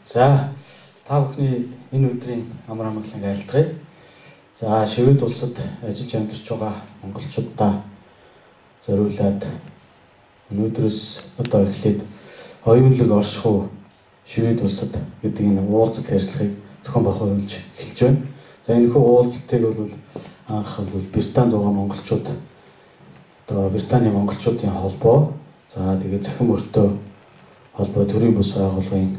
За, та бүхний энэ өдрийн амар амгаланг айлтгая. За, Швед улсад ажиллаж амьдарч байгаа монголчуудаа зориулаад өнөөдрөөс одоо эхлээд оюунлаг оршихуй Швед улсад гэдэг энэ уулзалт ярилцлагыг зохион байгуулж эхэлж байна. За, энэхүү уулзалтыг бол анх бол Британд байгаа монголчууд, одоо Британий монголчуудын холбоо, за тэгээд цахим өртөө холбоо төрийн бус байгууллагын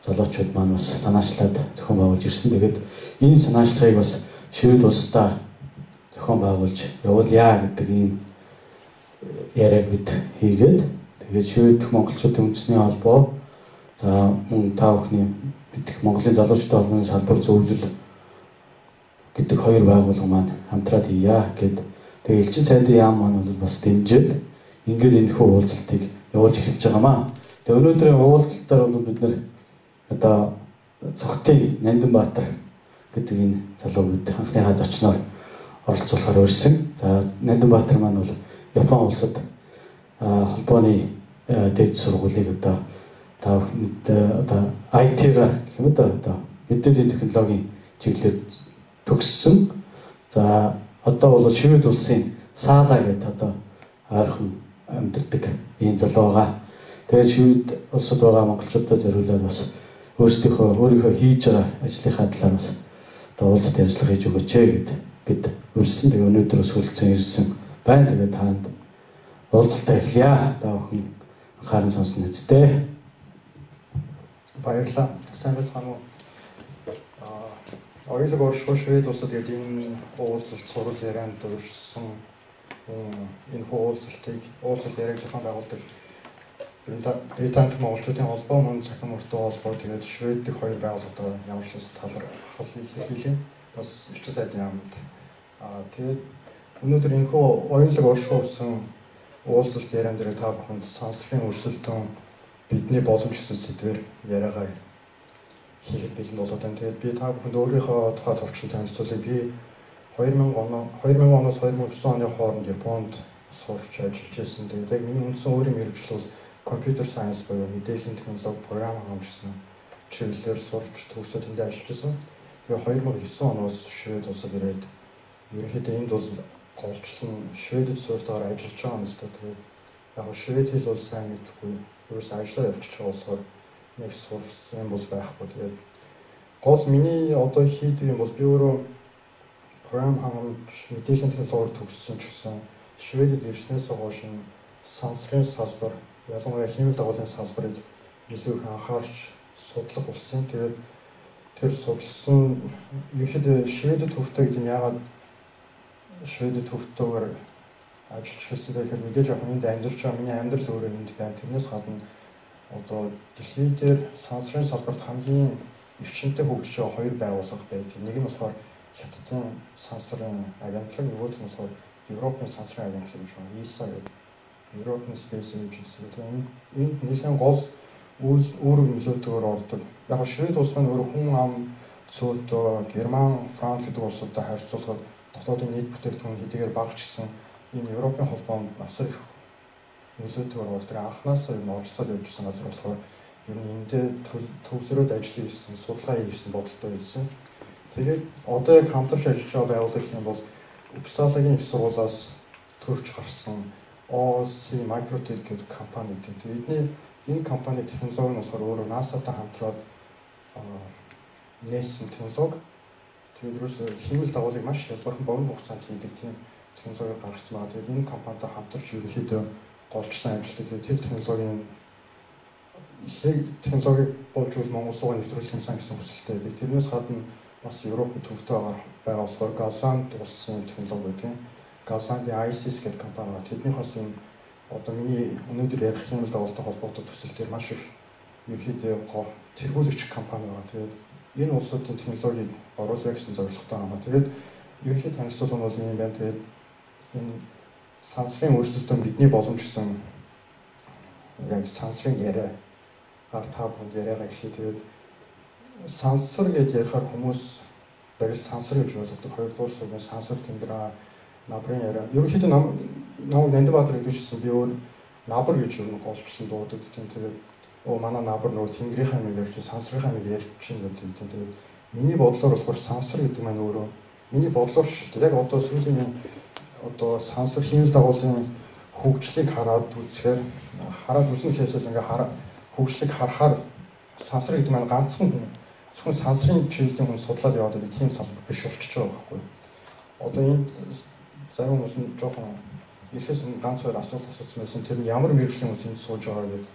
залуучууд маань бас санаачлаад зохион байгуулж ирсэн. Тэгээд энэ санаачлагыг бас Швед улсдаа зохион байгуулж явуулъя гэдэг ийм яриаг бид хийгээд, тэгээд Швед дэх монголчуудын үндэсний холбоо, за мөн та бүхний мэдэх Монголын залуучуудын холбооны салбар зөвлөл гэдэг хоёр байгууллага маань хамтраад хийя гэд, тэгээд элчин сайдын яам маань бол бас дэмжиж ингээд энэхүү уулзалтыг явуулж эхэлж байгаамаа. Тэгээд өнөөдрийн уулзалтаар бол бид нэр одоо Цогтын Нандинбаатар гэдэг энэ залуу бид анхныхаа зочноор оролцуулахаар урьсан. За, Нандинбаатар маань бол Япон улсад холбооны дээд сургуулийг одоо та бүхэнд одоо IT-гаар гэх юм одоо мэдээллийн технологийн чиглэлээр төгссөн. За, одоо бол Швед улсын Сала гэдэг одоо ойрхон амьдардаг ийм залуу байгаа. Тэгээд Швед улсад байгаа монголчуудад зориулаад бас өөрийнхөө хийж байгаа ажлынхаа талаар бас одоо уулзалт ярилцлага хийж өгөөч гэд бид урьсан. Тэгээ өнөөдөр бас хүлцэн ирсэн байна. Тэгээ таанд уулзалтаа эхлэе. Та бүхэн анхааран сонсно үсттэй. Баярлалаа. Сайн байцгаана уу? Оюунлаг оршихуй Швед улсад гэдэг энэ уулзалт сурал ярианд урьсан энэ уулзалтыг уулзалт яриаг зохион байгуулдаг Британд монголчуудын холбоо, мөн цахим өртөө холбоо, тэгээд Швед дэх хоёр байгууллагатай ямар ч талархал илэрхийлье. Бас элчин сайдын яамд. Тэгээд өнөөдөр энэхүү оюунлаг оршихуй гэсэн уулзалт яриан дээр та бүхэнд сансрын өрсөлдөөн бидний боломж гэсэн сэдвээр яриагаа хийхэд бэлэн болоод байна. Тэгээд би та бүхэнд өөрийнхөө тухай товчхон танилцуулъя. Би 2000 оноос 2009 оны хооронд Японд сурч ажиллаж байсан. Тэгээд яг миний үндсэн өөрийн мэргэжил бол компьютер сайенс буюу мэдээллийн технологи, програм хангамжсан чиглэлээр сурч төгсөөд тэндээ ажиллаж байсан. Тэгээ 2009 оноос Швед улсад ирээд ерөнхийдөө энд бол голчлон Шведэд суурьтайгаар ажиллаж байгаа юм л да. Тэгээд яг швед хэл бол сайн мэдэхгүй, ерөөсөө ажиллаа явуулчих байгаа болохоор нэг сурсан юм бол байхгүй. Тэгээд гол миний одоо хийдэг юм бол би өөрөө програм хангамж, мэдээллийн технологиор төгссөн ч гэсэн Шведэд ирснээс хойш сансрын салбар, ялангуяа хиймэл дагуулын салбарыг илүү их анхаарч судлах болсон. Тэгээд тэр судалсан ерөнхийдөө Шведэд төвтэй гэдэг нь яагаад Шведэд төвтэйгээр ажиллаж эхэлсэн бэ гэхээр мэдээж яг энд амьдарч байгаа миний амьдрал өөрөө энд байна. Тэрнээс гадна одоо дэлхий дээр сансрын салбарт хамгийн эрчимтэй хөгжиж байгаа хоёр байгууллага байдаг. Нэг нь болохоор Хятадын сансрын агентлаг, нөгөөх нь болохоор Европын сансрын агентлаг гэж байна. ESA гэдэг European Space Agency. Тэгээд энд нэлээд гол үүрэг нөлөөтэйгээр ордог. Яг нь Швед улс маань өөрөө хүн ам цөөдөө Герман, Франц гэдэг улсуудтай харьцуулахад дотоодын нийт бүтээгдэхүүн хэдийгээр бага ч гэсэн энэ Европын холбоонд асар их нөлөөтэйгээр ордог. Анхнаасаа ер нь оролцоод явж ирсэн газар болохоор ер нь эндээ төвлөрөөд ажил хийсэн, судалгаа хийсэн бодолтой байсан. Тэгээд одоо яг хамтарч ажиллаж байгаа байгууллага гэх юм бол Uppsala-гийн их сургуулиас төрж гарсан OC Microtech гэдэг компани гэдэг. Тэгээд эдний энэ компани технологи нь болохоор өөрөө NASA-тай хамтраад нээсэн технологи. Тэгээд ерөөсөө хиймэл дагуулыг маш хялбархан богино хугацаанд хийдэг тийм технологи гаргацсан байгаа. Тэгээд энэ компанитай хамтарч ерөнхийдөө голчлон ажилладаг. Тэгээд тэр технологийн технологиг болж үл Монгол руу нэвтрүүлэх юмсан гэсэн хүсэлтэй байдаг. Тэрнээс гадна бас Европын төвтэй байгаа болохоор Голланд улсын технологи байдаг. Голландын ISIS гэдэг компани байгаа. Тэднийхээс энэ одоо миний өнөөдөр ярих хиймэл дагуултай холбоотой төсөл дээр маш их ерөнхийдөө тэргүүлэгч компани байгаа. Тэгээд энэ улсуудын технологиг оруулъя гэсэн зорилготой байгаа. Тэгээд ерөнхий танилцуулга нь бол ийм байна. Тэгээд энэ сансрын өрсөлдөөн бидний боломж гэсэн яг сансрын яриа гар та бүхэнд яриагаа эхлэе. Тэгээд сансар гэж ярихаар хүмүүс барил сансар гэж ойлгодог. Хоёрдугаар сүлбэн сансар тэнгэр набрын яриа. Ерөнхийдөө намайг Нандинбаатар гэдэг чигсэн би өөр набар гэж ер нь голчлон дуудаг. Тийм тэгээд Манай набар нөгөө тэнгэрийнхаа юмыг ярьж, сансрынхаа юмыг ярьж чинь гэдэг. Тэгээд миний бодлоор болохоор сансар гэдэг маань өөрөө миний бодлоор шүү дээ. Яг одоо сүүлийн одоо сансар хиймэл дагуулын хөгжлийг хараад үзэхээр хараад үзнэ гэхээс л ингээ хөгжлийг харахаар сансар гэдэг маань ганцхан хүн зөвхөн сансрын чиглэлийн хүн судлаад яваад байдаг тийм салбар биш болчихж байгаа байхгүй. Одоо энд зарим хүмүүс нь жоохон ирэхээс өмнө ганц хоёр асуулт асуусан байсан. Тэр нь ямар мэргэжлийн хүмүүс энд сууж байгаа гэдэг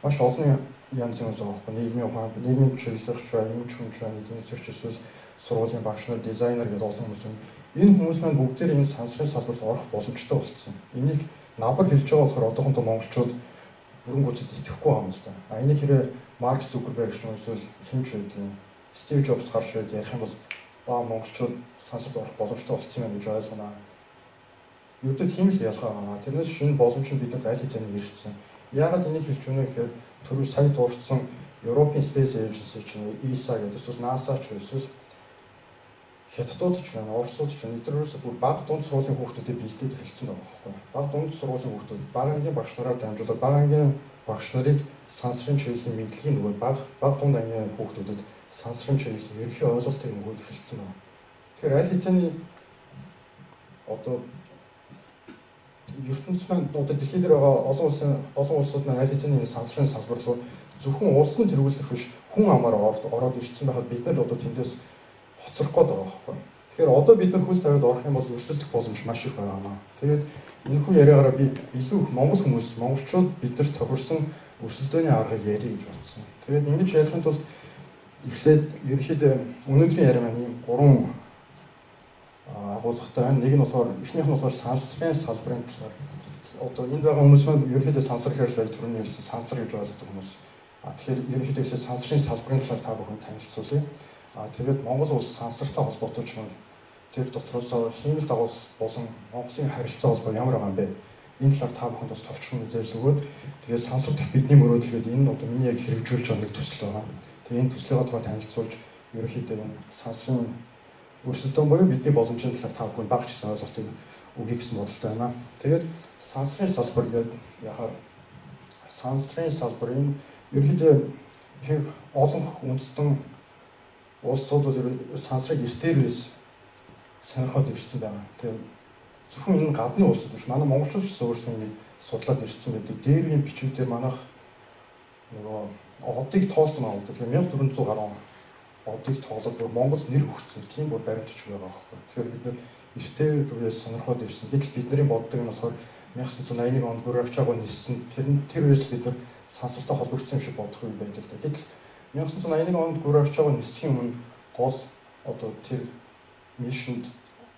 маш олон янзын хүмүүс байгаа байхгүй. Нийгмийн ухаан, нийгмийн чиглэлч бай, эмч хүнч бай, эдийн засагч эсвэл сургуулийн багш нар, дизайнер гэдэг олон хүмүүс байна. Энэ хүмүүс маань бүгдээр энэ сансрын салбарт орох боломжтой болсон. Энийг набар хэлж байгаа болохоор одоохондоо монголчууд бүрэн гүйцэд итгэхгүй байгаа юм л да. А энийг хэрэг Марк Зукерберг ч юм эсвэл хэн ч байдаг юм. Стив Джобс гарч ирээд ярих юм бол ба монголчууд сансарт орох боломжтой болсон юм гэж ойлгоно. Ердөө тийм л ялгаа байгаа. Тэрнээс шинэ боломж нь бидэнд аль хэзээ ирсэн. Яагаад энийг хэлж өгнө гэхээр түрүү сая дурдсан European Space Agency чинь ESA гэдэг эсвэл NASA ч эсвэл хятадууд ч байна, оросууд ч байна. Эдгээр ерөөсөө бүр бага дунд сургуулийн хүүхдүүдэд бэлдээд эхэлсэн байгаа байхгүй. Бага дунд сургуулийн хүүхдүүд бага ангийн багш нараар дамжуулаад бага ангийн багш нарыг сансрын чиглэлийн мэдлэгийн нөгөө бага дунд ангийн хүүхдүүдэд сансрын чиглэлийн ерөнхий ойлголтыг нөгөөд эхэлсэн байна. Тэгэхээр аль хэзээний одоо ертөнц маань одоо дэлхий дээр байгаа олон улсууд маань аль хэзээний энэ сансрын салбар руу зөвхөн улс нь тэргүүлэх биш хүн амаар ороод ирсэн байхад бид нар одоо тэндээс хоцрох гээд байгаа байхгүй. Тэгэхээр одоо бид нар хөл тавиад орох юм бол өрсөлдөх боломж маш их байгаа. Тэгээд энэхүү яриагаараа би илүү их монгол хүмүүс, монголчууд бид нар тохирсон өрсөлдөөний аргыг ярих гэж бодсон. Тэгээд ингэж ярихын тулд эхлээд ерөнхийдөө өнөөдрийн яриа маань ийм гурван агуулгатай байна. Нэг нь болохоор эхнийх нь болохоор сансрын салбарын талаар. Одоо энд байгаа хүмүүс маань ерөнхийдөө сансар гэхээр л түрүүний хэлсэн сансар гэж ойлгодог хүмүүс. А тэгэхээр ерөнхийдөө эхлээд сансрын салбарын талаар та бүхэн танилцуулъя. А тэгээд Монгол улс сансартай холбоотой ч юм тэр дотроос хиймэл дагуул болон Монголын харилцаа холбоо ямар байгаа юм бэ? Энэ талаар та бүхэнд бас товчхон мэдээлэл өгөөд тэгээд сансар дэх бидний мөрөөдөл гэдэг энэ одоо миний яг хэрэгжүүлж байгаа нэг төсөл байгаа. Тэгээд энэ төслийнхаа тухай танилцуулж ерөнхийдөө энэ сансрын өрсөлдөөн буюу бидний боломжийн талаар та бүхэн бага ч гэсэн ойлголтыг өгье гэсэн бодолтой байна. Тэгээд сансрын салбар гэдэг яхаар сансрын салбар энэ ерөнхийдөө их олон үндэстэн улсууд бол сансрыг эртээрээс сонирхоод ирсэн байгаа. Тэгээд зөвхөн энэ гадны улсууд биш, манай монголчууд ч гэсэн өөрсдөө энийг судлаад ирсэн байдаг. Дээрвийн бичвүүдээр манайх нөгөө одыг тоолсон байгаа л да. Тэгэхээр 1400 гаруй одыг тоолоод бүр Монгол нэр өгсөн тийм бүр баримтч байгаа байхгүй. Тэгэхээр бид нэр эртээрээс сонирхоод ирсэн. Гэтэл бидний боддог нь болохоор 1981 онд Гүрагчаагаа ниссэн тэр үеэс бид нар сансартай холбогдсон юм шиг бодох үе байдаг л да. Гэтэл 1981 онд Гүрагчаагаа нисэхийн өмнө гол одоо тэр мишэнд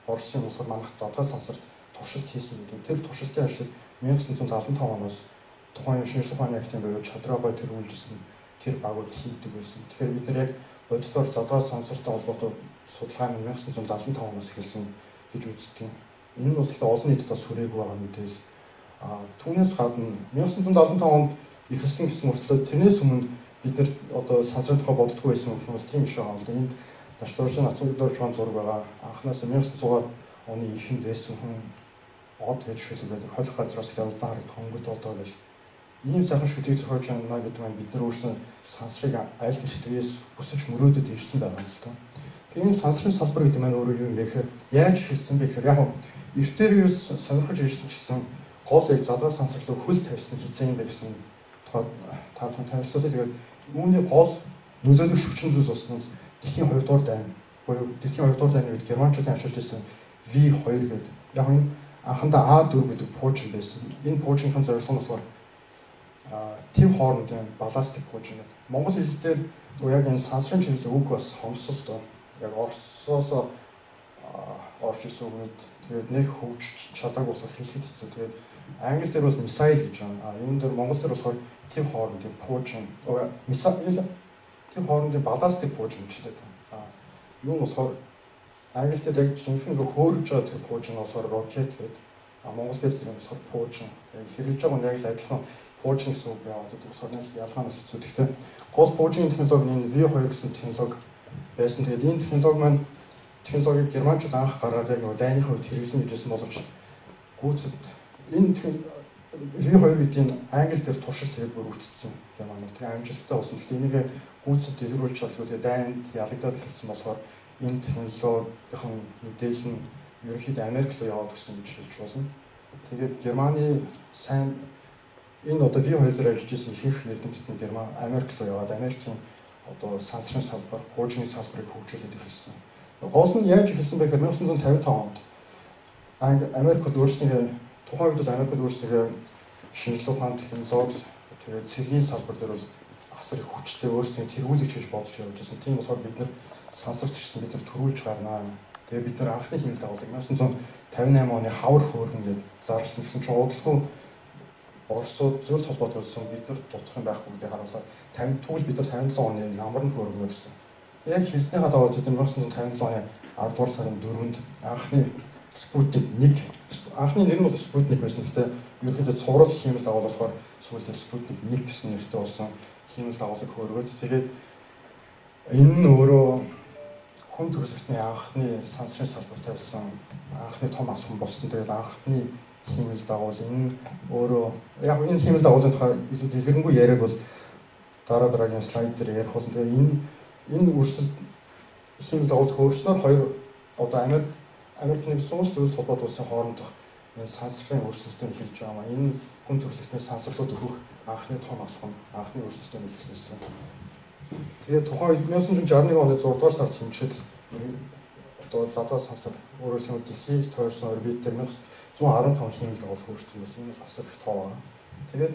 орсон юм болохоор манайх задгай сансарт туршилт хийсэн гэдэг. Тэр туршилтын ажлыг 1975 оноос тухайн шинжлэх ухааны актын буюу чадраагаа тэргүүлжсэн тэр багууд хийдэг байсан. Тэгэхээр бид нар яг бодитоор задгай сансартай холбоотой судалгаа нь 1975 оноос эхэлсэн гэж үздэг юм. Энэ нь бол гэхдээ олон нийтэд бас хүрээгүй байгаа мэдээлэл. Түүнээс гадна 1975 онд эхэлсэн гэсэн мөртлөө тэрнээс өмнө бид нар одоо сансрын тухай боддгоо байсан гэх юм бол тийм биш байгаа юм л да. Энд Дашдоржийн нацсан доржхон зураг байгаа. Анханасаа 1900 оны эхэнд байсан хүн од гэж шүлэг байдаг. Холих газраас ялзан харагдах хөнгөт одоо гэж ийм сайхан шүлгийг зохиож байна гэдэг нь бид нар өөрсдөө сансрыг аль эртвээс хүсэж мөрөөдөд ирсэн байгаа юм л да. Тэгээ энэ сансрын салбар гэдэг маань өөрөө юу юм бэ гэхээр яаж эхэлсэн бэ гэхээр яг нь эртээрээс сонирхож ирсэн ч гэсэн гол яг задгай сансар руу хөл тавьсан хэзээ юм бэ гэсэн тухай та бүхэн танилцуулъя. Тэгээд үүний гол нөлөөлөх шүгчин зүйл болсон нь дэлхийн 2 дугаар дайн буюу дэлхийн 2 дугаар дайны үед германчуудын ашиглаж ирсэн V2 гэдэг. Яг энэ анхандаа A4 гэдэг пуужин байсан. Энэ пуужинхын зорилго нь болохоор төв хоорондын балластик пуужин гэдэг. Монгол хэл дээр яг энэ сансрын чиглэлийн үг бас хомсол доо. Яг Оросоос орж ирсэн үгнүүд тэгээд нэг хөгжиж чадаагүй болохоор хэлэхэд хэцүү. Тэгээд англи дээр бол мисайл гэж байна. Юун дээр монгол дээр болохоор төв хоорондын пуужин, мисайл төв хоорондын балластик пуужин гэж хэлээд байна. Юу нь болохоор англи дээр яг жинхэнэ ингээ хөөрөж байгаа тэр пуужин болохоор рокет гэдэг. Монгол дээр тэр нь болохоор пуужин. Тэгээд хэрэглэж байгаа нь яг л адилхан пуужин гэсэн үг яваад байдаг болохоор нэг ялгаа нь хэцүү. Гэхдээ гол пуужин технологи нь энэ V2 гэсэн технологи байсан. Тэгээд энэ технологи маань технологиг германчууд анх гаргаад яг нөгөө дайныхаа үед хэрэглэн гэжсэн боловч гүйцэд энэ V2 гэдэг нь англи дээр туршилт тэгээд бүр үтцсэн Германууд. Тэгээ амжилттай болсон. Гэхдээ энийг гүйцэд дэлгэрүүлж чадалгүй тэгээд дайнд ялагдаад эхэлсэн болохоор энэ технологийн мэдээлэл нь ерөнхийдөө Америк руу яваад өгсөн гэж хэлж болно. Тэгээд Германы сайн энэ одоо V2 дээр ажиллаж исэн ихэнх эрдэмтэд нь Герман Америк руу яваад Америкийн одоо сансрын салбар, пуужны салбарыг хөгжүүлээд эхэлсэн. Гол нь яаж эхэлсэн бэ гэхээр 1955 онд Америкт өөрсдийнхээ тухайн үед бол Америкт өөрсдийнхээ шинжлэх ухаан, технологи, тэгээд цэргийн салбар дээр бол асар их хүчтэй өөрсдийн тэргүүлэгч гэж бодож явж байсан. Тийм болохоор бид нар сансарт ирсэн, бид нар төрүүлж гарнаа. Тэгээд бид нар анхны хиймэл дагуулыг 1958 оны хавар хөөргөн гэж зарласан гэсэн чинь удалгүй Оросууд зөвлөлт холбоот болсон, бид нар дутах юм байхгүй гэдгийг харуулаад 50 тэгвэл бид нар 57 оны намар нь хөөргөнө гэсэн. Яг хэлснийхаа дагуу тэд 1957 оны 10 дугаар сарын 4-нд анхны Спутник 1, анхны нэр нь бол Спутник байсан. Гэхдээ ерөнхийдөө цуврал хиймэл дагуул болохоор сүүлдээ Спутник 1 гэсэн нэртэй болсон хиймэл дагуулыг хөөргөөд тэгээд энэ нь өөрөө хүн төрөлхтний анхны сансрын салбарт тавьсан анхны том алхам болсон. Тэгээд анхны хиймэл дагуул энэ өөрөө яг энэ хиймэл дагуулын тухай илүү дэлгэрэнгүй яриаг бол дараа дараагийн слайд дээр ярих болно. Тэгээд энэ өрсөлд хиймэл дагуул хөөрснөөр хоёр одоо Америк нэгдсэн улс зөвлөлт холбоот улсын хоорондох энэ сансрын өрсөлдөөн эхэлж байгаа юм. Энэ хүн төрөлхтний сансарлууд өгөх анхны том алхам, анхны өрсөлдөөн эхэлсэн. Тэгээд тухайн үед 1961 оны 6 дугаар сард хэмжээд одоо задаа сансар өөрөөр хэлбэл дэлхийг тойрсон орбит дээр 1115 хиймэл дагуул хөөрсөн байсан. Энэ бол асар их тоо байна. Тэгээд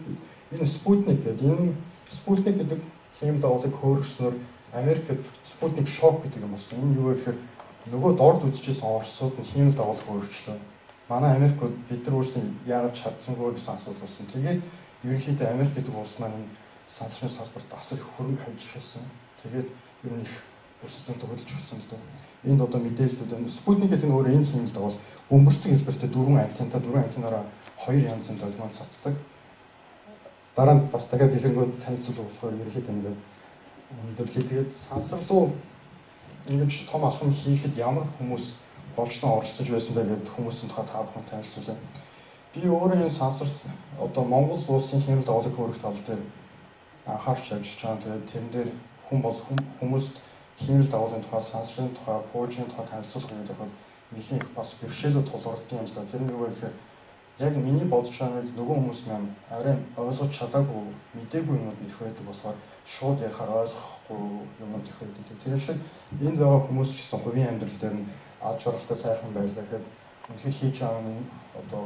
энэ Спутник гэдэг энэ Спутник гэдэг хиймэл дагуулыг хөөргснөөр Америкт Спутник шок гэдэг юм болсон. Энэ юу вэ гэхээр нөгөө дорд үзчихсэн Оросууд нь хиймэл дагуул хөөрчлөө. Манай Америкууд бид нар өөрсдөө яагаад чадсангүй гэсэн асуудал болсон. Тэгээд ерөнхийдөө Америк гэдэг улс маань энэ сансрын салбарт асар их хөрөнгө хайж эхэлсэн. Тэгээд ер нь их өрсөлдөөнтэй хөдөлж эхэлсэн л дээ. Энд одоо мэдээлэлүүд байна. Спутник гэдэг нь өөрөө энэ хиймэл дагуул бөмбөрцөг хэлбэртэй 4 антентай, 4 антенаараа 2 янзын долгион цацдаг. Дараа нь бас дахиад дэлгэрэнгүй танилцуулга болохоор ерөнхийдөө ингээд өндөрлөе. Тэгээд сансар руу ингэж том алхам хийхэд ямар хүмүүс голчлон оролцож байсан бэ гэдээ хүмүүсийн тухай та бүхэн танилцуулъя. Би өөрөө энэ сансар одоо Монгол улсын хиймэл дагуулыг хөөрөх тал дээр анхаарч ажиллаж байгаа. Тэгээд тэрэн дээр хүн бол хүмүүст хиймэл дагуулын тухай, сансрын тухай, пуужийн тухай танилцуулах гэдэг бол нэлийн их бас бэрхшээлүүд тулгардаг юм л да. Тэр нь юу вэ гэхээр яг миний бодож байгааг нөгөө хүмүүс маань арай ойлгож чадаагүй, мдээгүй юмнууд их байдаг болохоор шууд ярихаар ойлгохгүй юмнууд их байдаг. Тэр шиг энд байгаа хүмүүс ч гэсэн хувийн амьдрал дээр нь ад жаргалтай сайхан байлаа гэхэд үнэхээр хийж байгаа нь одоо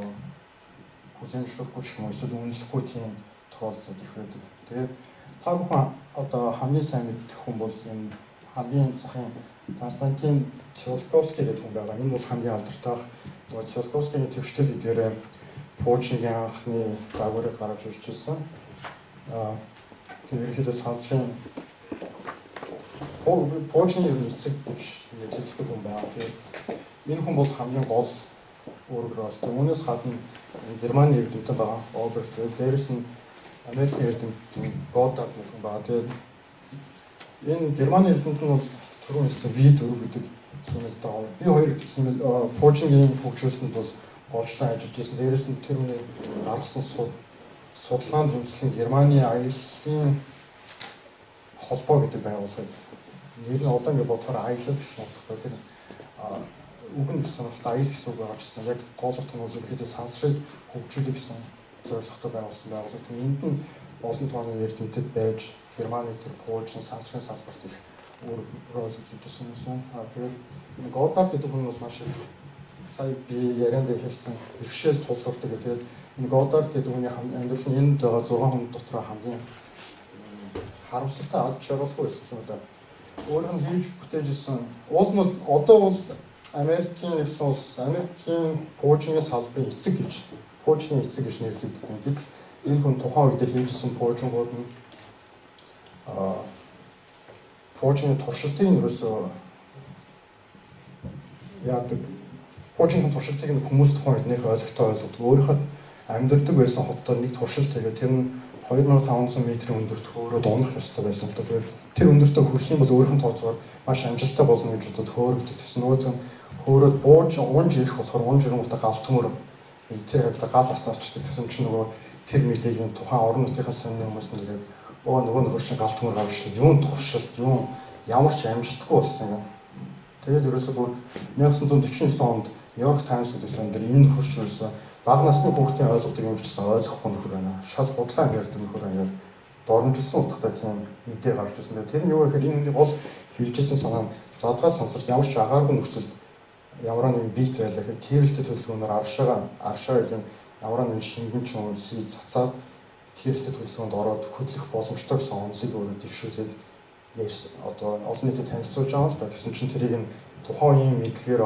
хүлээн зөвшөөрөхгүй ч юм уу эсвэл үнэлэхгүй тийм тохиолдлууд их байдаг. Тэгээд та бүхэн одоо хамгийн сайн мэдэх хүн бол энэ хамгийн захын Константин Циолковский гэдэг хүн байгаа. Энэ бол хамгийн алдартай. Нөгөө Циолковскийн төвшгөл эдгээр пуужингийн анхны загварыг гаргаж ирж ирсэн. Тэр ерөнхийдөө сансрын пуужины ер нь эцэг гэж нэрлэгддэг хүн байгаа. Тэгээд энэ хүн бол хамгийн гол үүрэг ролтой. Үүнээс гадна Германы эрдэмтэн байгаа. Оберт. Тэгээд дээрэс нь Америкийн эрдэмтэн Годдард гэх хүн байгаа. Тэгээд энэ Германы эрдэмтэн бол түрүүн хэлсэн V4 гэдэг хиймэл дагуул. V2 гэдэг хиймэл пуужингийн хөгжүүлэлтэнд бол голчлон ажиллаж байсан. Дээрээс нь тэр хүний гаргасан судалгаанд үндэслэн Германы аяллаа холбоо гэдэг байгууллагыг нэр нь одоо ингэ бодохоор аялал гэсэн утгатай тэр үг нь гэсэн бол аялал гэсэн үг байгаа ч гэсэн яг гол утга нь бол ерөнхийдөө сансрыг хөгжүүлэх гэсэн зорилготой байгуулсан байгууллага. Тэгээ энд нь олон тооны эрдэмтэд байж Германы тэр пуужин сансрын салбарт их өөр рол үзүүлсэн юм. Тэгээд энэ Годдард гэдэг хүн бол маш их сая би ярианд хэлсэн бэрхшээл тулгардаг. Тэгээд энэ Годдард гэдэг хүний амьдрал нь энд байгаа 6 хүн дотор хамгийн харамсалтай аз жаргалгүй байсан юм да. Өөрөөр нь хийж бүтээж исэн. Уул нь бол одоо бол Америкийн нэгдсэн улс, Америкийн пуужины салбарын эцэг гэж, пуужины эцэг гэж нэрлэгддэг. Гэтэл энэ хүн тухайн үед хийж исэн пуужингууд нь пуужины туршилтыг нь ерөөсөө яадаг. Пуужины туршилтыг нь хүмүүс тухайн үед нэг ойлгохтой ойлгодог. Өөрийнхөө амьдардаг байсан хотод нэг туршилт хийгээд тэр нь 2500 метрийн өндөрт хөөрөөд унах ёстой байсан л да. Тэгээд тэр өндөртөө хүрэх юм бол өөрийнх нь тооцоогоор маш амжилттай болно гэж бодоод хөөрөгдөг. Тэгсэн нөгөө зэн хөөрөөд бууж унж ирэх болохоор унж ирэнгүүтээ галт төмөр Тэр хавьд гал асаачдаг. Тэгсэн чинь нөгөө тэр мэдээг юм тухайн орон нутгийн сонины хүмүүс нэрээд оо нөгөө нөхөр чинь гал төмөр гарч юун туршилт юун ямар ч амжилтгүй болсон юм. Тэгээд ерөөсөө бүр 1949 онд Нью-Йорк Таймс гэдэг сан дээр энэ нөхөр чинь ерөөсөө бага насны хүүхдийн ойлгодог юм чсэн ойлгохгүй нөхөр байна. Шал худлаа юм ярьдаг нөхөр байна. Доромжилсан утгатай тийм мэдээ гарч ирсэн. Тэр нь юу гэхээр энэ хүний гол хэлжсэн санаа нь задгаа сансарт ямар ч агааргүй нөхцөлд ямар нэгэн бит байлаа гэхэд тэрэлтэй төлөвлөгөөнөөр аршаа гэдэг нь ямар нэгэн шингэн ч юм уу хийж цацаад тэрэлтэй төлөвлөгөөнд ороод хөдлөх боломжтой гэсэн онолыг өөрөө дэвшүүлээд ярьсан. Одоо олон нийтэд танилцуулж байгаа л да. Тэгсэн чинь тэрийг нь тухайн үеийн мэдлэгээр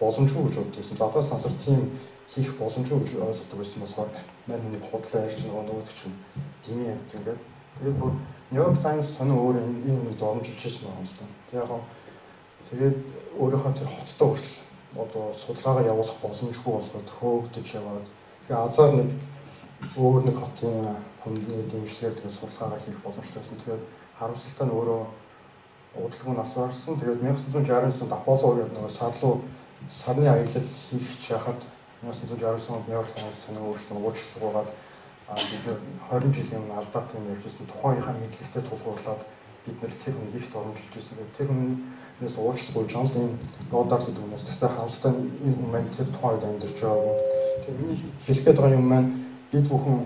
боломжгүй гэж боддог байсан. Задгаа сансар тийм хийх боломжгүй гэж ойлгодог байсан болохоор мань хүнийг худлаа ярьж нөгөөд чинь дими амт ингээд. Тэгээд бүр Нью-Йорк Таймс сонин өөр энэ хүнийг доромжилж ирсэн байгаа юм л да. Тэгээд яг тэгээд өөрийнхөө тэр хоттой хүртэл одоо судалгаагаа явуулах боломжгүй болгоод хөөгдөж яваад тэгээд азар нэг өөр нэг хотын хүндний дэмжлэгээр тэгээд судалгаагаа хийх боломжтой байсан. Тэгээд харамсалтай нь өөрөө удалгүй нас барсан. Тэгээд 1969 онд Аполло гэдэг нөгөө сар руу сарны аялал хийх чахад 1969 онд Нью-Йорк Таймс сонин өөрчлөн уучлал гуйгаад бид нэр 20 жилийн өмнө алдаатай юм ярьжсэн. Тухайн үеийнхаа мэдлэгтэй тулгуурлаад бид нэр тэр хүнийг их доромжилж ирсэн. Тэр хүнээс уучлал гуйж байгаа л энэ Годдард гэдэг хүнээс. Тэгэхээр харамсалтай нь энэ хүн маань тэр тухайн үед амьдарч байгаагүй. Тэгэхээр миний хэлэх гээд байгаа юм маань бид бүхэн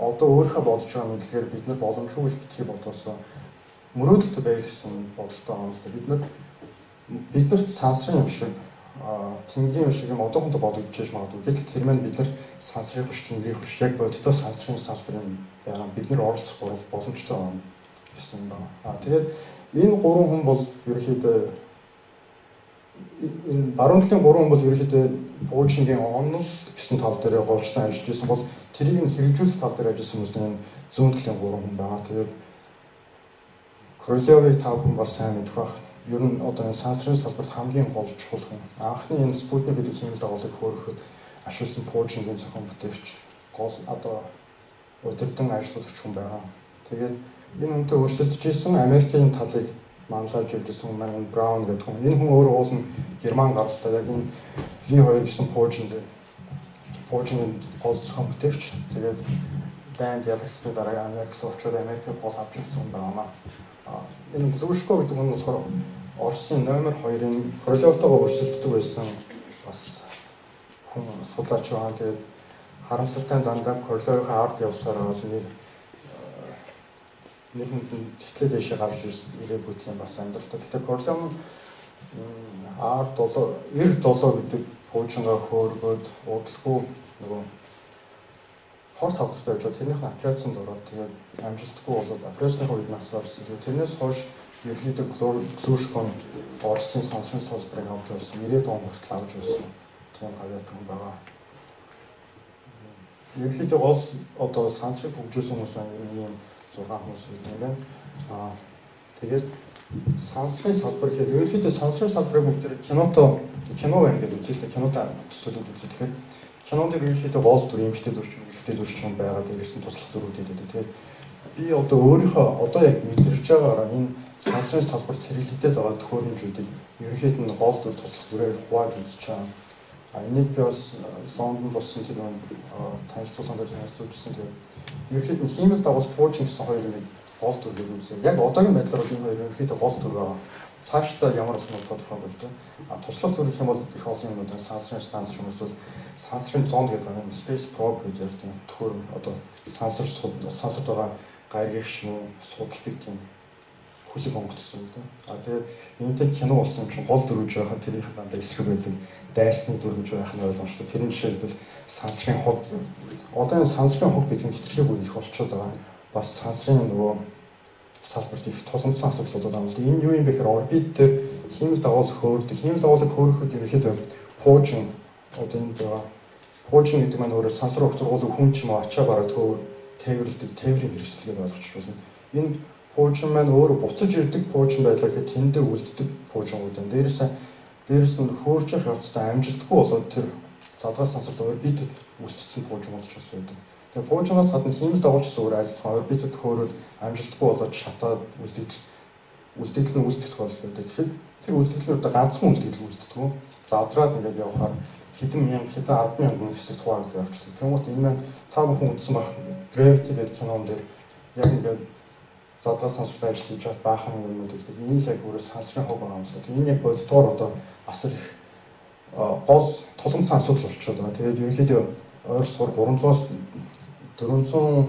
одоо өөрийнхөө бодож байгаа мэдлэгээр бид нар боломжгүй гэж битгий бодоосоо мөрөөдөлтэй байл гэсэн бодолтой байгаа юм л да. Биднэрт сансрын юм шиг тэнгэрийн юм шиг юм одоохондоо бодогдож магадгүй. Гэтэл тэр маань бид нар сансрын хуш, тэнгэрийн хуш яг бодиттой сансрын салбар юм байгаа. Бид нар оролцох боломжтой байна гэсэн юм байна. Тэгээд энэ гурван хүн бол ерөнхийдөө энэ баруун талын гурван хүн бол ерөнхийдөө пуужингийн онол гэсэн тал дээр голчтой ажиллаж байсан бол тэрийг нь хэрэгжүүлэх тал дээр ажилласан хүмүүс нь зүүн талын гурван хүн байгаа. Тэгээд Королевыг та бүхэн бас сайн мэдэх байх. Ер нь одоо энэ сансрын салбарт хамгийн гол чухал хүн. Анхны энэ Спутник гэдэг хиймэл дагуулыг хөөрөхөд ашигласан пуужингийн зохион бүтээгч гол одоо удирдан ажиллуулагч хүн байгаа. Тэгээд энэ хүнтэй өрсөлдөж исэн Америкийн талыг манлайлж явж исэн хүн маань Браун гэдэг хүн. Энэ хүн өөрөө уул нь герман гаралтай яг энэ V2 гэсэн пуужингийн гол зохион бүтээгч. Тэгээд дайнд ялагдсны дараа Америк руу очиод Америкийг гол авч ирсэн хүн байгаамаа. Энэ Глушко гэдэг хүн болохоор Оросын номер 2-ын Королевтойгоо өрсөлддөг байсан бас хүн судлаач байгаа. Тэгээд харамсалтай нь дандаа Королевын ард явсаар нэг хүнд нь тэгтлээ дэшээ гарч ирээгүй тийм бас амьдралтай. Гэхдээ Королев R7 97 гэдэг пуужингаа хөөргөөд удалгүй нөгөө хорт хавдартай байж байгаа. Тэрнийх нь операцид ороод тэгээд амжилтгүй болоод операцныхаа үед нас барсан. Тэгээд тэрнээс хойш ерөнхийдөө Глушко нь Оросын сансрын салбарыг авч явсан. 90-ад он хүртэл авч явсан. Тийм гавьяатан байгаа. Ерөнхийдөө гол одоо сансрыг хөгжүүлсэн хүмүүс маань ер нь ийм 6 хүмүүс гэдэг юм байна. Тэгээд сансрын салбар гэхээр ерөнхийдөө сансрын салбарыг бүгд кино байна гэж үзэлтэй кинотой төсөөлөд үзээ. Тэгэхээр кинонд ерөнхийдөө гол дүр эмэгтэй дүр ч юм эрэгтэй дүр ч юм байгаа. Дээрээс нь туслах дүрүүд байдаг. Тэгээд би одоо өөрийнхөө одоо яг мэдэрч байгаагаараа энэ сансрын салбарт хэрэглэгдээд байгаа төхөөрөмжүүдийг ерөнхийд нь гол дүр туслах дүрээр хувааж үзэж байгаа. Энийг би бас Лондонд болсон тэр танилцуулган дээр танилцуулжсэн. Тэгээд ерөнхийд нь хиймэл дагуул пуужин гэсэн хоёр юм гол дүр гэж үзье. Яг одоогийн байдлаар бол энэ хоёр ерөнхийдөө гол дүр байгаа. Цаашдаа ямар болох нь тодорхойгүй л дээ. Туслах дүр гэх юм бол их олон юмнууд байна. Сансрын станц юм эсвэл сансрын зонд гэдэг юм space probe гэж ярьдаг юм. Төхөөрөм одоо сансарт байгаа гаригш юм судалдаг тийм хүлэг онгоц гэсэн үг дээ. Тэгээд энэтэй кино болсон юм чинь гол дүр гэж байхад тэрийнх дандаа эсрэг байдаг дайсны дүр гэж байх нь ойлгомжтой. Тэр нь жишээлбэл сансрын хуг. Одоо энэ сансрын хуг гэдэг нь хэтэрхий бүр их болчиход байгаа. Бас сансрын нөгөө салбарт их тулгамдсан асуудлууд байгаа юм л да. Энэ юу юм бэ гэхээр орбит дээр хиймэл дагуул хөөрдөг. Хиймэл дагуулыг хөөрөхөд ерөнхийдөө пуужин одоо энд байгаа. Пуужин гэдэг маань өөрөө сансар өгтөргуулыг хүн ч юм уу ачаа бараа тээвэрлэдэг тээврийн хэрэгсэлгээд ойлгочих болно. Энэ пуужин маань өөрөө буцаж ирдэг пуужин байлаа гэхэд тэндээ үлддэг пуужингууд байна. Дээрээс нь хөөрчих явцдаа амжилтгүй болоод тэр задгай сансарт орбитэд үлдсэн пуужингууд ч бас байдаг. Тэгээ пуужингаас гадна хиймэл дагуулч гэсэн өөр айлтган орбитэд хөөрөөд амжилтгүй болоод шатаад үлдэгдэл нь үлдэх боллоо. Тэгэхээр тэр үлдэгдэл нь одоо ганцхан үлдэгдэл үлддэг. Задраад ингээд явахаар хэдэн мянга, хэдэн 10,000 хэсэгт хуваагдаад явчихдаг. Тэнгүүт энэ маань та бүхэн үзсэн байх Gravity гэдэг кинон дээр яг ингээд задгаа сансарлаа ажил хийж байхад баахан юмнууд ирдэг. Энэ л яг өөрөө сансрын хог байгаа юм л да. Энэ яг боддгоор одоо асар их гол тулгымцсан асуудал болчиход байгаа. Тэгээд ерөнхийдөө ойролцоогоор 300-аас 400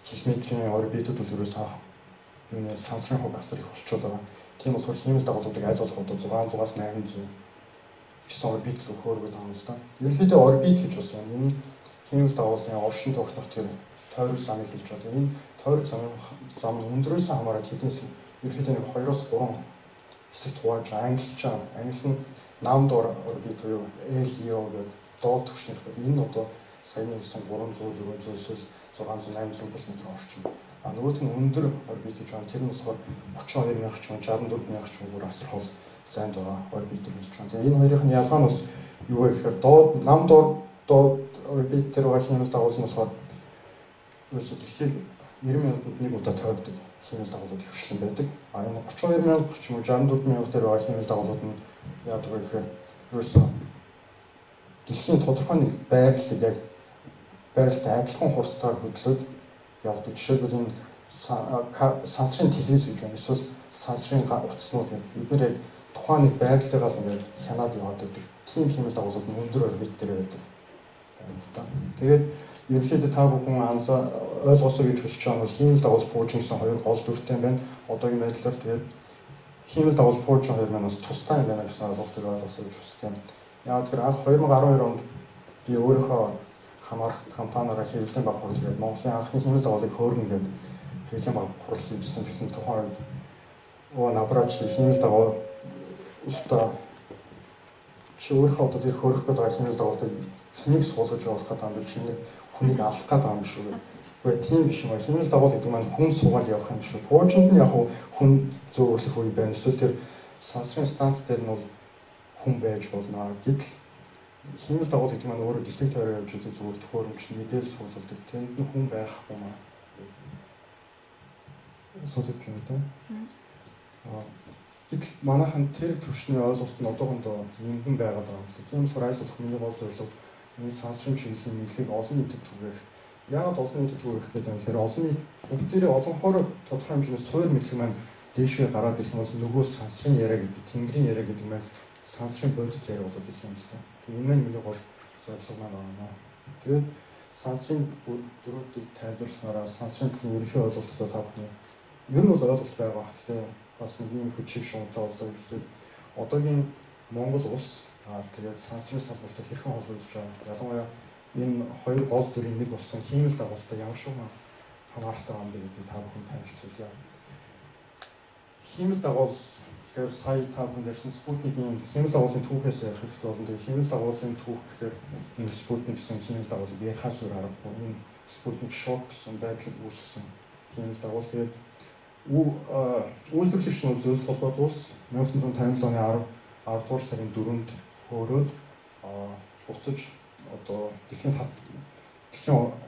км-ийн орбитууд бол ерөөсөө юуны сансрын хог асар их болчиход байгаа. Тийм болохоор хиймэл дагуулуудыг аль болох одоо 600-аас 800 гэсэн орбит руу хөөргөд байгаа юм л да. Ерөнхийдөө орбит гэж бас байна. Энэ хиймэл дагуулын оршин тогтнох тэр тойрог замыг хэлж байгаа. Энэ тойрог зам нь өндрөөс хамаарат хэдэн ерөнхийдөө нэг 2-оос 3 хэсэгт хувааж ангилж байгаа. Ангил нь нам дор орбит буюу LEO гэдэг доод түвшнийх гэдэг. Энэ одоо саяны хэлсэн 300, 400 эсвэл 600, 800 км орчим. А нөгөөх нь өндөр орбит гэж байна. Тэр нь болохоор 32 мянга ч юм, 64 мянга ч юм бүр асар хол зайд байгаа орбитыг хэлж байна. Тэгээ энэ хоёрын ялгаа нь бас юу вэ гэхээр доод нам дор доод орбит дээр байгаа хиймэл дагуул нь болохоор ерөөсөө дэлхийг 90 минутанд нэг удаа тойрдог хиймэл дагуулууд хөвчлэн байдаг. А энэ 32 мянга ч юм уу 64 мянга дээр байгаа хиймэл дагуулууд нь яадаг вэ гэхээр ерөөсөө дэлхийн тодорхой нэг байрлалыг яг байралтай адилхан хурдтайгаар хөдлөөд явдаг. Жишээлбэл энэ сансрын телевиз гэж байна. Эсвэл сансрын утаснууд гэх. Бид нэр яг тухайн нэг байрлалыг л ингээд хянаад яваад байдаг. Тийм хиймэл дагуулууд нь өндөр орбит дээр байдаг. Тэгээд ерөнхийдөө та бүхэн ойлгосоо гэж хүсэж байгаа нь бол хиймэл дагуул пуужин гэсэн хоёр гол дүртэй юм байна. Одоогийн байдлаар тэгээд хиймэл дагуул пуужин хоёр маань бас тустай юм байна гэсэн ойлголтыг ойлгосоо гэж хүсдэг юм. Яг тэр анх 2012 онд би өөрийнхөө хамаарх компаниараа хэвлэлийн баг хурал гээд Монголын анхны хиймэл дагуулыг хөөргөн гээд хэвлэлийн баг хурал хийжсэн. Тэгсэн тухайн үед өө набраач хиймэл дагуул өстө чи өөрийнхөө одоо тэр хөөрөх гээд байгаа хиймэл дагуулыг хэнийг суулгаж явуулах гэдэг юм бэ? Чи нэг хүнийг алдах гэдэг юм шүү. Үгүй тийм биш юм аа. Хиймэл дагуул гэдэг маань хүн суугаад явах юм шүү. Пуужинд нь яг хүн зөөвөрлөх үе байна. Эсвэл тэр сансрын станц дээр нь бол хүн байж болно. Гэтэл хиймэл дагуул гэдэг маань өөрөө дэлхийг тойроо явж байгаа зүгээр төхөөрөмж мэдээлэл суулгадаг. Тэнд нь хүн байхгүй маа. Сонсож байна тийм. Гэтэл манайхан тэр төвшний ойлголт нь одоохондоо юмгэн байгаад байгаа юм шиг. Тийм болохоор аль болох миний гол зорилго энэ сансрын чиглэлийн мэдлэг олон нийтэд түгээх. Яагаад олон нийтэд түгээх гэдэг юм гэхээр олон нийт бүгдээрээ олонхоор тодорхой хэмжээний суур мэдлэг маань дээшээ гараад ирэх юм бол нөгөө сансрын яриа гэдэг, тэнгэрийн яриа гэдэг маань сансрын бодит яриа болоод ирэх юм л та. Тэгээ энэ маань миний гол зорилго маань байна. Тэгээд сансрын дөрүүдийг тайлбарснараа сансрын талын ерөнхий ойлголттой та бүхний ер нь бол ойлголт байгаа бах. Гэхдээ бас нэг ийм хүчийг шуумтай боллоо гэж үзээд одоогийн Монгол улс тэгээд сансрын салбартай хэрхэн холбогдож байгаа. Ялангуяа энэ хоёр гол дүрийн нэг болсон хиймэл дагуултай ямар шиг хамааралтай байгаа юм бэ гэдгийг та бүхэн танилцуулъя. Хиймэл дагуул гэхээр сая та бүхэн ярьсан Спутникийн хиймэл дагуулын түүхээс ярих хэрэгтэй болно. Тэгээд хиймэл дагуулын түүх гэхээр энэ Спутник гэсэн хиймэл дагуулыг ярихаас өөр аргагүй. Энэ Спутник шок гэсэн байдлыг үүсгэсэн хиймэл дагуул. Тэгээд үйлдвэрлэгч нь зөвлөлт холбоот улс 1957 оны 10 дугаар сарын 4-нд хөөрөөд буцаж одоо дэлхийн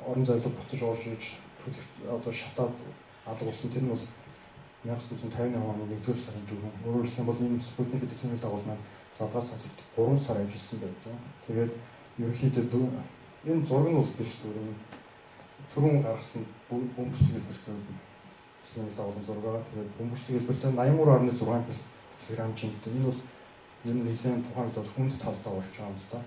орон зайлд буцаж орж иж төлөх одоо шатаад алга болсон. Тэр нь бол 1958 оны 1-р сарын 4. Өөрөөр хэлэх юм бол энэ Спутник гэдэг хиймэл дагуул маань задгаа сансарт 3 сар ажилласан байдаг. Тэгээд ерөнхийдөө энэ зураг нь бол биш зүгээр юм. Түрүүн гаргасан бөмбөрцөг хэлбэртэй хиймэл дагуулын зураг байгаа. Тэгээд бөмбөрцөг хэлбэртэй 83.6 кг жинтэй. Энэ бол ер нь нэлээд тухайн үед бол хүнд талдаа орж байгаа юм л да.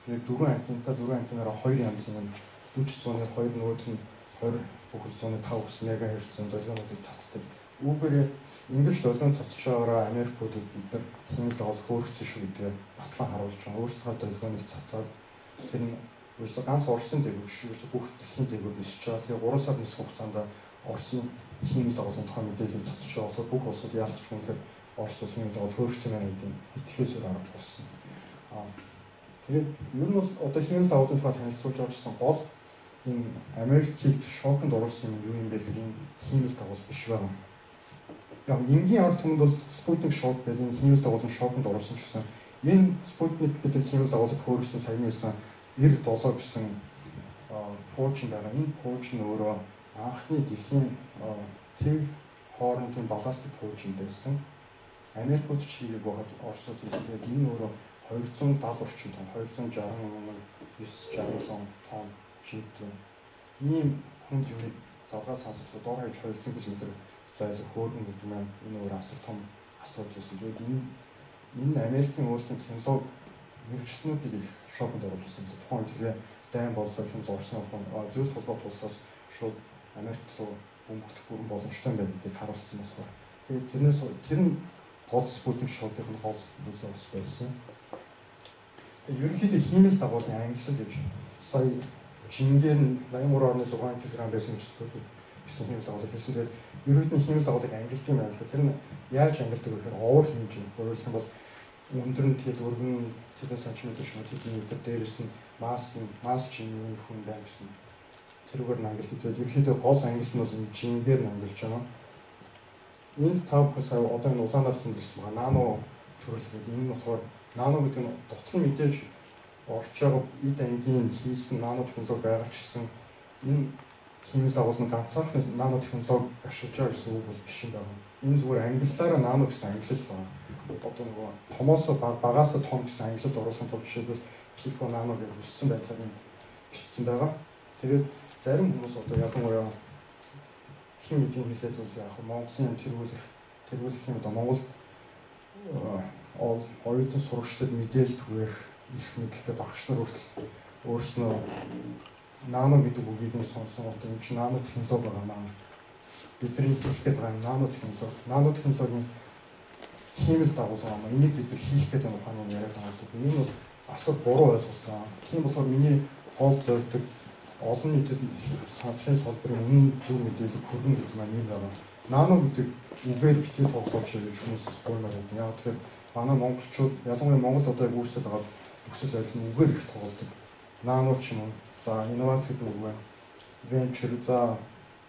Тэгээд дөрвөн антентай, дөрвөн антенаараа хоёр янзын юм 40.2 нөгөөх нь 20.5 гэсэн мегахерцийн долгионуудыг цацдаг. Үүгээр ингэж долгион цацж байгаараа Америкуудад бид нар хиймэл дагуул хөөргөцсөн шүү гэдгээ батлан харуулж байгаа. Өөрсдийнхөө долгионыг цацаад тэр нь ерөөсөө ганц Оросын дээгүүр биш, ерөөсөө бүх дэлхийн дээгүүр нисэж байгаа. Тэгээ 3 сар нисэх хугацаанд Оросын хиймэл дагуулын тухай мэдээллийг цацж байгаа болохоор бүх улсууд яалтч үнэхээр Орос улсын хиймэл дагуул хөөргөцсөн байна гэдэг нь итгэхээс өөр арга болсон. Тэгээд ер нь бол одоо хиймэл дагуулын тухай танилцуулж байгаа гэсэн гол энэ Америкийг шоконд оруулсан юм юу юм бэ гэхээр энэ хиймэл дагуул биш байгаа. Яг энгийн ард түмэнд бол Спутник шок гэдэг энэ хиймэл дагуулын шоконд оруулсан ч гэсэн энэ Спутник гэдэг хиймэл дагуулыг хөөргөсөн саяны хэлсэн 97 гэсэн пуучин байгаа. Энэ пуучин өөрөө анхны дэлхийн төв хоорондын балластик пуучин байсан. Америкууд ч хийгээг байхад Оросууд хийсэн. Тэгээд энэ өөрөө 270 орчим тонн, 269 67 тонн жинтэй. Ийм хүнд юмыг задгаа сансарлаа дор хаяж 200 км зайлах хөөргөн гэдэг маань энэ өөр асар том асуудал байсан. Тэгээд энэ Америкийн өөрсдийн технологи мэргэжилтнүүдийг их шоконд оруулж ирсэн юм. Тухайн үед тэрээ дайн боллоо хэмжээ орсон зөвлөлт холбоот улсаас шууд Америк руу бөмбөгдөх бүрэн боломжтой юм байна гэдгийг харуулсан болохоор. Тэгээд тэрнээс тэр нь гол Спутник шокийн гол нөлөө бас байсан. Ерөнхийдөө хиймэл дагуулын ангилал гэж сая жингээр нь 83.6 кг байсан гэж Спутник гэсэн хиймэл дагуулыг хэлсэн. Тэгээд ерөнхийдөө хиймэл дагуулыг ангилдаг юм байна л да. Тэр нь яаж ангилдаг вэ гэхээр овор хэмжээ. Өөрөөр хэлбэл бол өндөр нь тэгэл өргөн тэдэн сантиметр шүү тэдэн метр, дээрээс нь масс нь масс жин хүн байна гэсэн тэрүүгээр нь ангилдаг. Тэгээд ерөнхийдөө гол ангилал нь бол энэ жингээр нь ангилж байгаа. Энд та бүхэн сая одоо энэ улаанаар тэмдэглэсэн байгаа нано төрөл гэдэг. Энэ нь болохоор нано гэдэг нь дотор нь мэдээж орж байгаа эд ангийн хийсэн нано технологи байгаа ч гэсэн энэ хиймэл дагуул нь ганцаархны нано технологи ашиглаж байгаа гэсэн үг бол биш юм байна. Энэ зүгээр ангиллаараа нано гэсэн ангилал байна. Одоо нөгөө томоос багаас том гэсэн ангилалд оруулахын тулд жишээлбэл пико нано гэж өссөн байдлаар энэ бичсэн байгаа. Тэгээд зарим хүмүүс одоо ялангуяа хин эдийн хэлээд бол яг Монголын юм тэргүүлэх юм одоо Монгол оюутан сурагчдад мэдээлэл түгээх эрх мэдэлтэй багш нар хүртэл өөрснөө нано гэдэг үгийг нь сонсон одоо энэ чинь нано технологи байгаа маа. Бидний хийх гээд байгаа нано технологи, нано технологийн хиймэл дагуулга юм. Энийг бид нар хийх гээд байгаа ухааны яриад байгаа юм. Энэ бол асар буруу ойлголт аа. Тийм болохоор миний гол зорилго олон нийтэд сансрын салбарын үнэн зөв мэдээлэл хүргэн гэдэг маань юм байгаа. Нано гэдэг үгээр битгий тоглооч гэж хүмүүсээс гуймаар байна. Яг тэгэхээр манай монголчууд ялангуяа Монголд одоо яг үүсээд байгаа нөхцөл байдал нь үгээр их тоглодог. Нано ч юм уу. За инновац гэдэг үг байна. Venture за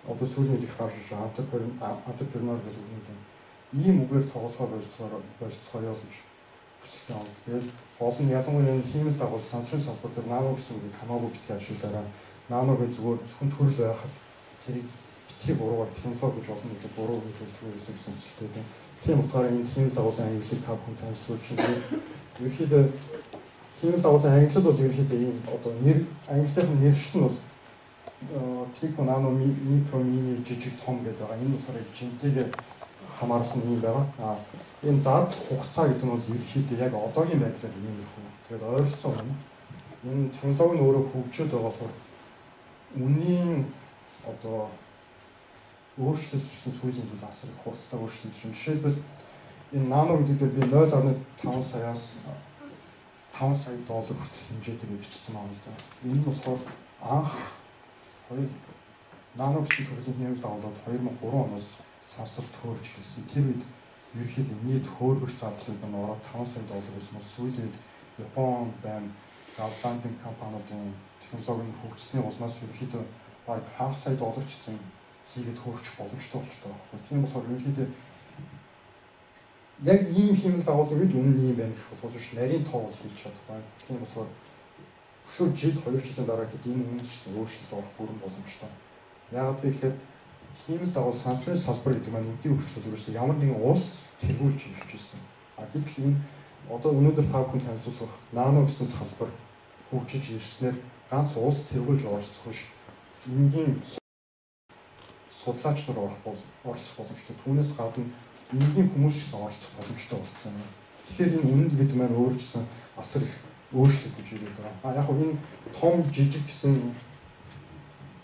одоо сүүлийн үед их гарч ирж байгаа entrepreneur гэдэг үг юм. Ийм үгээр тоглохоо болцохоо гэж хүсэлтэй байна. Тэгээд гол нь ялангуяа энэ хиймэл дагуул сансрын салбар дээр нано гэсэн үгийг хамаагүй битгий ашиглаарай. Нано гэж зүгээр зөвхөн төрөл байхад тэрийг битгий буруугаар технологи гэж олон нийтэд буруу хэлдэг гэсэн хүсэлтэй тийм. Тийм утгаараа энэ хиймэл дагуулын ангиллыг та бүхэн танилцуулж байна. Ерөнхийдөө хиймэл дагуулын ангиллал бол ерөнхийдөө ийм одоо нэр ангиллын нэршил нь бол пико, нано, микро, мини, жижиг, том гэдэг байгаа. Энэ болохоор жинтэйгээ хамаарсан юм байгаа. А энэ зардал хугацаа гэдэг нь бол ерөнхийдөө яг одоогийн байдлаар иймэрхүү. Тэгээд ойролцоо байна. Энэ технологи нь өөрөө хөгжөөд байгаа болохоор үнийн одоо өөрчлөлт гэсэн сүүлийн үед асар их хурдтай өөрчлөлт чинь. Жишээлбэл энэ нано гэдэг дээр би 0.5 саяас 5 сая доллар хүртэл хэмжээтэй гэж бичсэн байгаа юм л да. Энэ нь болохоор анх хоёр нано гэсэн төрлийн хиймэл дагуулууд 2003 оноос сансарт хөөрч эхэлсэн. Тэр үед ерөнхийдөө нийт хөөргөч зардлууд нь ороод 5 сая доллар байсан бол сүүлийн үед Япон байна, Голландын компаниудын технологийн хөгжсөний улмаас ерөнхийдөө бараг хагас сая доллар ч гэсэн хийгээд хөөрчих боломжтой болчихдог байхгүй. Тийм болохоор ерөнхийдөө яг ийм хиймэл дагуулын үед үнэ нь ийм байна гэх болохоос биш нарийн тоо бол хэлж чадахгүй. Тийм болохоор өшөө жил 2 жилийн дараа хэд энэ үнэ ч гэсэн өөрчлөлт орох бүрэн боломжтой. Яагаад гэвэл хиймэл дагуул сансрын салбар гэдэг маань өдний хүртэл ерөөсөө ямар нэгэн улс тэргүүлж ирж ирсэн. А гэтэл энэ одоо өнөөдөр та бүхэн танилцуулах нано гэсэн салбар хөгжиж ирснээр ганц улс тэргүүлж оролцох биш энгийн судлаач нар оролцох боломжтой. Түүнээс гадна энгийн хүмүүс ч гэсэн оролцох боломжтой болсон юм. Тэгэхээр энэ үнэн гэдэг маань өөр ч гэсэн асар их өөрчлөгдөж ирээд байгаа. А яг хөө энэ том жижиг гэсэн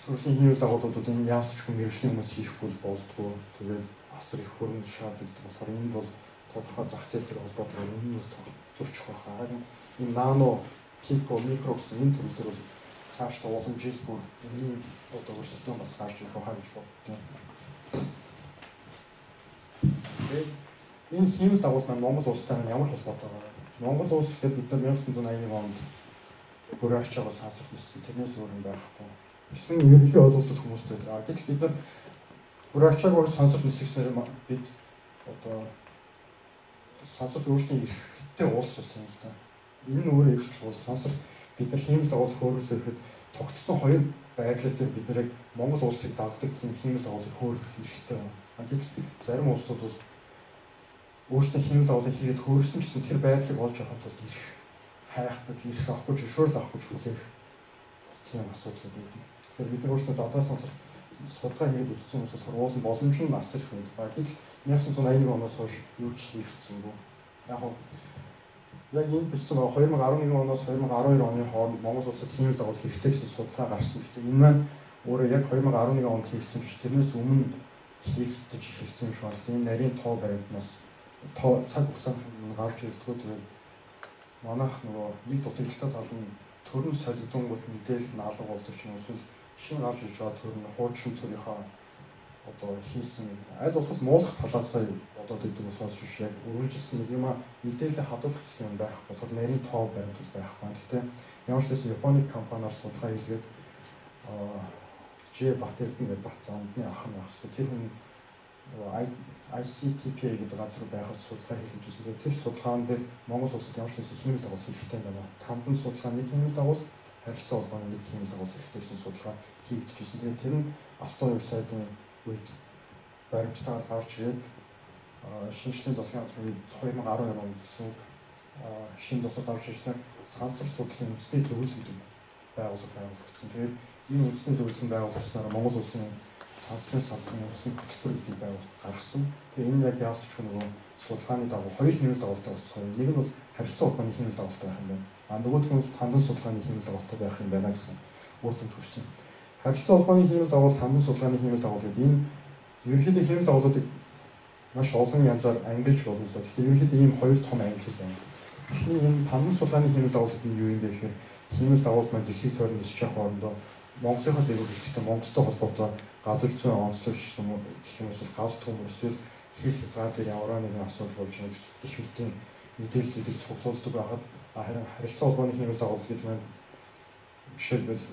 төрлийн хиймэл дагуулууд бол энэ яалтчгүй мэргэжлийн хүмүүс хийхгүй болдгоо. Тэгээд асар их хөрөнгө шаардлагатай болохоор энд бол тодорхой зах зээл дээр холбоотойгоор энэ нь бол зөрчих байх. Харин энэ нано, пико, микро гэсэн энэ төрөл төр бол цаашдаа улам жил бүр энэний одоо өрсөлдөөн бас гарч ирэх байхаа гэж боддог. Тэгээд энэ хиймэл дагуул маань Монгол улстай ямар холбоотой байгаа вэ? Монгол улс гэхэд бид нар 1981 онд бүраагч байгаа сансарт ниссэн. Тэрнээс өөр юм байхгүй. Гэсэн ерөнхий ойлголтод хүмүүстэй. Гэтэл бид нар бүраагчааг сансарт нисгэснээр бид одоо сансарт өөрсдийн эрхтэй улс болсон юм л да. Энэ нь өөрөө их чухал. Сансарт бид нар хиймэл дагуул хөөргөлөөхөд тогтсон хоёр байрлал дээр бид нарыг Монгол улсыг дагдаг тийм хиймэл дагуулыг хөөргөх эрхтэй байна. Гэтэл зарим улсууд бол өөрсдийн хиймэл дагуулыг хийгээд хөөрсөн гэсэн тэр байрлалыг олж авахын тулд эрх хайх гэж, ирэх авах гэж, зөвшөөрөл авах гэж хүлээх тийм асуудал байдаг. Тэгэхээр бид нар өөрсдөө задгай сансар судалгаа хийгээд үзсэн хүмүүс болохоор уул нь боломж нь асар их байдаг. Гэтэл 1981 оноос хойш юу ч хийгдсэнгүй. Яг нь яг энэ бичсэн байгаа 2011 оноос 2012 оны хооронд Монгол улсад хиймэл дагуул хэрэгтэй гэсэн судалгаа гарсан. Гэхдээ энэ маань өөрөө яг 2011 онд хийгдсэн ч тэрнээс өмнө хийгдэж эхэлсэн юм шиг байна. Энэ нарийн тоо баримтнаас тоо цаг хугацаанд гарч ирдгүү. Тэгээд манайх нөгөө нэг дутагдaltaй тал нь төрн солигдонгууд мэдээлэл нь алга болдог ч юм эсвэл шинэ гарч ирж байгаа төр нь хуучин төрийнхөө одоо хийсэн аль болох муулах талаасаа бодоод идэг болохоос биш яг үргэлжилсэн нэг юм мэдээлэл хадгалах гэсэн юм байх болохоор нарийн тоо баримт байхгүй. Гэхдээ ямар ч байсан Японы компаниар судалгаа хийлгээд Ж Бат-Эрдэнэ гэдэг Бат замдны ах нь байх хэрэгтэй. Тэр хүн ICTPA гэдэг газар байхад судалгаа хийлгэж байсан. Тэр судалгаан дээр Монгол улсад ямар ч байсан хиймэл дагуул хэрэгтэй юм байна. Тамдан судалгаа нэг хиймэл дагуул, харилцаа холбооны нэг хиймэл дагуул хэрэгтэй гэсэн судалгаа хийгдчихсэн. Тэгээд тэр нь Алтан уяг сайдын үед баримттайгаар гарч ирээд шинжлэлийн засгийн газрын 2012 онд гэсэн үг шинэ засаг гарч ирсэн сансар судлалын үндэсний зөвлөл гэдэг байгууллага байгуулагдсан. Тэгээд энэ үндэсний зөвлөлийн байгууллагаснаар Монгол улсын сансрын салбарын үндэсний хөтөлбөр гэдэг байгууллага гаргасан. Тэгээд энэ яг яалтч нөгөө судалгааны дагуу хоёр хиймэл дагуултай болцсон. Нэг нь бол харилцаа холбооны хиймэл дагуултай байх юм байна. А нөгөөх нь бол тандан судалгааны хиймэл дагуултай байх юм байна гэсэн үр дүнд хүрсэн. Харилцаа холбооны хиймэл дагуул, тандан судалгааны хиймэл дагуул гэдэг энэ ерөнхийдөө хиймэл дагуулуудыг маш олон янзаар ангилж болно л доо. Гэхдээ ерөнхийдөө ийм хоёр том ангилал байна. Эхний энэ тандан судалгааны хиймэл дагуул гэдэг нь юу юм бэ гэхээр хиймэл дагуул маань дэлхийн тойрон нисэж явах хоорондоо Монголынхаа дээгүүр хэсэгтээ Монголтой холбоотой газар зүйн онцлог юм уу гэх юм эсвэл гал төмөр эсвэл хил хязгаар дээр ямар нэгэн асуудал болж байгаа гэх мэтийн мэдээллүүдийг цуглуулдаг байхад харин харилцаа холбооны хиймэл дагуул гэдэг маань жишээлбэл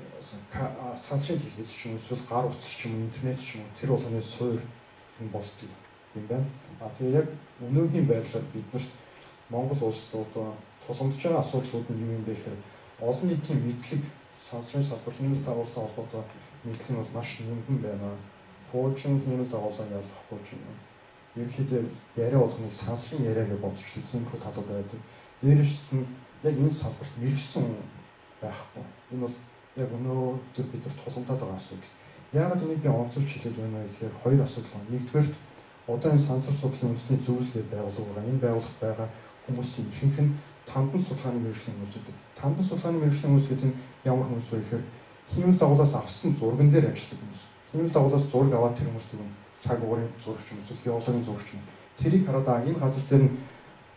сансрын телевиз ч юм эсвэл гар утас ч юм уу интернет ч юм уу тэр болгоны суур юм болдог юм байна. А тэгээ яг өнөөгийн байдлаар биднэрт Монгол улсад одоо тулгамдж байгаа асуудлууд нь юу юм бэ гэхээр олон нийтийн мэдлэг сансрын салбар хиймэл дагуултай холбоотой мэдлэг нь бол маш нэмгэн байна. Хуучин хиймэл дагуулаа ялахгүй ч юм уу. Ерөнхийдөө яриа болгоныг сансрын яриа гэж бодож тиймэрхүү талууд байдаг. Дээрээс нь яг энэ салбарт мэргэжсэн байхгүй. Энэ бол яг өнөөдөр бид нар тулгамдаад байгаа асуудал. Яагаад энийг би онцолж хэлээд байна вэ гэхээр хоёр асуудал байна. Нэгдүгээр одоо энэ сансар судлалын үндэсний зөвлөл гэдэг байгууллага байгаа. Энэ байгууллагт байгаа хүмүүсийн ихэнх нь тандан судалгааны мэргэжлийн хүмүүс гэдэг. Тандан судалгааны мэргэжлийн хүмүүс гэдэг нь ямар хүмүүс вэ гэхээр хиймэл дагуулаас авсан зурган дээр ажилладаг хүмүүс. Хиймэл дагуулаас зураг аваад тэр хүмүүс тэгвэл цаг уурын зураг ч юм эсвэл геологийн зураг ч юм. Тэрийг хараад энэ газар дээр нь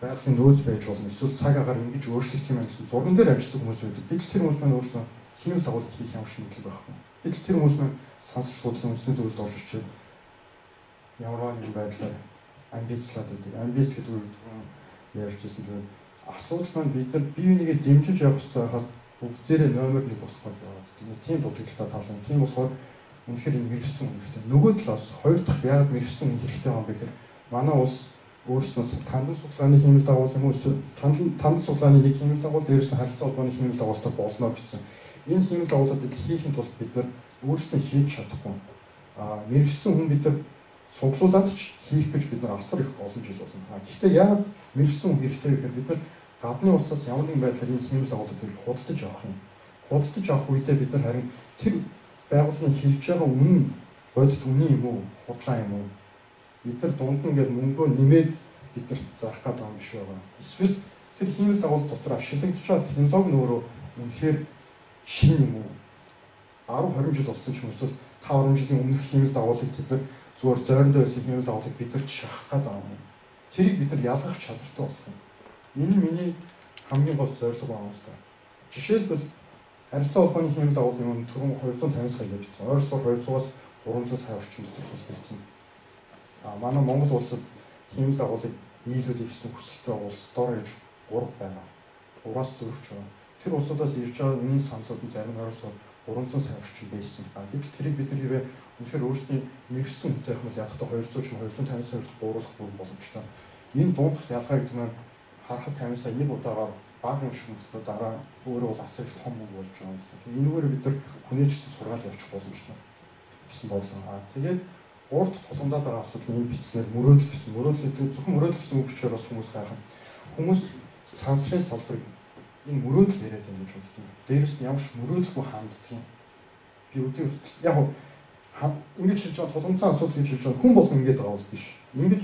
байгалийн нөөц байж болно. Эсвэл цаг агаар ингэж өөрчлөлт юм гэсэн зурган дээр ажилладаг хүмүүс байдаг. Гэтэл тэр хүмүүс маань өөрсдөө хиймэл дагуул хийх ямар ч мэдлэг байхгүй. Гэтэл тэр хүмүүс маань сансар судлалын үндэсний зөвлөлд орж ирчээд ямар нэгэн байдлаар амбицлаад байдаг. Амбиц гэдэг үг ярьж ирсэн. Тэгээд асуудал маань бид нар бие бинийгээ дэмжиж явах хэрэгтэй байхад бүгдээрээ номер 1 болох гэж яваад. Тэгээд тийм дутагдaltaй тал юм. Тийм болохоор үнэхээр энэ мэргэжсэн хүн хэрэгтэй. Нөгөө талаас хоёр дахь яагаад мэргэжсэн хүн хэрэгтэй байгаа юм бэ гэхээр манай улс өөрснөөс тандан судалгааны хиймэл дагуул юм уу эсвэл тандан судалгааны нэг хиймэл дагуул дээрээс нь харилцаа холбооны хиймэл дагуултай болно гэсэн. Энэ хиймэл дагуулуудыг хийхин тулд бид нар өөрсдөө хийж чадахгүй. Мэргэжсэн хүн бид нар цуглуулад ч хийх гэж бид нар асар их олон жил болно. Гэхдээ яагаад мэргэжсэн хүн хэрэгтэй вэ гэхээр бид нар гадны улсаас ямар нэгэн байдлаар энэ хиймэл дагуулуудыг худалдаж авах юм. Худалдаж авах үедээ бид нар харин тэр байгууллагын хэлж байгаа үнэн бодит үнэн юм уу, худлаа юм уу? Бид нар дунд нь ингээд мөнгөө нэмээд биднэрт зарах гэдэг юм биш байгаа. Эсвэл тэр хиймэл дагуул дотор ашиглагдж байгаа технологи нь өөрөө үнэхээр шинэ юм уу? 10 20 жил болсон ч юм эсвэл 5 10 жилийн өмнөх хиймэл дагуулыг тэд нар зүгээр зойрондоо байсан хиймэл дагуулыг бид нар шахах гэдэг юм уу? Тэрийг бид нар ялгах чадвартай болох юм. Энэ нь миний хамгийн гол зорилго байна л да. Жишээлбэл харилцаа холбооны хиймэл дагуулын өмнө түрүүн 250 сая гэж бичсэн. Ойролцоогоор 200-аас 300 сая орчим дотор хэлбэлцсэн. Манай Монгол улсад хиймэл дагуулыг нийлүүлэх гэсэн хүсэлтэй улс дор хаяж 3 байгаа. 3-аас 4 ч байгаа. Тэр улсуудаас ирж байгаа үнийн саналууд нь зарим нь ойролцоогоор 300 сая орчим байсан. Гэтэл тэрийг бид нар хэрвээ үнэхээр өөрсдийн мэргэжсэн хүнтэй байх юм бол ядахтаа 200 ч юм 250 сая хүртэл бууруулах бүрэн боломжтой. Энэ дундах ялгаа гэдэг нь харахад 50 сая нэг удаагаар бага юм шиг мөртлөө дараа өөрөө бол асар их том мөнгө болж байгаа юм л да. Энэгээр бид нар хүнээ ч гэсэн сургаад явчих боломжтой гэсэн бодлоо. Тэгээд гурав дахь тулгамдаад байгаа асуудал нь энэ бичснээр мөрөөдөл гэсэн. Мөрөөдөл гэдэг зөвхөн мөрөөдөл гэсэн үг бичээр бас хүмүүс гайхав. Хүмүүс сансрын салбарыг Энэ мөрөөдөл яриад байна гэж боддог. Дээрээс нь ямар ч мөрөөдөлгүй ханддаг юм. Би өдөө хүртэл яг ингэж хэлж байгаа тулгамдсан асуудал гэж хэлж байгаа хүн болгон ингэж байгаа бол биш. Ингэж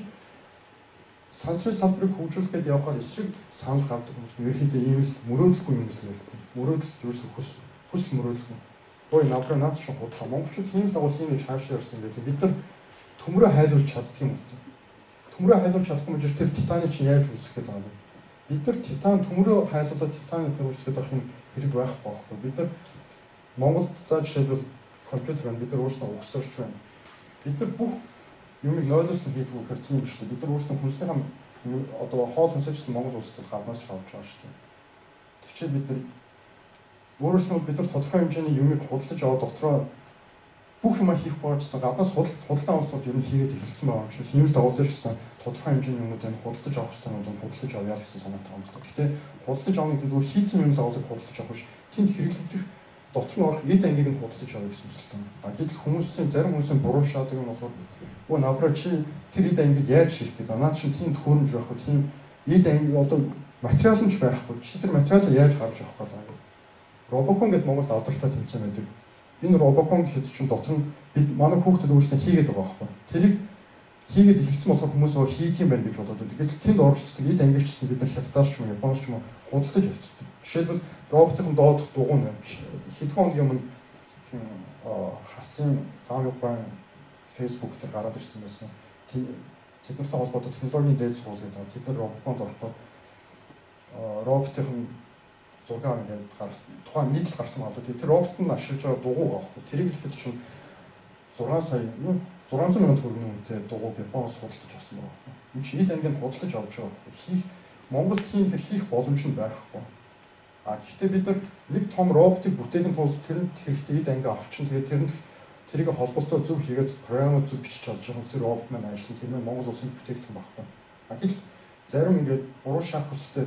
сансрын салбарыг хөгжүүлэх гээд явахаар эсрэг санал гаргадаг хүмүүс нь ерөнхийдөө ийм л мөрөөдөлгүй юм л ярьдаг. Мөрөөдөл ерөөсөө хүсэл мөрөөдөлгүй. Ой навраа наад чинь худлаа. Монголчууд хиймэл дагуул хийнэ гэж хаашаа явсан гэдэг. Бид нар төмрөө хайлуулж чаддаг юм уу? Төмрөө хайлуулж чадахгүй юм чинь тэр титаны чинь яаж үүсгэх гээд байгаа юм бэ? Бид нар титан төмрөө хайлуулаад титан эднэр үүсгэх гээд байх юм хэрэг байхгүй байхгүй. Бид нар Монголд за жишээлбэл компьютер байна. Бид нар өөрсдөө угсарч байна. Бид нар бүх юмыг нойлоос нь хийдгүү гэхээр тийм шүү дээ. Бид нар өөрсдөө хүнснийхээ одоо хоол хүнсэжсэн Монгол улсад гаднаас л авч байгаа шүү дээ. Тэгчээ бид нар өөрөөр хэлбэл бид нар тодорхой хэмжээний юмыг худалдаж аваад дотроо бүх юма хийх боожсон гаднаас худалдан авалт ер нь хийгээд эхэлсэн байгаа юм чинь хиймэл дагуулж ирсэн тодорхой хэмжээний юмнуудыг худалдаж авах хэрэгтэй юмнуудыг худалдаж авъя гэсэн санаатай юм л да. Гэхдээ худалдаж авах гэдэг нь зүгээр хийцэн юм дагуулыг худалдаж авах биш. Тэнд хэрэглэгдэх дотор нь орох эд ангийг нь худалдаж авъя гэсэн хүсэлтэй. А гэтэл хүмүүсийн зарим хүмүүсийн буруу шаадаг юм болохоор өө навраа чи тэр эд ангийг яаж хийх гэдэг. Наад чинь тийм төхөөрөмж байхгүй, тийм эд анги одоо материал нь ч байхгүй. Чи тэр материалаа яаж гаргаж авах гэдэг. Робокон гэдэг Монголд алдартай тэмцээн байдаг. Энэ робокон гэхэд чинь дотор нь бид манай хүүхдүүд өөрсдөө хийгээд байгаа байхгүй. Тэрийг хийгээд эхэлсэн болохоор хүмүүс өө хийх юм байна гэж бодоод байдаг. Гэтэл тэнд оролцдог эд ангигчсан бид нар хятадаар ч юм уу Японоос ч юм уу худалдаж авчихдаг. Жишээлбэл роботын доод дугуй нь хэдхэн хоногийн өмнө хасын гав юган Facebook дээр гараад ирсэн байсан. Тэд нартай холбоотой технологийн дээд сургууль гэдэг. Тэд нар робоконд орох гээд роботын зураг ингээд тухайн нийтлэл гарсан байна. Тэр робот нь ашиглаж байгаа дугуй байхгүй. Тэрийг хэлэхэд чинь 6 сая 600 мянган төгрөгийн үнэтэй дугуйг Японоос худалдаж авсан байгаа байхгүй. Энэ чинь эд ангийн худалдаж авч байгаа байхгүй. Хийх Монголд тийм хэр хийх боломж нь байхгүй. А гэхдээ бид нар нэг том роботыг бүтээхийн тулд тэрэнд хэрэгтэй эд анги авчин. Тэгээд тэрэнд тэрийг холболтоо зөв хийгээд програмаа зөв бичиж чадж байгаа тэр робот маань ажиллана. Тэр нь Монгол улсын бүтээгдэхүүн байхгүй. А гэтэл зарим ингээд буруу шахах хүсэлтэй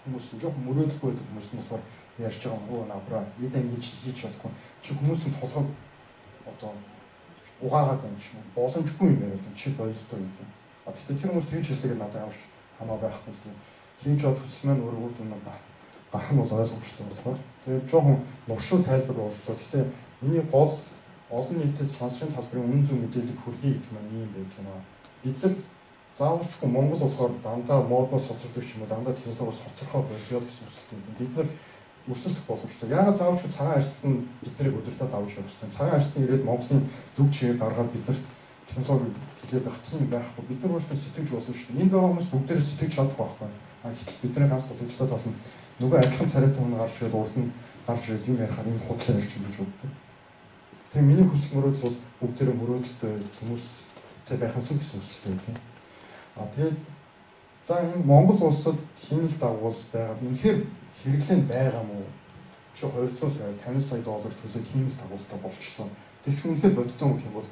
хүмүүс жоохон мөрөөдөлгүй байдаг хүмүүс нь болохоор ярьж байгаа юм уу навраа эд анги хийж чадахгүй. Чи хүмүүсийн толгойг одоо угаагаад байна ч юм уу. Боломжгүй юм яриад байна. Чи бололтой юм. А гэхдээ тэр хүмүүс тэгж хэлдэг надад ямар ч хамаа байхгүй л дээ. Хийж байгаа төсөл маань өөр үр дүн гарах нь бол ойлгомжтой болохоор тэгээд жоохон нуршуу тайлбар боллоо. Гэхдээ миний гол олон нийтэд сансрын талбарын үнэн зөв мэдээллийг хүргэе гэдэг маань ийм байдаг юм аа. Бид нар заавалчгүй Монгол болохоор дандаа модноос хоцордог ч юм уу, дандаа технологиос хоцорхоо болёо л гэсэн хүсэлтэй юм. Бид нар өрсөлдөх боломжтой. Яагаад заавалчгүй цагаан арьсанд нь биднийг удирдах авч явах хэрэгтэй. Цагаан арьсан ирээд Монголын зүг чигээр гаргаад биднэрт технологи хилээд байх тийм байхгүй. Бид нар өөрсдөө сэтгэж болно шүү дээ. Энд байгаа хүмүүс бүгдээрээ сэтгэж чадах байхгүй. А гэтэл бидний ганц дутагдaltaй тал нь нөгөө адилхан царайтай хүн гарч ирээд урд нь гарч ирээд юм ярихаар энэ худлаа ярьж гэж боддог. Тэгээ миний хүсэл мөрөөдөл бол бүгдээрээ мөрөөдөлтэй тэмүүлэлтэй байх юмсан гэсэн хүсэлтэй тийм. А тэгээд за энэ Монгол улсад хиймэл дагуул байгаа. Үнэхээр хэрэглээнд байгаа мó? Чи 200 сая, 50 сая доллар төлөөд хиймэл дагуултай болчихлоо. Тэр чинь үнэхээр бодиттой юм гэх юм бол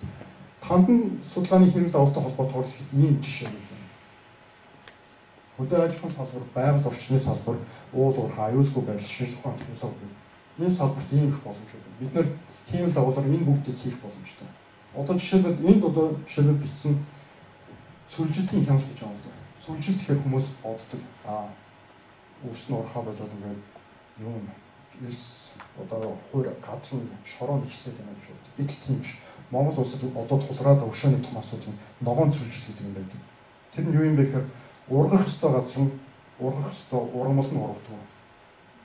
тандан судалгааны хиймэл дагуултай холбоотойгоор ийм жишээ нэг юм. Хөдөө аж ахуйн салбар, байгаль орчны салбар, уул уурхай, аюулгүй байдал, шинжлэх ухааны технологи. Энэ салбарт ийм их боломж байна. Бид нэр хиймэл дагуулаар энэ бүгдийг хийх боломжтой. Одоо жишээлбэл энд одоо жишээлбэл бичсэн сүлжилтийн хяналт гэж байгаа юм л да. Сүлжилт гэхээр хүмүүс боддог. Аа өвсөн урхаа болоод ингээд юм элс одоо хуур газар нь шороо нэгсээд байна гэж боддог. Гэтэл тийм биш. Монгол улсад одоо тулгараад өшөөний том асуудал нь ногоон сүлжил гэдэг юм байдаг. Тэр нь юу юм бэ гэхээр ургах ёстой газар нь ургах ёстой ургамал нь ургадаг.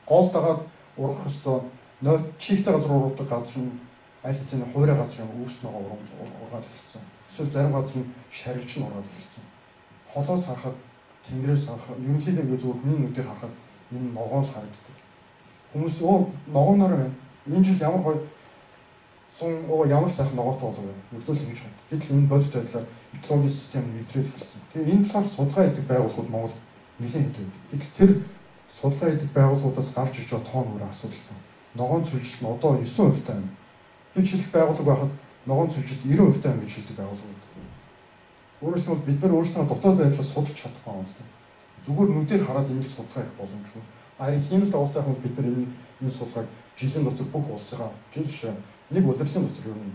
Гол дагаад ургах ёстой чигтэй газар ургадаг газар нь аль хэзээний хуурай газар юм өвс ногоо ургаад эхэлсэн. Эсвэл зарим газар нь шарилж нь ургаад эхэлсэн. Холоос харахад тэнгэрээс харахад ерөнхийдөө ингээ зүгээр хүний нүдээр харахад энэ ногоон л харагддаг. Хүмүүс өө ногооноор байна. Энэ жил ямар гоё 100 өө ямар сайхан ногоотой болов вэ? Ердөө л тэгж байна. Гэтэл энэ бодит байдлаар экологийн систем эвдрээд эхэлсэн. Тэгээ энэ талаар судалгаа хийдэг байгууллагууд Монголд нэлээд хэд байдаг. Гэтэл тэр судалгаа хийдэг байгууллагуудаас гарч ирж байгаа тоон өөр асуудалтай. Ногоон сүлжилт нь одоо 9% таа юм. Гэж хэлэх байгууллага байхад ногоон сүлжилт 90% таа юм гэж хэлдэг байгууллага байдаг. Өөрөөр хэлбэл бид нар өөрсдөө дотоод байдлаа судалж чадахгүй юм л да. Зүгээр нүдээр хараад энийг судалгаа хийх боломжгүй. Харин хиймэл дагуултай бол бид нар энэ судалгааг жилийн дотор бүх улсынхаа жил биш нэг улирлын дотор ер нь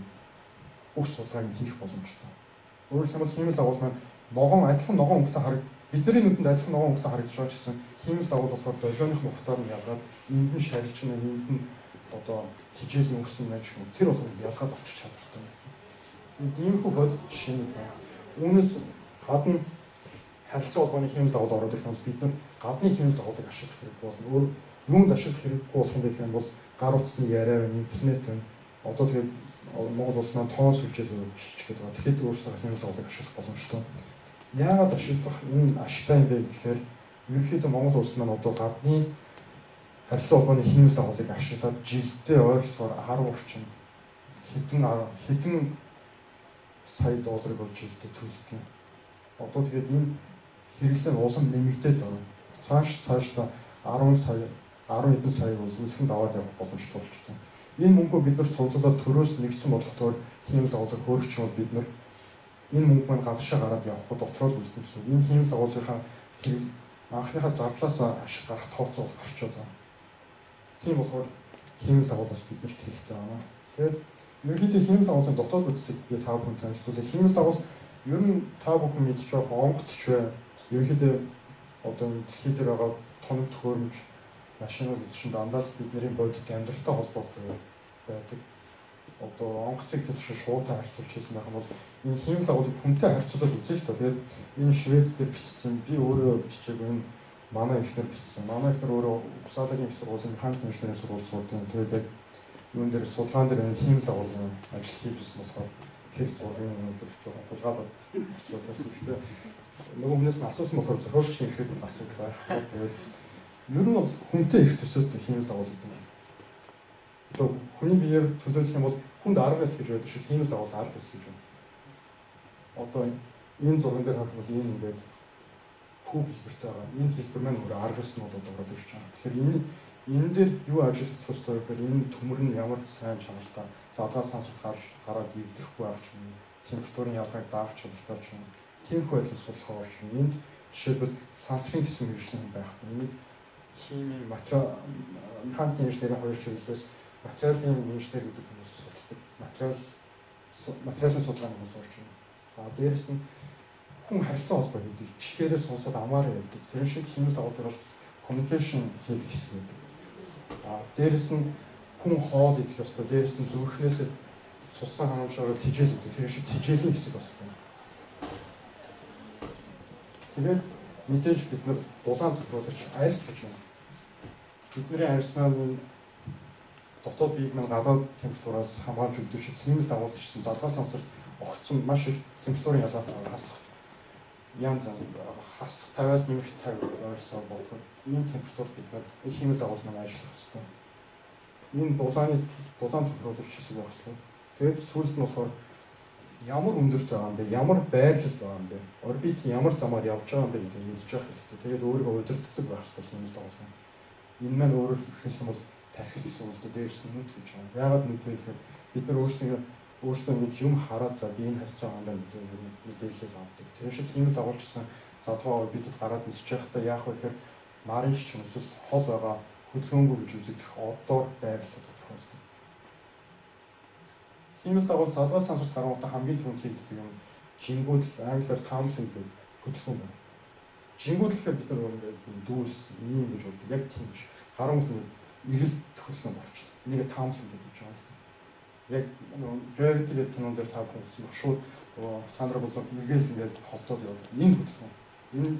бүх судалгааг хийх боломжтой. Өөрөөр хэлбэл хиймэл дагуул маань ногоон адилхан ногоон өнгөтэй хараг Бидний нүдэнд адилхан ногоон өнгөтэй харагдаж байгаа ч гэсэн хиймэл дагуул болохоор долгионых мухтаар нь ялгаад энд нь шарилж байна, энд нь одоо тижээлийн өрсөн байж юм. Тэр болгоныг ялгаад авчиж чадвартай. Иймэрхүү бодит жишээнүүд байна. Үүнээс гадна харилцан холбооны хиймэл дагуул ороод ирэх юм бол бид нар гадны хиймэл дагуулыг ашиглах хэрэггүй болно. Өөр юунд ашиглах хэрэггүй болох юм бэ гэх юм бол гар утасны яриа байна, интернет байна. Одоо тэгээд Монгол улс маань тоон сүлжээ шилжих гэдэг байгаа. Тэгэхэд өөрсдөө хиймэл дагуулыг ашиглах боломжтой. Яагаад ашиглах энэ ашигтай юм бэ гэхээр ерөнхийдөө Монгол улс маань одоо гадны харилцан холбооны хиймэл дагуулыг ашиглаад жилдээ ойролцоогоор 10 орчим хэдэн сая долларыг бол жилдээ төлдөг. Одоо тэгээд энэ хэрэглээ нь улам нэмэгдээд байгаа. Цаашдаа 10 сая, 10 хэдэн сая бол үлхэнд аваад явах боломжтой болчихсон. Энэ мөнгөө бид нар цуглуулад төрөөс нэгдсэн болгохоор хиймэл дагуулыг хөөрч бол бид нар энэ мөнгө маань гадагшаа гараад явахгүй дотроо л үлдэнэ гэсэн. Энэ хиймэл дагуулынхаа хэрэг анхныхаа зардлаас ашиг гарах тооцоо гарчод байна. Тийм болохоор хиймэл дагуулаас бид нарт хэрэгтэй байна. Тэгээд ерөнхийдөө хиймэл дагуулын дотоод бүтцийг би та бүхэн танилцуулъя. Хиймэл дагуул ер нь та бүхэн мэдж байгаа онгоцч бай. Ерөнхийдөө одоо энэ дэлхий дээр байгаа тоног төхөөрөмж машинууд гэдэг чинь дандаа л бидний бодит амьдралтай холбоотой байдаг. Одоо онгоцыг хэд шиг шуутай харьцуулж хийсэн байх юм бол энэ хиймэл дагуулыг хүнтэй харьцуулаад үзье л та. Тэгээд энэ Швед дээр бичсэн, би өөрөө бичээгүй, энэ манай эхнэр бичсэн. Манай эхнэр өөрөө Упсалагийн их сургуулийн механик инженерийн сургууль сурдаг. Тэгээд яг юун дээр судалгаан дээр энэ хиймэл дагуулын ажил хийж ирсэн болохоор тэр зургийн өндөр жоохон хулгайлаад хэцүү тавьсан. Гэхдээ нөгөө хүнээс нь асуусан болохоор зохиолчийн ихэд бол асуудал байхгүй. Тэгээд ер нь бол хүнтэй их төсөөтэй хиймэл дагуул гэдэг юм. Одоо хүний биеэр төлөөлөх юм бол хүнд арга эс гэж байдаг шиг хиймэл дагуулд арга эс гэж байна. Одоо энэ зурган дээр харах бол энэ ингээд куб хэлбэртэй байгаа. Энэ хэлбэр маань өөрөө арга эс нь бол ороод ирж байгаа. Тэгэхээр энэ дээр юу ажиллах ёстой вэ гэхээр энэ төмөр нь ямар сайн чанартай, задгаа сансарт гараад эвдрэхгүй байх ч юм уу, температурын ялгааг даах чадвартай ч юм уу, тиймэрхүү байдлаар судалгаа орж ирнэ. Энд жишээлбэл сансрын гэсэн мэргэжлийн хүн байхгүй. Энийг химийн, материал, механикийн инженерийн хоёр чиглэлээс материалын инженер гэдэг хүмүүс судалдаг. Материалын судалгааны хүмүүс орж ирнэ. А дээрэс нь хүн харилцан холбоо хийдэг, чихээрээ сонсоод амаараа ярьдаг. Тэр шиг хиймэл дагуул дээр communication хийдэг хэсэг байдаг. А дээрэс нь хүн хоол идэх ёстой. Дээрэс нь зүрхнээсээ цуссан хангамжаараа тижээл идэх. Тэр шиг тижээлийн хэсэг бас байна. Тэгээд мэдээж бид нар дулаан тохируулагч арьс гэж байна. Бидний арьс маань дотоод биеийг маань гадаад температураас хамгаалж өгдөг шиг хиймэл дагуулж ирсэн задгаа сансарт огцсон маш их температурын ялгаатай хасах янз янз хасах 50-аас нэмэх 50 ойролцоогоор бодоход ийм температур бид нар хиймэл дагуул маань ажиллах ёстой. Энэ дулаан тохируулагч хэсэг байх ёстой. Тэгээд сүүлд нь болохоор ямар өндөрт байгаа юм бэ? Ямар байрлалд байгаа юм бэ? Орбит ямар замаар явж байгаа юм бэ гэдгийг мэдж явах хэрэгтэй. Тэгээд өөрийгөө удирддаг байх ёстой хиймэл дагуул маань. Энэ маань өөрөөр хэлэх юм бол тархил гэсэн үг л дээ. Дээрс нь нүд гэж байна. Яагаад нүд вэ гэхээр бид нар өөрсдөө ингэж юм хараад за би энэ харьцаа байгаа юм байна гэдэг мэдээлэл авдаг. Тэр шиг хиймэл дагуулчсан задгаа орбитод гараад нисэж байхдаа яах вэ гэхээр нарыг ч юм эсвэл хол байгаа хөдөлгөөнгүй гэж үзэгдэх одоор байрлал тодорхойлдог. Хиймэл дагуул задгаа сансарт гарангуудаа хамгийн түрүүнд хийгддэг юм жингүүдл, англиар tumbling гэдэг хөдөлгөөн байна. Жингүүдл гэхээр бид нар ингээд дүүс, ийм гэж боддог. Яг тийм биш. Гарангууд нь эргэлт хөдөлгөөн орчдөг. Энийг tumbling гэдэг юм байна. Яг Gravity гэдэг кинон дээр та бүхэн үзсэн баг. Шууд Сандра Буллок эргээл ингээд холдоод явдаг. Энэ хөдөлгөөн. Энэ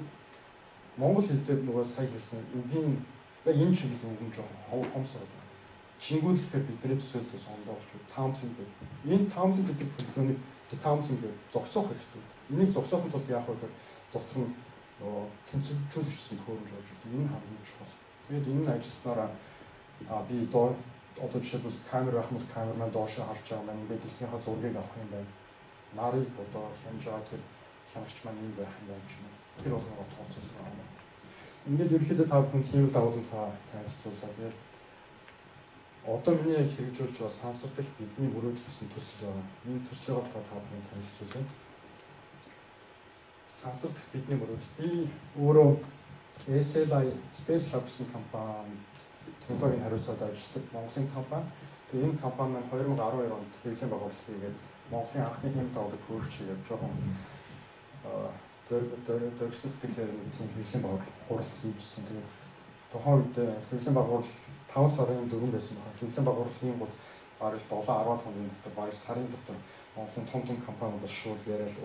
монгол хэл дээр нөгөө сая хэлсэн үгийн яг энэ чиглэлийн үг нь жоохон хомсороод байна. Жингүүл гэхээр бидний төсөөлтөөс сондоо болчих. Tumbling гэдэг. Энэ tumbling гэдэг хөдөлгөөнийг tumbling гэж зогсоох хэрэгтэй. Энийг зогсоохын тулд яах вэ гэхээр дотор нь нөгөө тэнцвэржүүлэгчсэн төхөөрөмж орж ирдэг. Энэ хамгийн чухал. Тэгээд энэ нь ажилласнараа би одоо жишээлбэл камер байх юм бол камер маань доошоо харж байгаа маань ингээд дэлхийнхаа зургийг авах юм байна. Нарыг одоо хянаж байгаа тэр хянагч маань энэ байх юм байна ч юм уу. Тэр болгоноо тооцоолдог юм. Ингээд ерөнхийдөө та бүхэнд хиймэл дагуулын танилцууллаа. Тэгээд одоо миний яг хэрэгжүүлж байгаа сансар дах бидний мөрөөдөл гэсэн төсөл байна. Энэ төслийнхаа тухай та бүхэнд танилцуулъя. Сансар дах бидний мөрөөдөл. Би өөрөө SLI Space Lab гэсэн компани технологийн хариуцаад ажилладаг Монголын компани. Тэгээ энэ компани маань 2012 онд хэрэглэн байгуулалт хийгээд Монголын анхны хиймэл дагуулыг хөөрч хийгээд жоохон дөрвсөн сэтгэлээр нэг тийм хэвлэлийн баг хурал хийжсэн. Тэгээд тухайн үед хэвлэлийн баг хурал 5 сарын 4 байсан байна. Хэвлэлийн баг хурал хийнгүүт бараг 7 10 хоногийн дотор, бараг сарын дотор Монголын том том компаниудаар шууд яриад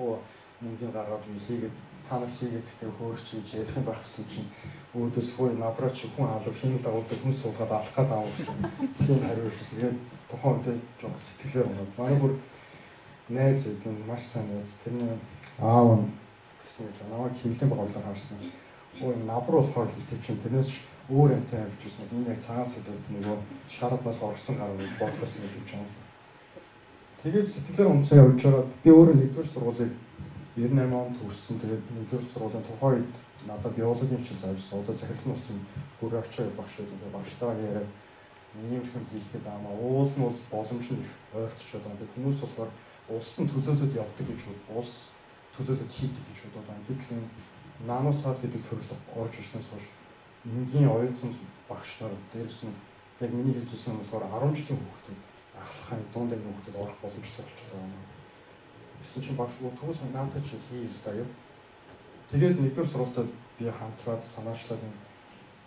мөнгөний гаргаад би хийгээд та нар хийгээд тэгээ хөөрч гэж ярих юм байх гэсэн чинь өөдөөс хөөе набраа чи хүн алав хиймэл дагуулдаг хүн суулгаад алах гээд аа гэсэн тийм хариу ирсэн. Тэгээд тухайн үед жоох сэтгэлээр унаад манай бүр найз гэдэг нь маш сайн найз, тэрний аав нь гэсэн гэж намайг хэвлэлийн байгууллагаар харсан. Өө набар болохоор л итгэв чинь тэрнээс өөр юмтай явж байсан. Энэ яг цагаан сэлээд нөгөө шаарднаас орсон гарав гэж бодлоосон гэдэг юм. Тэгээд сэтгэлээр унцсан явж байгаад би өөрөө нэгдүгээр сургуулийг 98 онд төгссөн. Тэгээд нэгдүгээр сургуулийн тухайн үед надад биологийн хичээл заавсан. Одоо захирал нь болсон Гүрэгч багш байдаг. Багштайгаа яриад ийм их юм хийх гээд аа. Уул нь бол боломж нь их ойртож байгаа. Тэгээд хүмүүс болохоор улсын төлөөлөд явдаг гэж улс төлөөлөд хийдэг гэж бодоод байгаа. Гэтэл энэ наносад гэдэг төрөл орж ирснээс хойш энгийн оюутан багш нар дээрээс нь яг миний хэлж ирсэн нь болохоор 10 жилийн хүүхдүүд ахлахын дунд ангийн хүүхдүүд орох боломжтой болчиход байгаа юм. Гэсэн чинь багш тэгвэл наатаа чи хий л да гэв. Тэгээд нэгдүгээр сургуультад би хамтраад санаачлаад энэ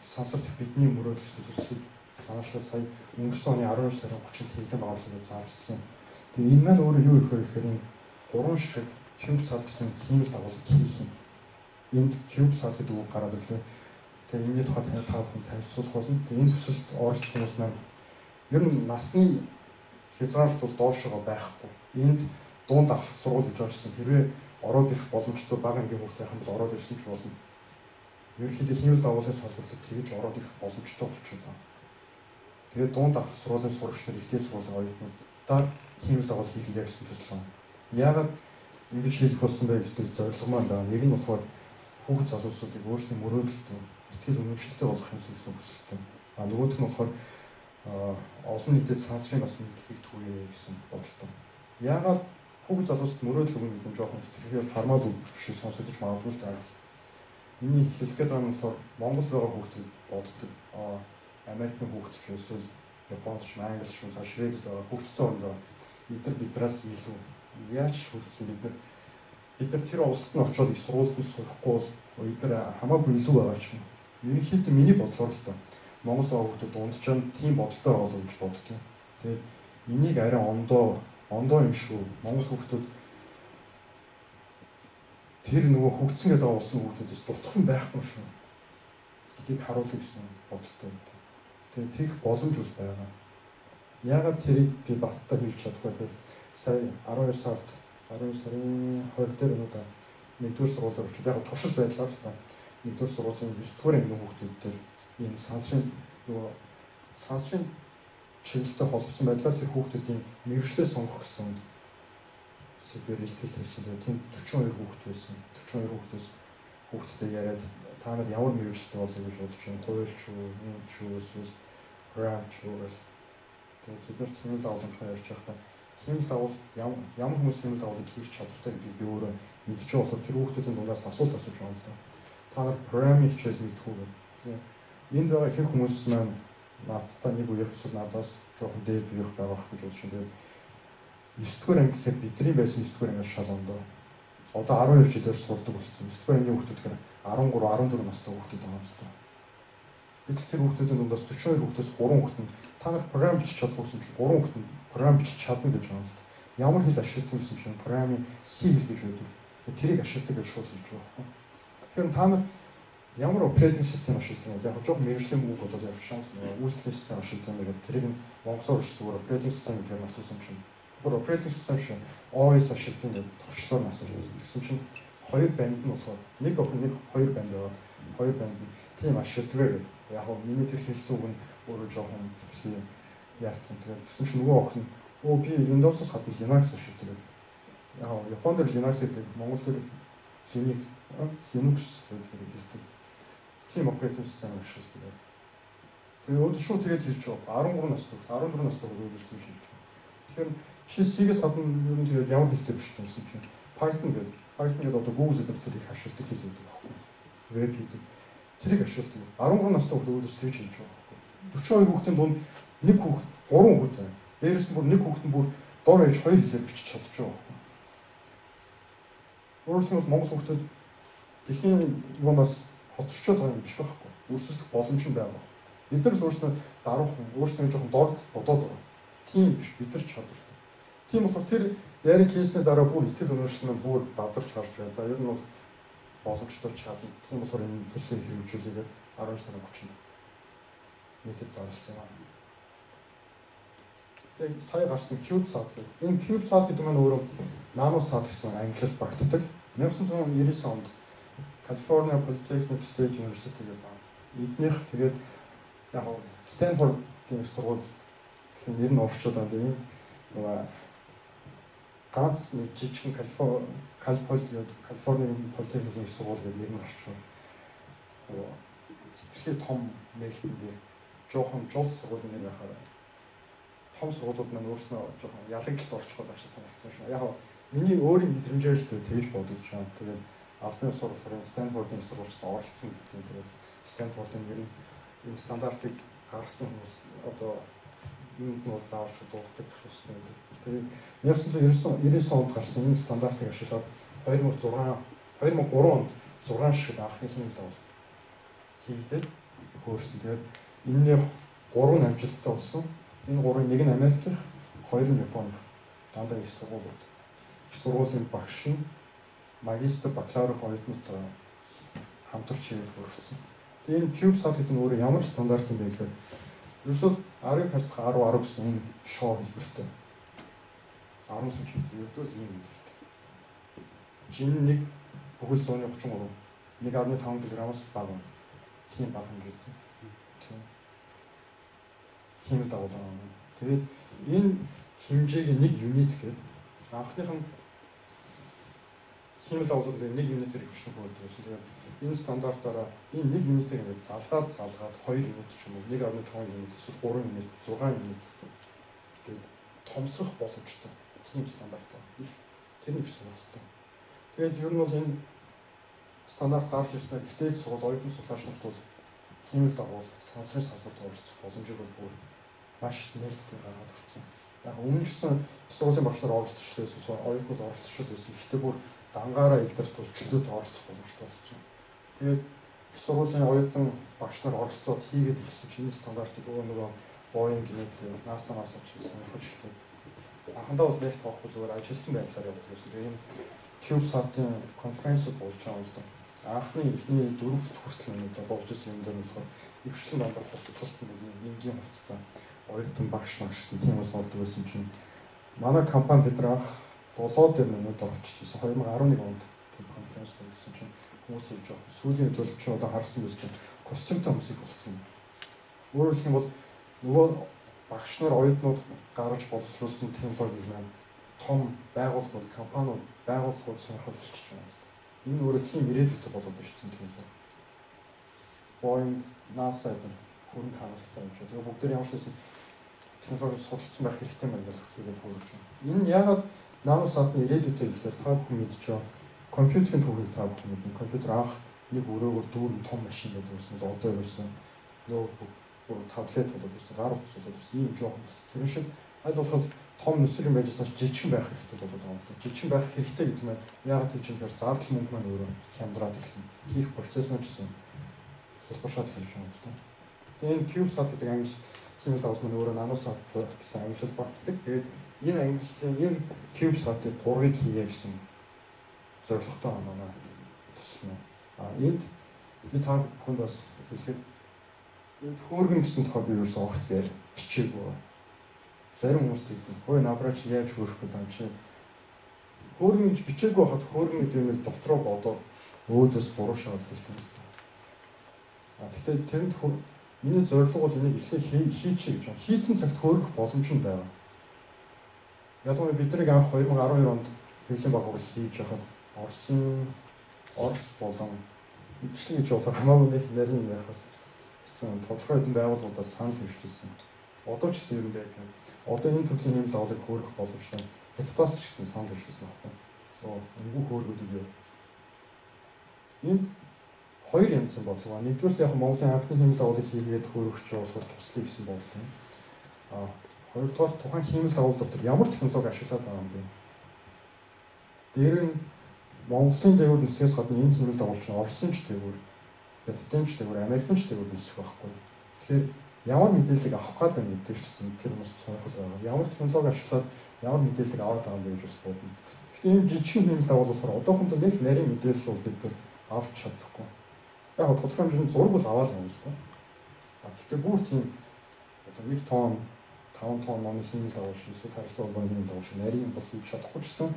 сансар дэх бидний мөрөөдөл гэсэн төслийг санаачлаад сая өнгөрсөн оны 12 сарын 30-нд хэвлэлийн байгууллагыг зарласан. Тэгээд энэ маань өөрөө юу их вэ гэхээр энэ 3 шиг CubeSat гэсэн хиймэл дагуулга хийх юм. Энд CubeSat гэдэг үг гараад ирлээ. Тэгээд энэний тухай та бүхэн танилцуулах болно. Тэгээд энэ төсөлд оролцох хүмүүс маань ер нь насны хязгаарлалт бол доошогоо байхгүй. Энд дунд ахлах сургууль гэж орсон. Хэрвээ ороод ирэх боломжтой бага ангийн хүүхдээ байх юм бол ороод ирсэн ч болно. Ерөнхийдөө хиймэл дагуулгын салбарлууд тэгж ороод ирэх боломжтой болчиход байна. Тэгээд дунд ахлах сургуулийн сурагч нар их дээд сургуулийн оюутнуудаар хиймэл дагуулга хийлгээ гэсэн төсөл байна. Яагаад ингэж хийх болсон бэ гэдэг зорилго маань байна. Нэг нь болохоор хүүхд залуусуудыг өөрсдийн мөрөөдөлтөд итгэл үнэмшилтэй болгох юмсан гэсэн хүсэлтэй. А нөгөөх нь болохоор олон нийтэд сансрын бас мэдлэгийг түгээе гэсэн бодолтой. Яагаад хүүхд залуусад мөрөөдөл өгнө гэдэг нь жоохон хэтэрхий формал үг шиг сонсогдож магадгүй л дээ. Миний хэлэх гээд байгаа нь болохоор Монголд байгаа хүүхдүүд боддог. Америкийн хүүхд ч эсвэл Японд ч, Англид ч, Шведэд байгаа хөгжсөн орнд байгаа. Эдгээр бидраас илүү яаж хөгжсөн бид нар тэр улсад нь очиод их сургуульд нь сурахгүй бол эдгээр хамаагүй илүү байгаа ч юм. Ерөнхийдөө миний бодлоор л доо Монголд байгаа хүүхдүүд дунджаа тийм бодолтой байгаа л гэж боддог юм. Тэгээд энийг арай ондоо юм шүү. Монгол хүүхдүүд тэр нөгөө хөгжсөн гэдэг улсын хүүхдүүдээс дутхан байхгүй шүү гэдгийг харуулъя гэсэн бодолтой байдаг. Тэгээд тийх боломж бол байгаа. Яагаад тэрийг би баттай хэлж чадахгүй гэхээр сая 12 сард 12 сарын 20 дээр өнөөдөр нэгдүгээр сургуулиар очиж яг туршилт байдлаар л та нэгдүгээр сургуулийн 9 дугаар ангийн хүүхдүүд дээр энэ сансрын нөгөө сансрын чиглэлтэй холбосон байдлаар тэр хүүхдүүдийн мэргэжлээ сонгох гэсэн сэдвээр илтгэл тавьсан. Тэгээд тийм 42 хүүхэд байсан. 42 хүүхдээс хүүхдтэй яриад та нар ямар мэргэжилтэй болъё гэж бодож байна? Хуульч уу, юм ч үү, эсвэл програмч уу гэл. Тэгээд тэд нар хиймэл дагуулгын тухай ярьж байхдаа хиймэл дагуул ямар хүмүүс хиймэл дагуулгыг хийх чадвартай гэдгийг би өөрөө мэдчихэж болохоор тэр хүүхдүүдийн дундаас асуулт асууж байгаа юм л да. Та нар програмын хичээл мэдэх үү гэх. Тэгээд энд байгаа ихэнх хүмүүс маань надтай нэг үеих эсвэл надаас жоохон дээд үеих байгаа гэж бодож байна. Тэгээд 9 дугаар анги гэхээр бидний байсан 9 дугаар ангиас шал ондоо. Одоо 12 жилээр сурдаг болсон. 9 дугаар ангийн хүүхдүүд гэхээр 13, 14 настай хүүхдүүд байгаа юм л да. Гэтэл тэр хүүхдүүдийн дундаас 42 хүүхдээс 3 хүүхэд нь та нар програм бичиж чадахгүй гэсэн чинь 3 хүүхэд нь програм бичиж чадна гэж байгаа юм л да. Ямар хэл ашигладаг гэсэн чинь програмын C хэл гэж байдаг. Тэрийг ашигладаг гэж шууд хэлж байгаа байхгүй. Тэгэхээр та нар ямар operating system ашигладаг вэ? Яг жоохон мэргэжлийн үг болоод явчихсан. Үйлдлийн систем ашигладаг юм гэдэг. Тэрийг нь монголоор биш зүгээр operating system гэдгээр нь асуусан чинь бүр operating system шиг OS ашигладаг гэдэг товчлоор нь асууж байсан. Тэгсэн чинь хоёр банд нь болохоор нэг охин нэг хоёр банд байгаад хоёр банд нь тийм ашигладаг гэдэг. Яг нь миний тэр хэлсэн үг нь өөрөө жоохон хэтэрхий яатсан. Тэгээд тэгсэн чинь нөгөө охин би Windows-оос гадна Linux ашигладаг гэдэг. Яг нь Японд дээр Linux гэдэг, Монгол дээр Linux гэдэг хэлдэг. Тийм operating system ашигладаг. Тэгээд өөдөө шууд тэгээд хэлж байгаа. 13 настай, 14 настай өөдөө тэгж хэлж байгаа. Тэгэхээр чи C-гээс гадна ер нь тэгээд ямар хэлтэй биш гэсэн чинь Python гэдэг. Python гэдэг одоо Google дээр тэр их ашигладаг хэл гэдэг байхгүй. Веб хийдэг. Тэрийг ашигладаг. 13 настай хүүхэд өөдөөс тэгж хэлж байгаа байхгүй. 42 хүүхдийн дунд нэг хүүхэд 3 хүүхэд байна. Дээрээс нь бүр нэг хүүхэд нь бүр дор хаяж хоёр хэлээр бичиж чадчих байгаа байхгүй. Өөрөөр хэлбэл Монгол хүүхдүүд Дэлхийн юунаас хоцорчод байгаа юм биш байхгүй. Өрсөлдөх боломж нь байгаа. Бид нар л өөрснөө даруухан, өөрснөө жоохон дорд бодоод байгаа. Тийм биш, бид нар чадвартай. Тийм болохоор тэр яриг хийсний дараа бүр итгэл үнэмшил нь бүр бадарч гарч байна. За ер нь бол боломжтой чадна. Тийм болохоор энэ төслийг хэрэгжүүлээгээд 12 сарын 30-нд нийтэд зарласан юм. Тэгээд сая гарсан CubeSat гэдэг. Энэ CubeSat гэдэг нь өөрөө NanoSat гэсэн ангилалд багтдаг. 1999 онд California Polytechnic State University гэдэг байна. Эднийх тэгээд яг Stanford-ийн сургууль гэх нэр нь орчууд байна. Тэгээд нөгөө ганц нэг жижигхэн Калифорни Polytechnic-ийн сургууль гэдэг нэр нь гарч байна. Нөгөө хэтэрхий том нээлтэн дээр жоохон жул сургуулийн нэр байхаар том сургуулиуд маань өөрснөө жоохон ялагдлалд орчих гээд шиг санагдсан шүү. Яг миний өөрийн мэдрэмжээр л тэгж бодож байна. Тэгээд албан ёсоор болохоор Stanford-ын сургуульчсан оролцсон гэдэг юм. Тэгээд Stanford-ын ер нь энэ стандартыг гаргасан хүмүүс одоо юунд нь бол заавал дуудагдах ёстой гэдэг. Тэгээд 1999 онд гарсан энэ стандартыг ашиглаад 2006 2003 онд 6 ширхэг анхны хиймэл дагуул хийгдээд хөөрсөн. Тэгээд энэний 3 нь амжилттай болсон. Энэ гурвын нэг нь Америкийнх, хоёр нь Японых. Дандаа их сургуулиуд. Их сургуулийн багш нь магистр, бакалаврын оюутнуудтай хамтарч хийгээд хөрвсөн. Тэгээ энэ CubeSat гэдэг нь өөрөө ямар стандарт юм бэ гэхээр ерөөсөө 10 харьцах 10 10 гэсэн энэ шоу хэлбэртэй. 10 см ердөө ийм өндөртэй. Жин нэг бүхэл 133 1.5 кг-аас бага. Тийм бага хэмжээтэй. Тийм. Хиймэл дагуулга. Тэгээд энэ хэмжээг нэг юнит гэдэг анхных нь хиймэл дагуулгын нэг юнитээр хөвчлэн хөөрдөг байсан. Тэгээд энэ стандартаараа энэ нэг юнитийг ингээд залгаад 2 юнит ч юм уу 1.5 юнит эсвэл 3 юнит 6 юнит тэгээд томсох боломжтой тийм стандарт их тэр нэг сургалтай. Тэгээд ер нь бол энэ стандарт зарж ирснээр ихтэй сургууль оюутан судлаач нарт бол хиймэл дагуул сансрын салбарт оролцох боломжийг бол бүр маш нээлттэй гаргаад өгсөн. Яг өмнө ч гэсэн сургуулийн багш нар оролцож байсан, оюутнууд оролцож байсан. Гэхдээ бүр дангаараа эдгэрт бол чөлөөт оролцох боломжтой болсон. Тэгээд их сургуулийн оюутан багш нар оролцоод хийгээд ирсэн чинь энэ стандартыг нөгөө Boeing гэнэ NASA-наас ч сонирхож эхлэв. Анхандаа бол лефт авахгүй зүгээр ажилласан байдлаар явдаг байсан. Тэгээд энэ CubeSat-ын конференцуд болж байгаа юм л да. Анхны эхний дөрөвт хүртэл нэг болж исэн юм дээр нь болохоор ихвчлэн дандаа хувцлалт нэг юм энгийн хувцастай оюутан багш гэсэн тийм ус ордог байсан чинь манай компани бид нар анх 7 дээр өнөөдөр очиж ирсэн 2011 онд тийм конференц болсон чинь хүмүүс ирж байгаа. Сүүлийн үед бол чи одоо харсан биз чинь костюмтай хүмүүс их болсон. Өөрөөр хэлэх юм бол нөгөө багш нар оюутнууд гаргаж боловсруулсан технологиг маань том байгууллагууд, компаниуд, байгууллагууд сонирхол болчихж байна. Энэ өөрөө тийм ирээдүйтэй болоод ирсэн технологи. Boeing, NASA гэдэг хөрөнгө хангалттай юм чи. Тэгээ бүгд ямар ч байсан технологи судалсан байх хэрэгтэй байна гэж хийгээд хөрөж байна. Энэ нь яагаад NanoSat-ны ирээдүйтэй гэхээр та бүхэн мэдж байгаа. Компьютерийн түүхийг та бүхэн мэднэ. Компьютер анх нэг өрөөгөр дүүрэн том машин байдаг байсан бол одоо ерөөсөн ноутбук, таблет болоод ирсэн, гар утас болоод ирсэн. Ийм жоохон. Тэр шиг аль болох том нүсэр юм байж байснаас жижигхэн байх хэрэгтэй болоод байгаа юм л да. Жижигхэн байх хэрэгтэй гэдэг нь яагаад гэж юм гэхээр зардал мөнгө маань өөрөө хямдраад эхэлнэ. Хийх процесс маань ч гэсэн хялбаршаад эхэлж байгаа юм л да. Тэгээ энэ CubeSat гэдэг англи хиймэл дагуул маань өөрөө NanoSat гэсэн ангилал багтдаг. Тэгээд энэ ангиллын энэ CubeSat-ыг 3-ыг хийе гэсэн зорилготой манай төсөл нь. А энд би та бүхэнд бас хэлэхэд энд хөөргөн гэсэн тухай би ерөөсөө огт бичээгүй. Зарим хүмүүс тэгдэг. Хөөе набраа чи яаж хөөрөх гэдэг юм чи. Хөөргөн гэж бичээгүй байхад хөөргөн гэдэг юм дотроо бодоод өөдөөс буруу шаваад хэлдэг юм л да. А тэгтээ тэрэнд миний зорилго бол энийг эхлээ хийчихье гэж байна. Хийцэн цагт хөөрөх боломж нь байгаа. Ялангуяа бид нарыг анх 2012 онд хэвлэлийн баг хурал хийж байхад Орос болон ижилхэн гэж болохоор хамаагүй нэг нарийн юм ярих бас хэцүү. Тодорхой хэдэн байгууллагуудаас санал хэвшижсэн. Одоо ч гэсэн юм байдаг. Одоо энэ төрлийн хиймэл дагуулыг хөөрөх боломжтой. Хятадаас ч гэсэн санал хэвшижсэн байхгүй. Энгүү хөөргөдөг юу. Энд хоёр янзын бодлого байна. Нэгдүгээр яг Монголын анхны хиймэл дагуулыг хийгээд хөөрөгч болохоор туслая гэсэн бодлого юм. А хоёрдугаар тухайн хиймэл дагуул дотор ямар технологи ашиглаад байгаа юм бэ? Дээр нь Монголын дээгүүр нисгээс гадна энэ хиймэл дагуулч нь Оросын ч дээгүүр, Хятадын ч дээгүүр, Америкийн ч дээгүүр нисэх байхгүй. Тэгэхээр ямар мэдээллийг авах гээд байна гэдэг чинь тэр хүмүүс сонирхол байгаа. Ямар технологи ашиглаад ямар мэдээллийг аваад байгаа юм бэ гэж бас бодно. Гэхдээ энэ жижигхэн хиймэл дагуул болохоор одоохондоо нэг нарийн мэдээлэл бол бид нар авч чадахгүй. Яг нь тодорхой хэмжээний зураг бол аваад байна л да. А гэхдээ бүр тийм одоо 1 тонн 5 тонн номын хиймэл дагуул шиг эсвэл харилцаа холбооны хиймэл дагуул шиг нарийн бол хийж чадахгүй ч гэсэн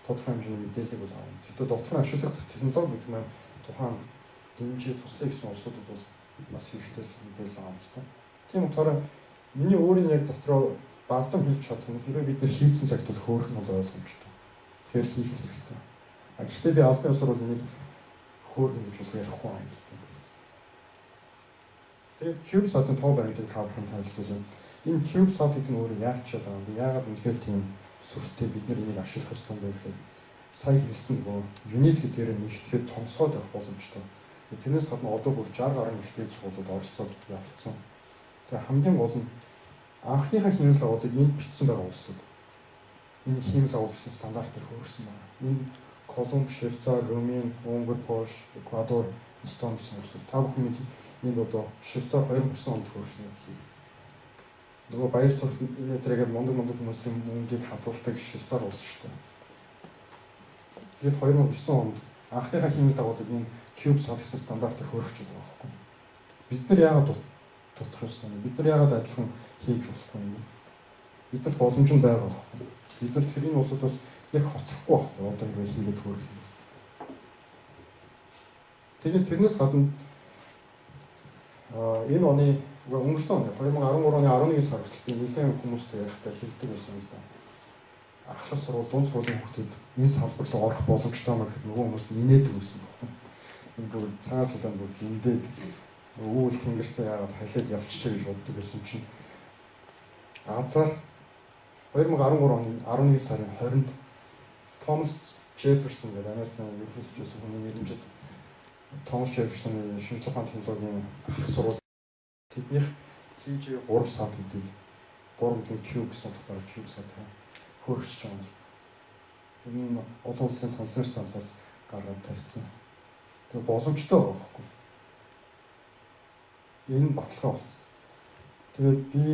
тодорхой хэмжээний мэдээллийг бол авна. Гэхдээ дотор нь ашиглах технологи гэдэг маань тухайн дэмжиж туслая гэсэн улсуудад бол бас хэрэгтэй мэдээлэл авна л да. Тийм утгаараа миний өөрийн яг дотроо бавдан хийж чадах нь хэрвээ бид нар хийцэн цагт бол хөөрөх нь бол ойлгомжтой. Тэгэхээр хийх хэрэгтэй. А гэхдээ би албан ёсоор бол энийг хөөргөн гэж бол ярихгүй юм л да. Тэгээд CubeSat-ын тоо баримтыг та бүхэн танилцуулъя. Энэ CubeSat гэдэг нь өөрөө яаж чад байгаа юм бэ? Яагаад үнэхээр тийм сүртэй бид нар энийг ашиглах ёстой юм бэ гэхээр сая хэлсэн нөгөө unit гэдгээр нэгтгэхэд томсгоод явах боломжтой. Тэрнээс гадна одоо бүр 60 гаруй нэгтгэх сургуулиуд оролцоод явцсан. Тэгээ хамгийн гол нь анхныхаа хиймэл дагуулыг энд бичсэн байгаа улсууд. Энэ хиймэл дагуул гэсэн стандартаар хөөрсөн байна. Энэ Колумб, Швейцар, Румын, Унгар, Польш, Эквадор, Эстон гэсэн улсууд. Та бүхэн мэд энд одоо Швейцар 2009 онд хөөрсөн юм. Нөгөө баяр цогт нэтрэгээд мундаг мундаг хүмүүсийн мөнгийг хадгалдаг Швейцар улс шүү дээ. Тэгээд 2009 онд анхныхаа хиймэл дагуулыг энэ CubeSat гэсэн стандартаар хөөрөгчөд байгаа байхгүй. Бид нар яагаад дутах ёстой юм? Бид нар яагаад адилхан хийж болохгүй юм бэ? Бид нар боломж нь байгаа байхгүй. Бид нар тэр энэ улсуудаас яг хоцрохгүй байхгүй. Одоо хэрвээ хийгээд хөөрөх юм бол. Тэгээд тэрнээс гадна энэ оны өнгөрсөн оны 2013 оны 11 сар хүртэл би нэлээд хүмүүстэй ярихдаа хэлдэг байсан юм л да. Ахлах сургууль, дунд сургуулийн хүүхдүүд энэ салбар руу орох боломжтой юм гэхэд нөгөө хүмүүс нинээдэг байсан байхгүй. Энэ бүр цагаан сулаан бүр гиндээд өвөл тэнгэртэй яагаад халиад явчихъя гэж боддог байсан чинь азар 2013 оны 11 сарын 20-нд Томас Джефферсон гэдэг Америкийн ерөнхийлөгч байсан хүний нэрмжит Томас Джефферсоны шинжлэх ухааны технологийн ахлах сургууль тэднийх TJ3 сат гэдгийг 3 гэдэг нь Q гэсэн утгаараа CubeSat хөөрөгчж байгаа юм л. Энэ нь олон улсын сансрын станцаас гаргаад тавьсан. Тэгээ боломжтой байгаа байхгүй. Энэ баталгаа болсон. Тэгээд би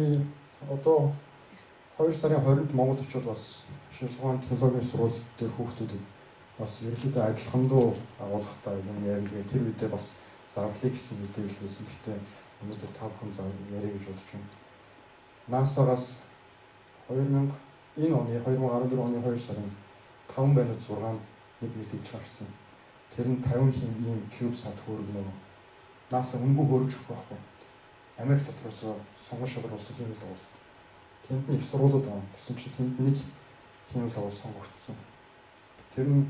одоо 2 сарын 20-нд Монгол очиод бас шинжлэх ухааны технологийн сургууль дээр хүүхдүүдэд бас ерөнхийдөө адилхан дуу агуулгатай юм ярина. Тэгээд тэр үедээ бас зарлая гэсэн мэдээлэл байсан. Гэхдээ өнөөдөр та бүхэн зарлая яриа гэж бодож байна. NASA-гаас 2000 энэ оны 2014 оны 2 сарын 5.6-нд нэг мэдээлэл гарсан. Тэр нь 50 хийм ийм CubeSat хөөргөнө. NASA үнгүй хөөргөж өгөх байхгүй. Америк дотроос сонгон шалгаруулсан хиймэл дагуул. Тэнд нь их сургуулиуд байгаа. Тэгсэн чинь тэнд нэг хиймэл дагуул сонгогдсон. Тэр нь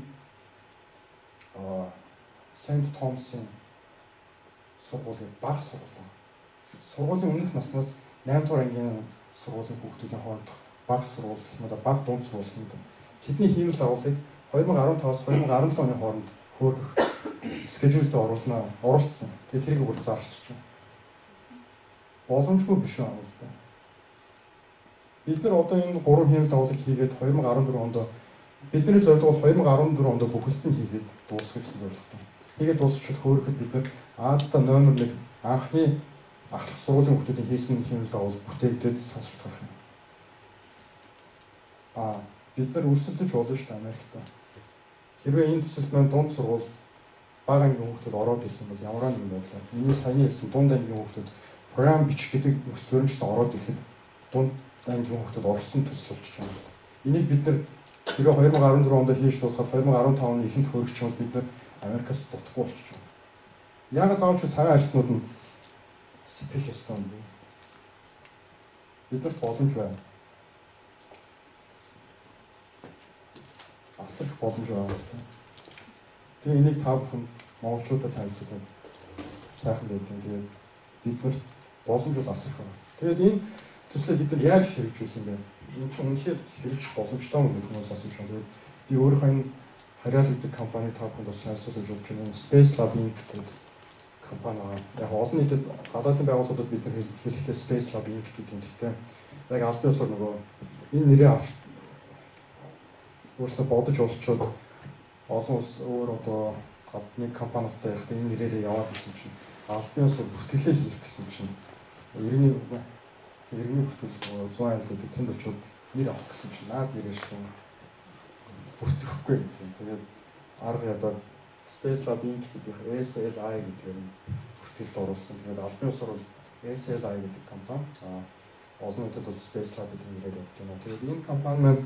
Сент Томсын сургуулийн бага сургууль. Сургуулийн өмнөх наснаас 8 дугаар ангийн сургуулийн хүүхдүүдийн хоорондох бага сургууль гэх юм уу бага дунд сургууль гэх юм уу. Тэдний хиймэл дагуулыг 2015-аас 2017 оны хооронд хөөргөх скежүүлд оруулнаа, оруулсан. Тэгээ тэрийг бүр зарлчих чинь. Боломжгүй биш юм л да. Бид нар одоо энэ 3 хиймэл дагуулыг хийгээд 2014 онд бидний зорилго бол 2014 онд бүхэлд нь хийгээд дуусгах гэсэн зорилготой. Хийгээд дуусчихвал хөөрөхөд бид нар Азда номер 1 анхны ахлах сургуулийн хүүхдүүдийн хийсэн хиймэл дагуул бүтээгдээд сансарт гарах юм. А бид нар өрсөлдөж болно шүү дээ Америкт. Хэрвээ энэ төсөлд маань дунд сургууль бага ангийн хүүхдүүд ороод ирэх юм бол ямар нэгэн байдлаар миний саяны хэлсэн дунд ангийн хүүхдүүд програм бичих гэдэг нөхцлөөр нь ч гэсэн ороод ирэхэд дунд ангийн хүүхдүүд орсон төсөл болчих юм. Энийг бид нар хэрвээ 2014 онд хийж дуусгаад 2015 оны эхэнд хөөрчих юм бол бид нар Америкаас дутхгүй болчих юм. Яагаад заавал ч цагаан арьснууд нь сэтгэх ёстой юм бэ? Биднэрт боломж байна. Асар их боломж байгаа л та. Тэгээ энийг та бүхэн монголчуудад танилцуулаад сайхан байдаг. Тэгээд бид нар боломж бол асар их байна. Тэгээд энэ төслийг бид нар яаж хэрэгжүүлэх юм бэ? Энэ чинь үнэхээр хэрэгжих боломжтой юм гэдэг хүмүүс асууж байна. Тэгээд би өөрийнхөө энэ харьяал гэдэг компани та бүхэнд бас танилцуулж болж байна. Space Lab Inc гэдэг компани байгаа. Яг олон нийтэд гадаадын байгууллагуудад бид нар хэлэхдээ Space Lab Inc гэдэг юм. Гэхдээ яг албан ёсоор нөгөө энэ нэрээ авч өөрсдөө бодож олцоод Олон улс өөр одоо гадны компаниудтай ярихдаа энэ нэрээрээ яваад исэн чинь албан ёсоор бүртгэлээ хийх гэсэн чинь иргэний бүртгэл 100 айлд гэдэг тэнд очиод нэр авах гэсэн чинь наад нэрээр шүү бүртгэхгүй гэдэг. Тэгээд арга ядаад Space Lab Inc гэдэг SLI гэдгээр нь бүртгэлд оруулсан. Тэгээд албан ёсоор бол SLI гэдэг компани. Олон нийтэд бол Space Lab гэдэг нэрээр явдаг юм. Тэгээд энэ компани маань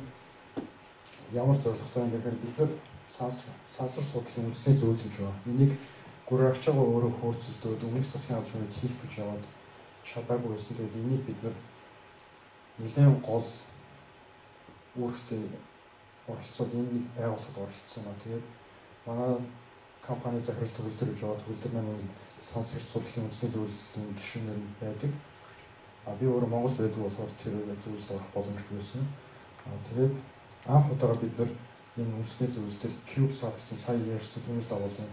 ямар зорилготой юм бэ гэхээр бид нар сансар судлалын үндэсний зүйл гэж байна. Энийг гүрагчаагаа өөрөө хөөрцөлдөөд өмнөх засгийн газрын үед хийх гэж яваад чадаагүй байсан. Тэгээд энийг бид нар нэлээд гол үүрэгтэй оролцоод энэ нэг байгууллагад оролцсон юм. Тэгээд манай компани захирал төгөлдөр гэж байгаа. Төгөлдөр маань энэ сансар судлалын үндэсний зөвлөлийн гишүүнээр байдаг. Би өөрөө Монголд байдаг болохоор тэр зөвлөлд орох боломжгүй байсан. Тэгээд анх удаага бид нар энэ үндэсний зөвлөл дээр CubeSat гэсэн сая ярьсан хиймэл дагуулын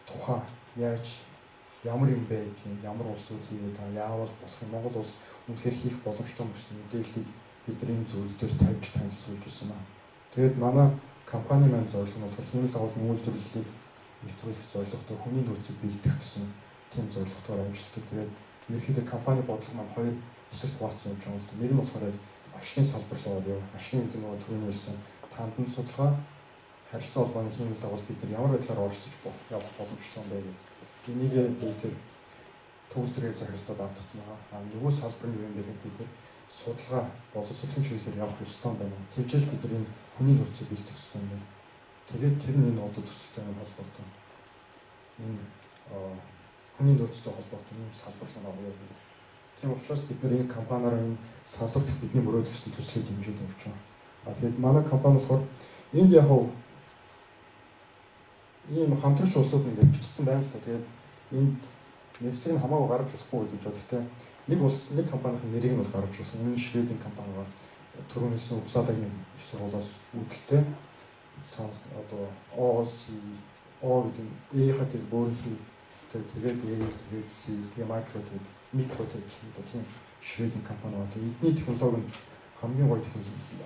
тухай яаж ямар юм байдгийг, ямар улсууд хийгээд байгаа, яавал болох юм, Монгол улс үнэхээр хийх боломжтой юм гэсэн мэдээллийг бид нар энэ зөвлөл дээр тавьж танилцуулж байсан байна. Тэгээд манай компани маань зорилго нь болохоор хиймэл дагуулын үйлдвэрлэлийг нэвтрүүлэх зорилготой хүний нөөцийг бэлдэх гэсэн тийм зорилготойгоор ажилладаг. Тэгээд ерөнхийдөө компани бодлого маань хоёр хэсэгт хуваацсан явж байгаа юм. Нэг нь болохоор ашигын салбар руу орё. Ашигын гэдэг нь түрүүний хэлсэн тандан судалгаа, харилцан холбооны хиймэл дагуул бид нар ямар байдлаар оролцож явах боломжтой юм бэ гэдэг. Энийг би тэр төгөлдрийн захиралтад авдсан байгаа. Нөгөө салбар нь юу юм бэ гэхэд бид нар судалгаа, боловсролын чиглэлээр явах ёстой юм байна. Тэгжээж бид нар энэ хүний нөөцийг бэлтгэх ёстой юм байна. Тэгээд тэр нь энэ одоо төсөлтэй холбоотой. Энэ хүний нөөцтэй холбоотой ийм салбар руу орё гэдэг. Тийм учраас бид нар энэ компаниараа энэ сансар дэх бидний мөрөөдөл гэсэн төслийг дэмжиж явж байгаа. Тэгээд манай компани болохоор энд яг ийм хамтрагч улсууд ингээд бичсэн байна л та. Тэгээд энд нэрсийг нь хамаагүй гаргаж болохгүй гэж байна. Гэхдээ нэг улс нэг компанийн нэрийг нь бол гаргаж болно. Энэ Шведийн компани байгаа. Түрүүн хэлсэн Упсалагийн их сургуулиас үүдэлтэй одоо O C O гэдэг E-ха тэр бөөрөнхий тэгээд E тэгээд C тэгээд Microtech, Microtech гэдэг тийм Шведийн компани байна. Тэгээд эдний технологи нь хамгийн гоё технологи.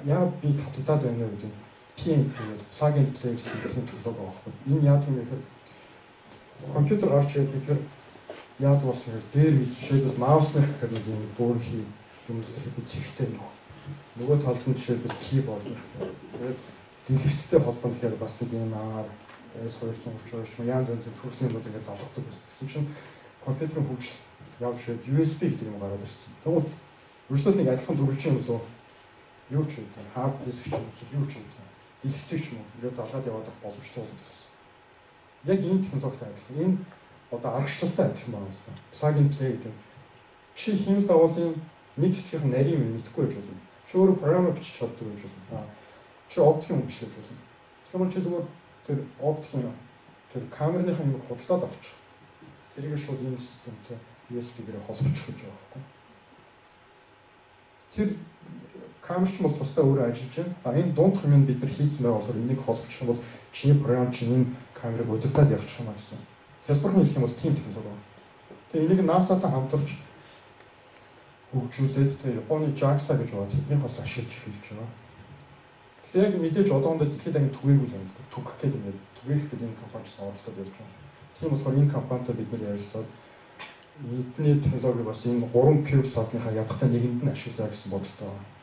Яг би татагдаад байна гэдэг нь PNP гэдэг plug and play гэсэн тийм технологи байгаа байхгүй. Энэ яадаг юм бэ гэхээр компьютер гарч ирээд бид нар яадаг болсон гэхээр дээр жишээлбэл маусных гэхээр нэг юм бөөрөнхий юм дотор хэдэн цэгтэй нөх. Нөгөө талд нь жишээлбэл keyboard нөх. Тэгээд дэлгэцтэй холбоо гэхээр бас нэг юм R S232 ч юм янз янзын төрлийн юмуд ингээд залгадаг байсан. Тэгсэн чинь компьютерийн хөгжил явж ирээд USB гэдэг юм гараад ирсэн. Тэгвэл ерөөсөө нэг адилхан дөрвөлжин юм лөө юу ч юм те хард диск ч юм уу юу ч юм те дэлгэцийг ч юм уу ингээд залгаад яваад байх боломжтой болдог гэсэн. Яг энэ технологитой адилхан. Энэ одоо аргачлалтай адилхан байгаа юм л да. Plug and play гэдэг. Чи хиймэл дагуулын нэг хэсгийнх нь нарийн юм мэдэхгүй байж болно. Чи өөрөө програм бичиж чаддаг байж болно. Чи оптикийн хүн биш байж болно. Тэгэхээр чи зүгээр тэр оптикийн тэр камерныхаа юмыг худалдаад авчих. Тэрийг шууд энэ системтэй USB-гээр холбочих гэж байгаа байхгүй. Тэр камер ч бол тусдаа өөрөө ажиллаж байна. А энэ дундх юм бид нар хийцэн байгаа болохоор энийг холбочих юм бол чиний програм чинь энэ камерыг удирдах явчих юм а гэсэн. Хялбархан хэлэх юм бол тийм технологи байна. Тэгээ энийг NASA-тай хамтарч хөгжүүлээд тэгээ Японы JAXA гэж байгаа тэднийх бас ашиглаж эхэлж байгаа. Тэгэхээр яг мэдээж одоохондоо дэлхийд дахин түгээгүй л юм л да. Түгэх гээд ингээд түгээх гээд энэ компани ч оролдоод явж байгаа. Тийм болохоор энэ компанитай бид нар ярилцаад эдний технологи бас энэ 3 CubeSat-ныхаа ядахтай нэгэнд нь ашиглая гэсэн бодолтой байна.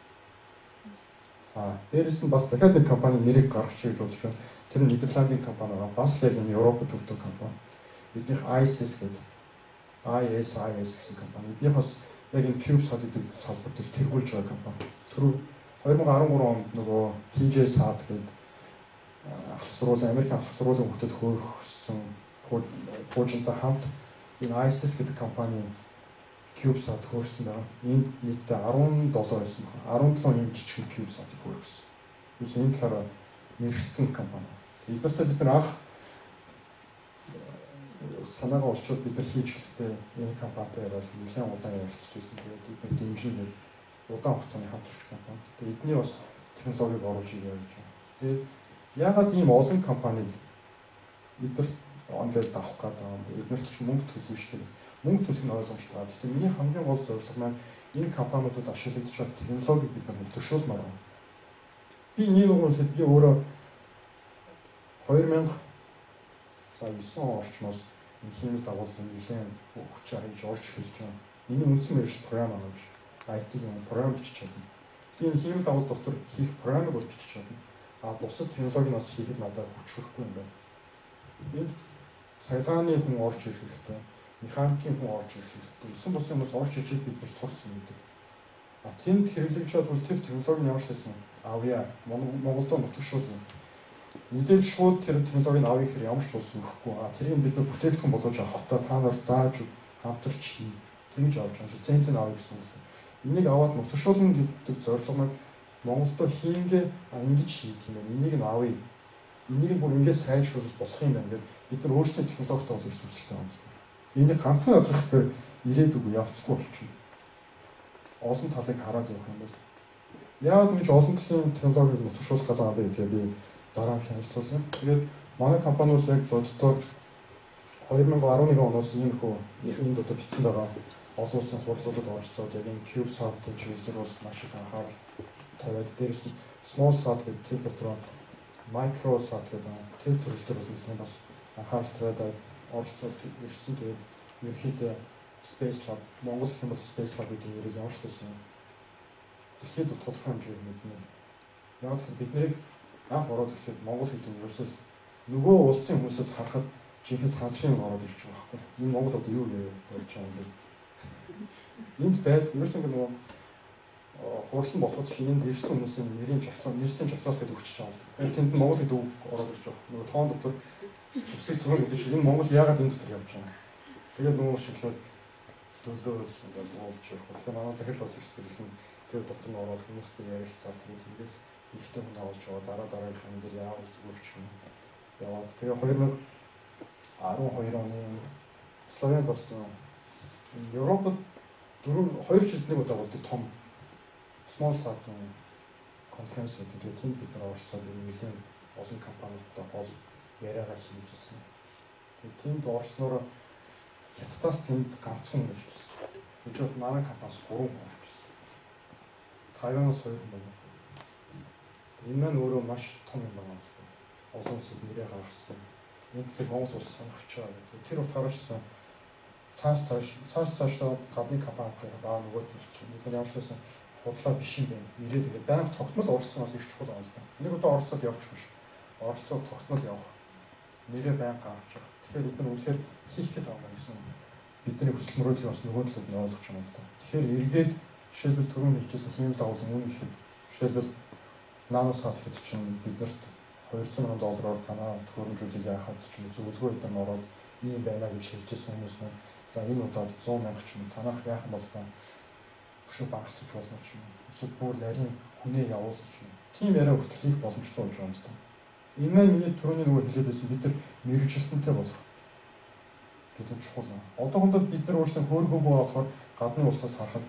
Дээрээс нь бас дахиад нэг компани нэрийг гаргах гэж бодож байна. Тэр нь Нидерландын компани байгаа. Бас л яг энэ Европод төвтэй компани. Биднийх ISIS гэдэг ISIS гэсэн компани. Биднийх бас яг энэ CubeSat гэдэг салбар дээр тэргүүлж байгаа компани. Түрүү 2013 онд нөгөө TJ Sat гэдэг ахлах сургуулийн Америк ахлах сургуулийн хүүхдэд хөөрсөн пуужинтай хамт энэ ISIS гэдэг компани CubeSat хөөрсөн байгаа. Энд нийтдээ 17 байсан байна. 17 ийм жижиг CubeSat-ыг хөөрсөн. Юусэн энэ талаараа мэргэсэн компани. Эднэртэй бид нар анх санаагаа олчоод бид нар хийж эхэлсэн энэ компанитай яриад нэлээд удаан ярилцж байсан. Тэгээд бид нар дэмжингээд удаан хугацааны хамтрагч компани. Тэгээд эдний бас технологиг оруулж ирээ гэж байна. Тэгээд яагаад ийм олон компаниг эдгээр онлайн авах гээд байгаа юм бэ? Эднэрт ч мөнгө төлнө шүү дээ. Мөнгө төлөх нь ойлгомжтой. Гэхдээ миний хамгийн гол зорилго маань энэ компаниудад ашиглагдаж байгаа технологиг бид нар төвшүүлмээр байна. Би нэг үгээр хэлбэл би өөрөө 2009 он орчмоос энэ хиймэл дагуулын нэлээд хүчээ хийж орж эхэлж байна. Энэ үндсэн мэргэжил програм авч IT-ийн програм бичиж чадна. Би энэ хиймэл дагуул дотор хийх програмыг бол бичиж чадна. А бусад технологиг нь бас хийхэд надад хүч хүрэхгүй юм байна. Энд цахилгааны хүн орж ирэх хэрэгтэй, механикийн хүн орж ирэх хэрэгтэй. Есөн бусын хүмүүс орж ижил бид нар цогцсон гэдэг. А тэнд хэрэглэж чадвал тэр технологи нь ямар ч байсан авъя. Монголдо нутагшуулна. Мэдээж шууд тэр технологиг авъя гэхээр ямар ч улс өгөхгүй. А тэрийг бид нар бүтээгдэхүүн болгож авахдаа та нар зааж хамтарч хий. Тэгж авч байгаа. Лицензийг авъя гэсэн үг. Энийг аваад нутагшуулна гэдэг зорилго маань Монголдо хийнгээ ингэж хийх юм байна. Энийг нь авъя. Энийг бүр ингэж сайжруулах болох юм байна гэд бид нар өөрсдөө технологитой болох хүсэлтэй байна. Энийг ганцхан газар ирээдүг явцгүй болчихно. Олон талыг хараад явах юм бол яагаад ингэж олон талын технологиг нутагшуулах гэдэг юм бэ гэдгээ би дараа нь танилцуулна. Тэгээд манай компани бол яг боддоор 2011 оноос иймэрхүү энд одоо бичсэн байгаа олон улсын хурлуудад оролцоод яг энэ CubeSat-ын чиглэлээр бол маш их анхаарал тавиад дээрээс нь SmallSat гэдэг тэр дотор MicroSat гэдэг тэр төрөл дээр бол нэлээд бас анхаарал тавиад оролцоод ирсэн. Тэгээд ерөнхийдөө Space Lab, Монгол гэх юм бол Space Lab гэдэг нэрийг ямар ч байсан дэлхийд бол тодорхой хэмжээгээр мэднэ. Яг тэгэхээр бид нарыг анх ороод ирэхэд Монгол гэдэг нь ерөөсөө нөгөө улсын хүмүүсээс харахад жинхэнэ сансрын юм ороод ирж байгаа байхгүй. Энэ Монгол одоо юу ярьж байгаа юм бэ? Энд байд ерөөсөө нөгөө хурлан болоход чинь энд ирсэн хүмүүсийн нэрийн жагсаал, нэрсийн жагсаал гэдэг өгчөж байгаа юм. Тэгэхээр тэнд Монгол гэдэг үг ороод ирж байгаа. Нөгөө тоон дотор үсэг зураг гэдэг чинь энэ Монгол яагаад энэ дотор явж байгаа юм? Тэгээд нөгөө шиглэл дөлөөл ингээд буулж явах. Тэгэхээр манай захирал бас ирсэн юм. Тэр дотор нь ороод хүмүүстэй ярилцаад тэгээд тэндээс ихтэй хүн олж яваа дараа дараагийнх нь дээр яавал зүгээр ч юм яваад тэгээ 2012 оны Словенд болсон Европод 2 жилд нэг удаа болдог том SmallSat-ын конференц гэдэг. Тэгээд тэнд бид нар оролцоод нэлээд олон компаниудтай гол яриагаа хийж ирсэн. Тэгээд тэнд орсноор Хятадаас тэнд ганцхан хүн ирж байсан. Тэгж бол манай компаниас 3 хүн орж ирсэн. Тайванаас 2 хүн байна. Энэ маань өөрөө маш том юм байна. Олон улсад нэрээ гаргасан. Энэ талыг Монгол улс сонирхож байгаа гэдэг. Тэр утгаараа ч гэсэн цааш гадны компаниудаар баа нөгөө тал чинь бид нар ямар ч байсан худлаа биш юм байна. Ирээд ингээд байнга тогтмол оролцсоноос их чухал юм байна. Нэг удаа оролцоод явчих биш. Оролцоод тогтмол явах. Нэрээ байнга гаргаж байгаа. Тэгэхээр бид нар үнэхээр хийх гээд байгаа юм гэсэн бидний хүсэл мөрөөдлийг бас нөгөө талд нь ойлгож байгаа юм л да. Тэгэхээр эргээд жишээлбэл түрүүн хэлжсэн хиймэл дагуулын үн гэхэд жишээлбэл NanoSat гэхэд чинь биднэрт $200,000 танаа төхөөрөмжүүдийг яахад чинь зөвлөгөө эдгээр нь ороод ийм байна гэж хэлжсэн хүмүүс нь за энэ удаад 100,000 ч юм танах яах юм бол за өшөө багасч болно ч юм эсвэл бүр нарийн хүнээ явуулах ч юм. Тийм яриа хүртэл хийх боломжтой болж байгаа юм л да. Энэ маань миний түрүүний нөгөө хэлээд байсан бид нар мэргэжилтэнтэй болох гэдэг нь чухал. Одоохондоо бид нар өөрсдөө хөөргөөгүй болохоор гадны улсаас харахад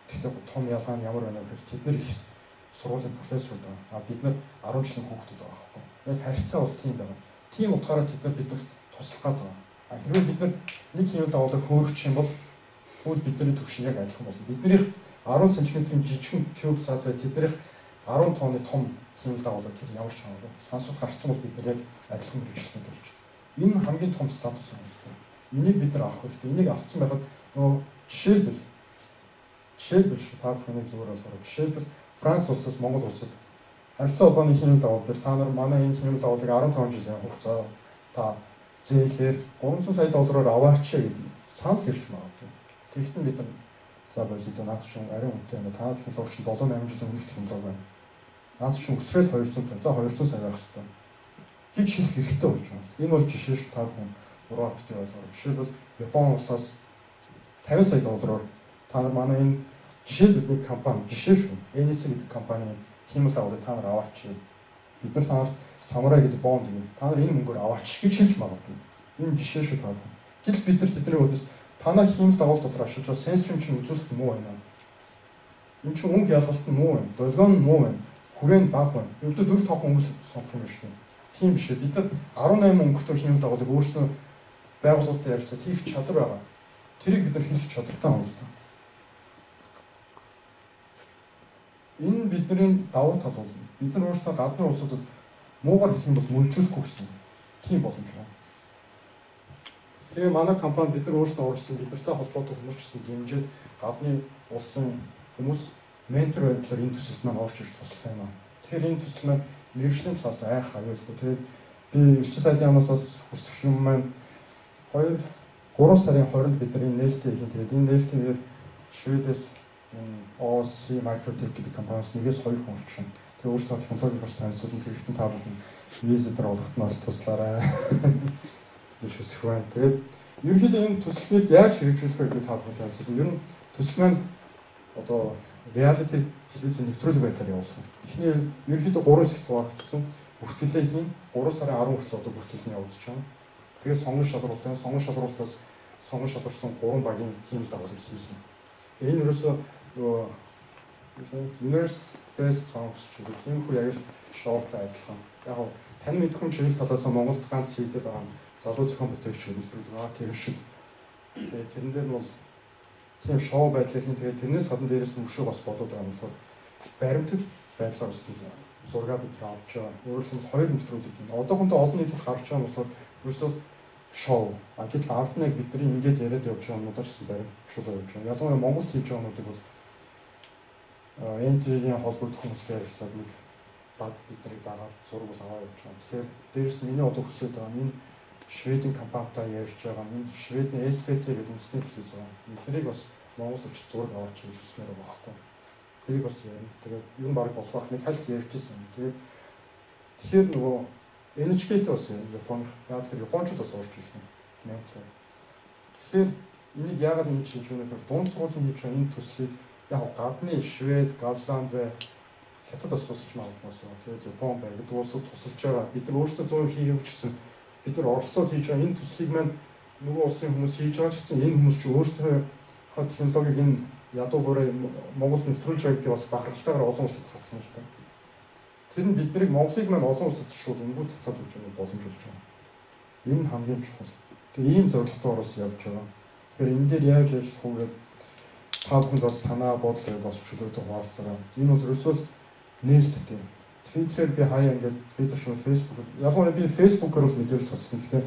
тэгтээ том ялгаа нь ямар байна вэ гэхээр тэд нар их сургуулийн профессор байна. А бид нар 10 жилийн хүүхдүүд байгаа байхгүй. Яг харьцаа бол тийм байгаа. Тийм утгаараа тэд нар биднэрт туслах гээд байгаа. А хэрвээ бид нар нэг хиймэл дагуулыг хөөрчих юм бол тэгвэл бидний түвшин яг адилхан болно. Биднийх 10 см-ийн жижигхэн CubeSat бай тэднийх 10 тонны том хиймэл дагуулга тэр ямар ч хамаагүй. Сансарт гарцсан бол бид нар яг адилхан мэргэжилтнүүд болж байна. Энэ хамгийн том статус юм л да. Энийг бид нар авах хэрэгтэй. Энийг авцсан байхад нөгөө жишээлбэл шүү та бүхний зүгээр болохоор жишээлбэл Франц улсаас Монгол улсад харилцаа холбооны хиймэл дагуул дээр та нар манай энэ хиймэл дагуулыг 15 жилийн хугацаа та зээлээр $300 сая аваач гэдэг санал ирж магадгүй. Тэгэхдээ бид нар за болоо наад чинь арай үнэтэй юм. Та технологи чинь 7 8 жилийн өмнөх технологи байна. Наад чинь өсрөөл 200 за 200 сая байх хэрэгтэй гэж хэлэх хэрэгтэй болж байна. Энэ бол жишээ шүү та бүхэн буруу битгий ойлгоорой. Жишээлбэл Япон улсаас $50 сая та нар манай энэ жишээлбэл нэг компани жишээ шүү. NEC гэдэг компани хиймэл дагуулыг та нар аваач. Бид нар та нарт Самурай гэдэг бонд юм. Та нар энэ мөнгөөр аваач гэж хэлж магадгүй. Энэ жишээ шүү та бүхэн. Гэтэл бид нар тэдний үүдээс танай хиймэл дагуул дотор ашиглаж байгаа сенсорын чинь үзүүлэлт муу байна. Энэ чинь өнгө ялгалт нь муу байна. Долгион нь муу байна. Хүрээ нь бага байна. Ердөө 4 5 өнгө сонгох юм биш үү? Тийм биш ээ. Бид нар 18 өнгөтэй хиймэл дагуулыг өөрсдөө байгууллагатай ярилцаад хийх чадвар байгаа. Тэрийг бид нар хэлэх чадвартай байна л да. Энэ бидний давуу тал болно. Бид нар өөрсдөө гадны улсуудад Муугар хэлэх юм бол мөржүүлэхгүй гэсэн тийм боломж байна. Тэгээ манай компани бид нар өөрсдөө оролцсон, бид нартай холбоотой хүмүүс ч гэсэн дэмжиж гадны улсын хүмүүс ментор байдлаар энэ төсөлд маань орж ирж туслах юм аа. Тэгэхээр энэ төсөл маань мэргэжлийн талаас айх аюулгүй. Тэгээд би элчин сайдын яамаас бас хүсэх юм маань 2 3 сарын 20-нд бид нар энэ нээлтийг хийн. Тэгээд энэ нээлтээр Шведээс энэ OC Microtech гэдэг компаниас нэгээс хоёр хүн орчихно. Тэгээ өөрсдөө технологиг бас танилцуулна. Тэгэхдээ та бүхэн виз дээр олоход нь бас туслаарай гэж хүсэх байна. Тэгээд ерөнхийдөө энэ төслийг яаж хэрэгжүүлэх вэ гэдгийг та бүхэн танилцуулна. Ер нь төсөл маань одоо reality телевизийн нэвтрүүлэг байдлаар явуулах. Эхний ерөнхийдөө 3 хэсэгт хуваагдсан. Бүртгэлээ хийн 3 сарын 10 хүртэл одоо бүртгэл нь явагдаж байна. Тэгээд сонгон шалралт байна. Сонгон шалралтаас сонгон шалгарсан 3 багийн хиймэл дагуулыг хийх юм. Энэ ерөөсөө нөгөө Universe Best Songs ч гэдэг тийм хүү яг л шоутай адилхан. Яг нь тань мэдэх хүн чиглэл талаас Монголд ганц хийгдэт байгаа юм залуу зохион бүтээлч нэвтрүүлэг байгаа. Тэр шиг. Тэгээд тэрэн дээр нь бол тийм шоу байдлаар хийн. Тэгээд тэрнээс гадна дээрээс нь өшөө бас бодоод байгаа юм болохоор баримтат байдлаар бас зураг бид нар авч байгаа. Өөрөөр хэлбэл хоёр нэвтрүүлэг юм. Одоохондоо олон нийтэд гарч байгаа нь болохоор ерөөсөө шоу. А гэтэл ард нь яг бидний ингээд яриад явж байгаа юмнуудаар ч гэсэн баримтжуулаад явж байгаа. Ялангуяа Монголд хийж байгаа юмнуудыг бол NTV-ийн холбогдох хүмүүстэй ярилцаад нэг баг бид нарыг дагаад зураг бол аваа явж байгаа. Тэгэхээр дээрээс нь миний одоо хүсэж байгаа нь энэ Шведийн компанитай ярьж байгаа. Энэ Шведийн SVT гэдэг үндэсний телевиз байгаа. Эднэрийг бас Монгол очиж зураг аваач гэж хүснээр байгаа байхгүй. Тэрийг бас ярина. Тэгээд ер нь баг болох байх нэг тальт ярьжсэн юм. Тэгээд тэгэхээр нөгөө NHK-тэй бас ярина Японы. Яг тэгэхээр Япончууд бас орж ирэх юм. Ментор. Тэгэхээр энийг яагаад ингэж хийж байгаа вэ гэхээр дунд сургуулийн хийж байгаа энэ төслийг яг гадны Швед, Голланд бай, Хятад бас тусалж магадгүй бас. Тэгээд Япон бай гэдэг улсууд тусалж байгаа. Бид нар өөрсдөө 100% хийгээгүй ч гэсэн бид нар оролцоод хийж байгаа энэ төслийг маань нөгөө улсын хүмүүс хийж байгаа ч гэсэн энэ хүмүүс ч өөрсдөө технологиг энэ ядуу бүрээ Монголд нэвтрүүлж байгаа гэдэг бас бахархалтайгаар олон улсад цацсан л да. Тэр нь биднийг Монголыг маань олон улсад шууд өнгөө цацаад өгч байгаа боломж болж байгаа. Энэ нь хамгийн чухал. Тэгээ ийм зорилготойгоор бас явж байгаа. Тэгэхээр энэ дээр яаж ажиллах вэ гэдэг та бүхэнд бас санаа бодол гэдэг бас чөлөөтэй хуваалцаарай. Энэ бол ерөөсөө нээлттэй. Твиттерээр би хаяа ингээд Twitter шүү, Facebook ялангуяа би Facebook-оор бол мэдээлэл цацсан. Гэхдээ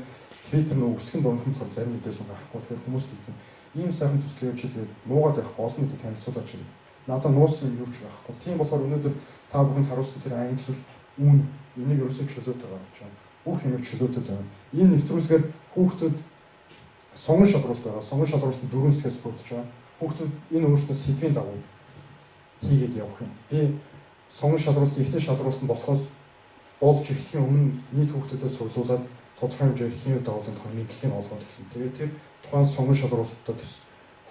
Twitter нөө өсгөн дунхан болохоор зарим мэдээлэл гарахгүй. Тэгэхээр хүмүүс тэгдэг. Ийм сайхан төсөл явж тэгээд нуугаад байхгүй олон нийтэд танилцуулаач юм. Надад нуусан юм юу ч байхгүй. Тийм болохоор өнөөдөр та бүхэнд харуулсан тэр ангилал үн энийг ерөөсөө чөлөөтэй гаргаж байгаа. Бүх юм чөлөөтэй байгаа. Энэ нэвтрүүлгээр хүүхдүүд сонгон шалралт байгаа. Сонгон шалралт нь 4 хэсгээс бүрдэж байгаа. Хүүхдүүд энэ өөрснөө сэдвийн дагуу хийгээд явах юм. Би сонгон шалралт эхний шалралт нь болохоос болж эхлэхийн өмнө нийт хүүхдүүдэд цуглуулад тодорхой хэмжээгээр хиймэл дагуулын тухай мэдлэгийг олгоод эхэлнэ. Тэгээд тэр тухайн сонгон шалралттай төс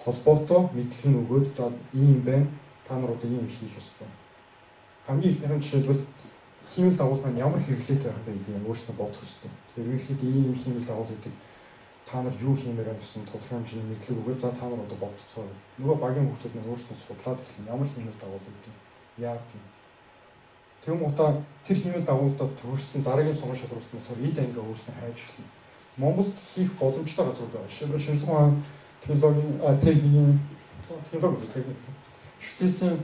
холбоотой мэдлэгийг өгөөд за ийм байна. Та нар одоо ийм хийх ёстой. Хамгийн эхнийх нь жишээлбэл хиймэл дагуул маань ямар хэрэглээтэй байх вэ гэдгийг өөрсдөө бодох ёстой. Тэгэхээр ерөнхийдөө ийм хиймэл дагуул гэдэг та нар юу хиймээр байна гэсэн тодорхой хэмжээний мэдлэг өгөөд за та нар одоо бодцгоо. Нөгөө багийн хүүхдүүд нь өөрсдөө судлаад эхэлнэ. Ямар хиймэл дагуул гэдэг яа гэв. Тэнгуутаа тэр хиймэл дагуулдад төвөрсөн дараагийн сонгон шалралт нь болохоор эд анги өөрснөө хайж эхэлнэ. Монголд хийх боломжтой газрууд байгаа. Жишээлбэл шинжлэх ухааны технологийн техникийн технологи техник Шведийн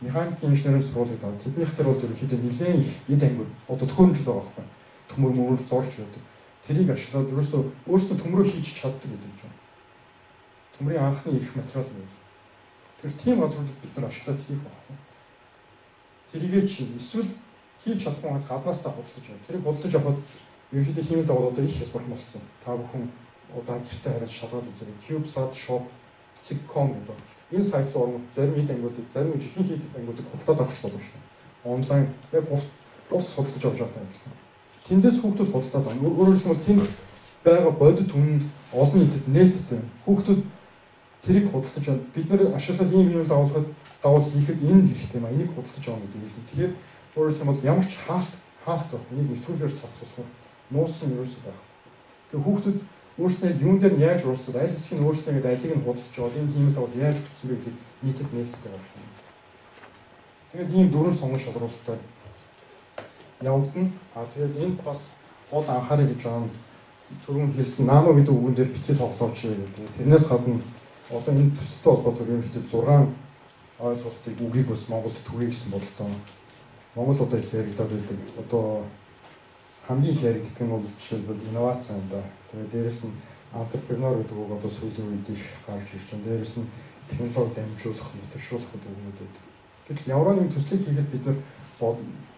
механикийн инженерийн сургуулийг даа. Тэднийх тэр бол ерөнхийдөө нэлээд их эд ангиуд одоо төхөөрөмжүүд байгаа байхгүй. Төмөр мөрөөр зорж байдаг. Тэрийг ашиглаад ерөөсөө өөрсдөө төмрөө хийж чаддаг гэдэг юм. Төмрийн анхны их материал нь. Тэр тийм газруудад бид нар ашиглаад хийх байхгүй. Тэрийгээ чи эсвэл хийж чадахгүй гаднаас та худалдаж авах. Тэрийг худалдаж авахад ерөнхийдөө хиймэл дагуул одоо их хялбархан болсон. Та бүхэн одоо гэртээ хараад шалгаад үзээрэй. CubeSat Shop .com гэдэг. Энэ сайт руу оронгууд зарим эд ангиудыг, зарим ихэнх эд ангиудыг худалдаад авах боломжтой. Онлайн яг хувцас худалдаж авч байгаатай адилхан. Тэндээс хүүхдүүд худалдаад авна. Өөрөөр хэлбэл тэнд байгаа бодит үнэ олон нийтэд нээлттэй. Хүүхдүүд тэрийг худалдаж авна. Бид нэр ашиглаад ийм юм дагуулхад дагуул хийхэд энэ хэрэгтэй юм а. Энийг худалдаж авна гэдэг хэлнэ. Тэгэхээр өөрөөр хэлбэл ямар ч хаалт байх. Энийг нэвтрүүлгээр цоцолох нуусан ерөөсөө байх. Тэгээ хүүхдүүд өөрснөө юун дээр нь яаж оролцоод аль хэсгийг нь өөрснөө гэдэг алийг нь худалдаж аваад энэ хиймэл дагуул яаж бүтсэн бэ гэдгийг нийтэд нээлттэй гаргах юм. Тэгээд ийм дөрвөн сонгон шалралттай явагдана. А тэгээд энд бас гол анхаарал гэж байгаа нь түрүүн хэлсэн нано гэдэг үгэн дээр битгий тоглооч гэдэг. Тэрнээс гадна одоо энэ төсөлтэй холбоотойгоор ерөнхийдөө 6 ойлголтыг үгийг бас Монголд түгээе гэсэн бодолтой. Монгол одоо их яригадаад байдаг. Одоо хамгийн их яригддаг нь бол жишээлбэл инновац юм да. Тэгээд дээрэс нь entrepreneur гэдэг үг одоо сүүлийн үед их гарч ирж байна. Дээрэс нь технологи дамжуулах, мотившуулах гэдэг үгнүүд байдаг. Гэтэл ямар нэгэн төслийг хийхэд бид нар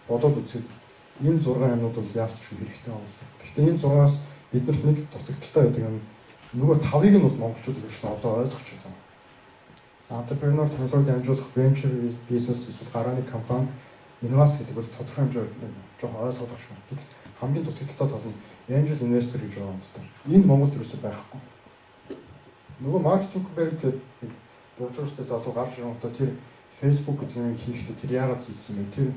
бодоод үзэхэд энэ 6 юмнууд бол яалтчгүй хэрэгтэй байна л да. Гэхдээ энэ 6-аас биднэрт нэг дутагдaltaй байдаг юм. Нөгөө 5-ыг нь бол монголчууд ихэвчлэн одоо ойлгож байна. Entrepreneur, технологи дамжуулах, venture бизнес эсвэл гарааны компани, инновац гэдэг бол тодорхой хэмжээгээр жоохон ойлгоод байгаа шүү. Гэтэл хамгийн дутагдaltaй тал нь angel investor гэж байгаа юм л да. Энэ Монголд юусоо байхгүй. Нөгөө Марк Цукерберг гэдэг нэг дуржуурстай залуу гарч ирэнгүүтээ тэр Facebook гэдэг юм хийхдээ тэр яагаад хийсэн бэ? Тэр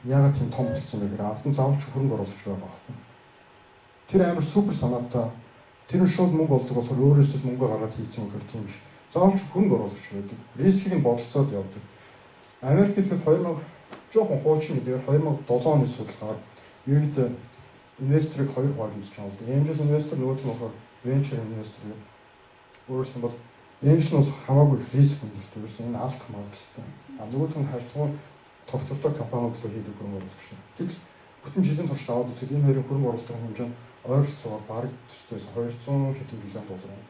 яагаад тийм том болсон бэ гэхээр авдан заавалч хөрөнгө оруулагч байгаа байхгүй. Тэр амар супер санаатай. Тэр нь шууд мөнгө олдог болохоор өөрөөсөө мөнгө гаргаад хийсэн юм гэхээр тийм биш. Заавалч хөрөнгө оруулагч байдаг. Рискийг нь бодолцоод явдаг. Америкт тэгэхээр 2000 жоохон хуучин гэдгээр 2007 оны судалгаар ерөнхийдөө инвесторыг хоёр хувааж үзэж байгаа юм. Angel investor, нөгөөх нь болохоор venture investor гэдэг. Өөрөөр хэлбэл angel нь бол хамаагүй их риск өндөртэй. Ерөөсөн энэ алдах магадлалтай. А нөгөөх нь харьцангуй тогтвортой компаниуд руу хийдэг хөрөнгө оруулагч. Гэтэл бүтэн жилийн турш аваад үзэхэд энэ хоёрын хөрөнгө оруулалтын хэмжээ нь ойролцоогоор бараг төстэй 200 хэдэн биллион доллар юм.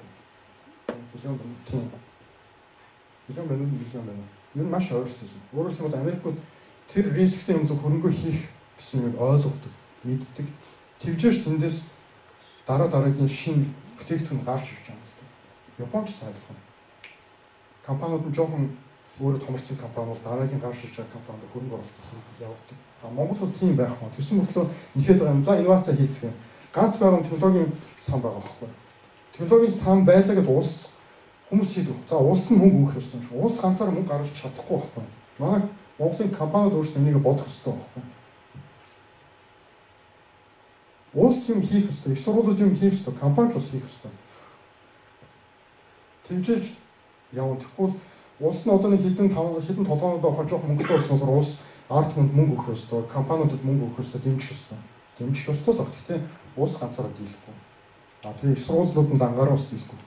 Биллион тийм. Биллион байна уу? Биллион байна. Ер нь маш ойролцоос. Өөрөөр хэлбэл Америкууд тэр рисктэй юм хөрөнгө хийх гэсэн юм ойлгодог, мэддэг. Тэгжээш тэндээс дараа дараагийн шинэ бүтээгдэхүүн гарч ирж байгаа юм л да. Японч адилхан. Компаниуд нь жоохон өөрөө томорсон компани бол дараагийн гарч ирж байгаа компанид хөрөнгө оруулалт хийх явуулдаг. А Монгол бол тийм байхгүй. Тэгсэн мөртлөө нэхэд байгаа юм. За инновац хийцгээе. Ганц байгаа технологийн сан байгаа байхгүй. Технологийн сан байлаа гэдээ улс хүмүүс хийдэг. За улс нь мөнгө өгөх ёстой юм шиг. Улс ганцаараа мөнгө гаргаж чадахгүй байхгүй. Манай Монголын компаниуд өөрсдөө энийг бодох ёстой байхгүй. Улс юм хийх ёстой, их сургуулиуд юм хийх ёстой, компани ч бас хийх ёстой. Тэгжээж явна. Тэгэхгүй бол улс нь одоо нэг хэдэн хэдэн толгойнууд авахар жоох мөнгөтэй болсон болохоор улс ард түмэнд мөнгө өгөх ёстой, компаниудад мөнгө өгөх ёстой, дэмжих ёстой. Дэмжих ёстой л баг. Гэхдээ улс ганцаараа дийлэхгүй. А тэгээ их сургуулиуд нь дангаараа бас дийлэхгүй.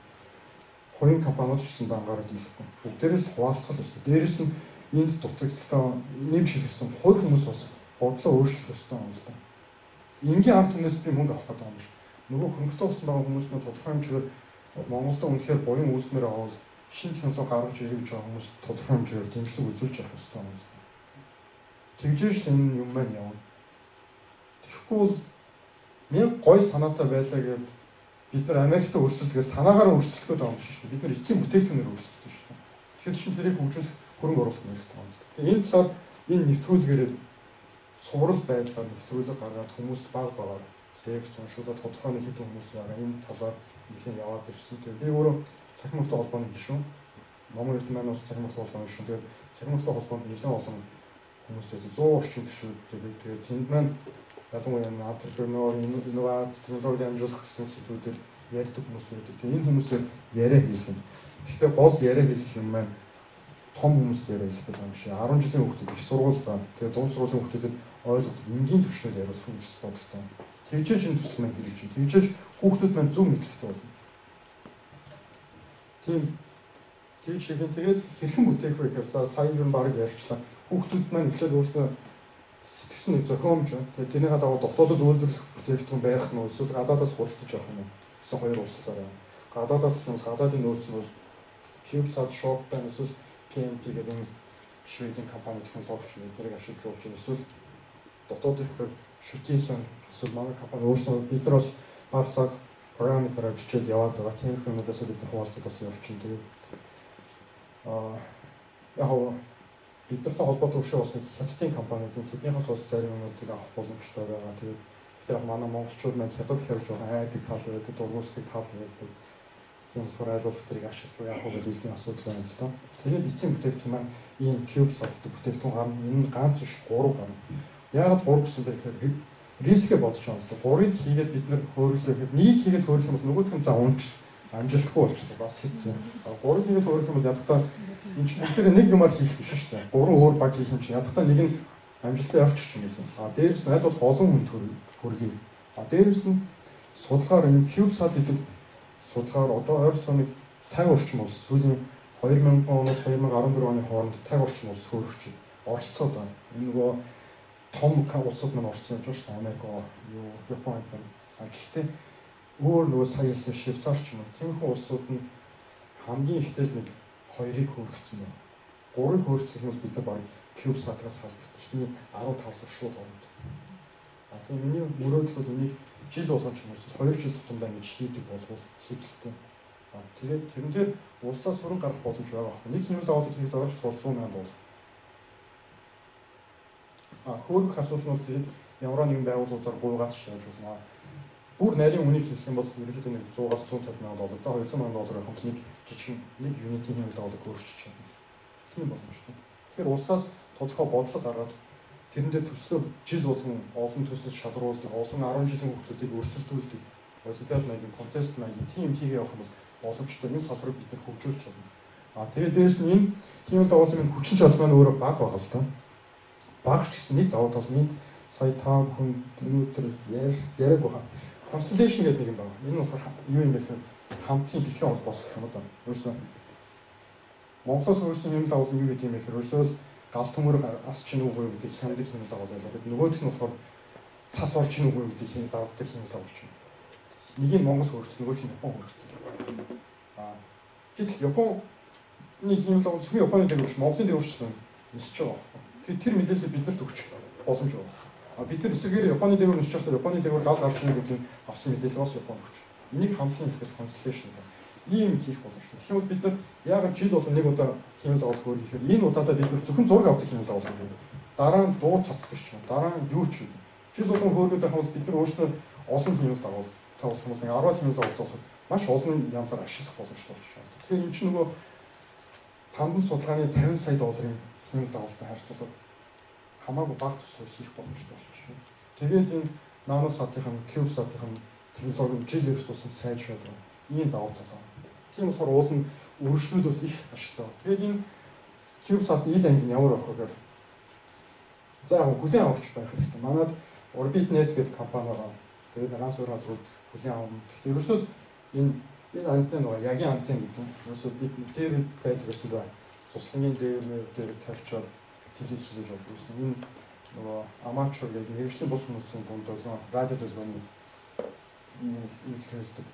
Хувийн компаниуд ч гэсэн дангаараа дийлэхгүй. Бүгдээрээ л хуваалцах ёстой. Дээрээс нь энд дутагдaltaй нэмж хийх ёстой. Хувь хүмүүс бас бодлоо өөрчлөх ёстой юм л да. Энгийн ард түмнээс би мөнгө авах гэдэг юм биш. Нөгөө хөнгөтэй болсон байгаа хүмүүс нь тодорхой хэмжээгээр Монголд үнэхээр буян үйлдмээр байгаа бол шинэ технологи гаргаж ирэх гэж байгаа хүмүүс тодорхой хэмжээгээр дэмжлэг үзүүлж явах ёстой юм л. Тэгжээж л энэ юм маань явна. Тэгэхгүй бол мянга гой санаатай байлаа гэд бид нар Америкт өрсөлдөг санаагаараа өрсөлдөх гэдэг юм биш шүү. Бид нар эцсийн бүтээгдэхүүнээр өрсөлдөж шүү. Тэгэхээр чинь тэрийг хөгжүүлэх хөрөнгө оруулалт хэрэгтэй юм л. Тэгээ энэ талаар энэ нэвтрүүлгээрээ цуврал байдлаар нэвтрүүлэг гаргаад хүмүүст баг багаар лекц уншуулаад тодорхой нэг хэдэн хүмүүс байгаа энэ талаар нэлээд яваад ирсэн. Тэгээ би өөрөө цахим мөртэй холбооны гишүүн. Номын эрдэм маань бас цахим мөртэй холбооны гишүүн. Тэгээд цахим мөртэй холбоонд нэлээд олон хүмүүс байдаг. 100 орчим гишүүдтэй би. Тэгээд тэнд маань ялангуяа entrepreneur, инновац, технологи дамжуулах гэсэн сэдвүүдээр ярьдаг хүмүүс байдаг. Тэгээд энэ хүмүүсээр яриа хийх юм. Гэхдээ гол яриа хийх юм маань том хүмүүст яриа хийх гэдэг юм шиг. 10 жилийн хүүхдүүд их сургууль заа. Тэгээд дунд сургуулийн хүүхдүүдэд ойлгодог энгийн төвшнөд яриулах юм гэсэн бодолтой. Тэгжээж энэ төсөл маань хэрэгжин. Тэгжээж хүүхдүүд маань зөв мэдлэгтэй болно. Тийм тэгж хийх нь тэгээд хэрхэн бүтээх вэ гэхээр за сая юу баг ярьчлаа. Хүүхдүүд маань эхлээд өөрсдөө сэтгсэн нэг зохиомж байна. Тэгээд тэрнийхээ дагуу дотоодод үйлдвэрлэх бүтээгдэхүүн байх нь эсвэл гадаадаас худалдаж авах юм гэсэн хоёр урсгалаар байна. Гадаадаас гэх юм бол гадаадын нөөц нь бол CubeSat Shop байна эсвэл PMP гэдэг энэ Шведийн компани технологич эднэрийг ашиглаж болж байна. Эсвэл дотоод ихээр шүтийсэн эсвэл манай компани өөрсдөө бид нар бас баг саг параметраар бичээд яваад байгаа. Тийм юмнуудаас бид нар хуваалцаад бас явчихна. Тэгээд яг хав бид нартай холбоотой өшөө бас нэг хятадын компаниудын тэднийхээс бас зарим юмнуудыг авах боломжтой байгаа. Тэгээд тэгэхээр яг манай монголчууд маань хятад хэрэг жоохон айдаг тал байдаг, дургуутдаг тал байдаг. Тийм болохоор аль болох тэрийг ашиглах яах вэ гэж илгийн асуудал байна л доо. Тэгээд эцсийн бүтээгдэхүүн маань ийм CubeSat гэдэг бүтээгдэхүүн гарна. Энэ нь ганц биш 3 гарна. Яагаад 3 гэсэн бэ гэхээр рискээ бодож байгаа юм л доо. 3-ыг хийгээд бид нэр хөөрөлдөхэд нэг хийгээд хөөрөх юм бол нөгөөх нь за унч амжилтгүй болчихлоо. Бас хэцүү. 3-ыг хийгээд хөөрөх юм бол ядахтаа энэ чинь бүгдээр нэг юмар хийх биш шүү дээ. 3 өөр баг хийх юм чинь ядахтаа нэг нь амжилтаа явчих юм лээ. А дээрээс нь аль болох олон хүнд хүргэе. А дээрээс нь судалгаар энэ CubeSat гэдэг судалгаар одоо ойролцоогоо 50 орчим улс сүүлийн 2000 оноос 2014 оны хооронд 50 орчим улс хөрөгч оролцоод байна. Энэ нөгөө том улсууд маань орсон юм шүү дээ. Америк, юу, Япон энэ. А гэхдээ өөр нөгөө сая хэлсэн Швейцар ч юм уу. Тиймэрхүү улсууд нь хамгийн ихтэй л нэг 2-ыг хөөргөцсөн байна. 3-ыг хөөргөцөх юм бол бид нар баг CubeSat-аас салбарт эхний 15 руу шууд орно. А тийм миний мөрөөдөл бол энийг жил болгон ч юм уу 2 жил тутамдаа ингэж хийдэг болвол циклтэй. А тэгээд тэрэн дээр улсаас сүрэн гарах боломж байгаа байхгүй. Нэг хиймэл дагуулга хийхэд ойролцоогоор 100 сая доллар. А хөөргөх асуулт нь бол тэрийг ямар нэгэн байгууллагуудаар гуйгаад шааж болно. Бүр нарийн үнийг хэлэх юм бол ерөнхийдөө нэг 100-аас 150 сая доллар, за 200 сая доллар байх юм нэг жижигхэн нэг юнитийн хиймэл дагуулга хөөрчиж чадна. Тийм боломжтой. Тэгэхээр улсаас тодорхой бодлого гаргаад тэрэндээ төслөө жил болгон олон төсөл шалруулдаг, олон 10 жилийн хүүхдүүдийг өрсөлдүүлдэг, олимпиад маягийн, контест маягийн тийм хийгээ явах юм бол боломжтой. Энэ салбарыг бид нар хөгжүүлж чадна. А тэгээд дээрэс нь энэ хиймэл дагуулгын хүчин чадал маань өөрөө бага байгаа л да. Бага ч гэсэн нэг давуу тал нь сая та бүхэн өнөөдөр яриаг байгаа. Constellation гэдэг нэг юм байна. Энэ болохоор юу юм бэ гэхээр хамтын хэлхэн холбоос гэх юм уу да. Өөрөөсөө Монголоос өөрсөн хиймэл дагуулга нь юу гэдэг юм бэ гэхээр өөрөөсөө л гал төмөр ас чинь үгүй гэдэг хяндаг хиймэл дагуулга байлаа. Тэгэхэд нөгөөх нь болохоор цас орч нь үгүй гэдэг хийм дагдаг хиймэл дагуулж байна. Нэг нь Монгол хөргөцсөн, нөгөөх нь Япон хөргөцсөн. Аа гэтэл Японы хиймэл дагуулга зөвхөн Японы дээгүүр биш, Монголын дээгүүр ч нисэж байгаа байхгүй. Тэгэхээр тэр мэдээллийг биднэрт өгч боломж байгаа. А бид нар эсрэгээр Японы дээгүүр нисэж байхдаа Японы дээгүүр гал гарч ирнэ гэдгийг авсан мэдээлэл бас Японд өгч. Энийг хамтын хэлхээс constellation гэдэг. Ийм хийх боломжтой. Тэгэх юм бол бид нар яагаад жил болгон нэг удаа хиймэл дагуулга хөөргөх гэхээр энэ удаадаа бид нар зөвхөн зураг авдаг хиймэл дагуулга хөөргөх. Дараа нь дуу цацдаг ч юм. Дараа нь юу ч юм. Жил болгон хөөргөд байх юм бол бид нар өөрснөө олон хиймэл дагуулга тавуулах юм бол 10 хиймэл дагуулга болоход маш олон янзаар ашиглах боломжтой болчих юм. Тэгэхээр энэ чинь нөгөө тамдан судалгааны 50 сая долларын хиймэл дагуулгатай харьцуулбал хамаагүй бага төсөөр хийх боломжтой болчих юм. Тэгээд энэ NanoSat-ийн, CubeSat-ийн технологи жил ирэх тусам сайжраад байна. Ийм давуу тал байна. Тийм болохоор уул нь өргөжлүүд бол их ашигтай. Тэгээд энэ CubeSat ил анги нь ямар байх вэ гэхээр за яг хүлээн авахч байх хэрэгтэй. Манад OrbitNet гэдэг компани байгаа. Тэгээд ганц өөр газар хүлээн авна. Гэхдээ ерөөсөө энэ антен байгаа. Ягийн антен гэдэг нь ерөөсөө бид дээр байдаг гэсэн ба цуслангийн дээр тавьчаад телевиз үзэж авдаг гэсэн. Энэ нөгөө амачур гэдэг мэргэжлийн бус хүмүүсийн дунд долгион радио долгионы энэ хэлдэг.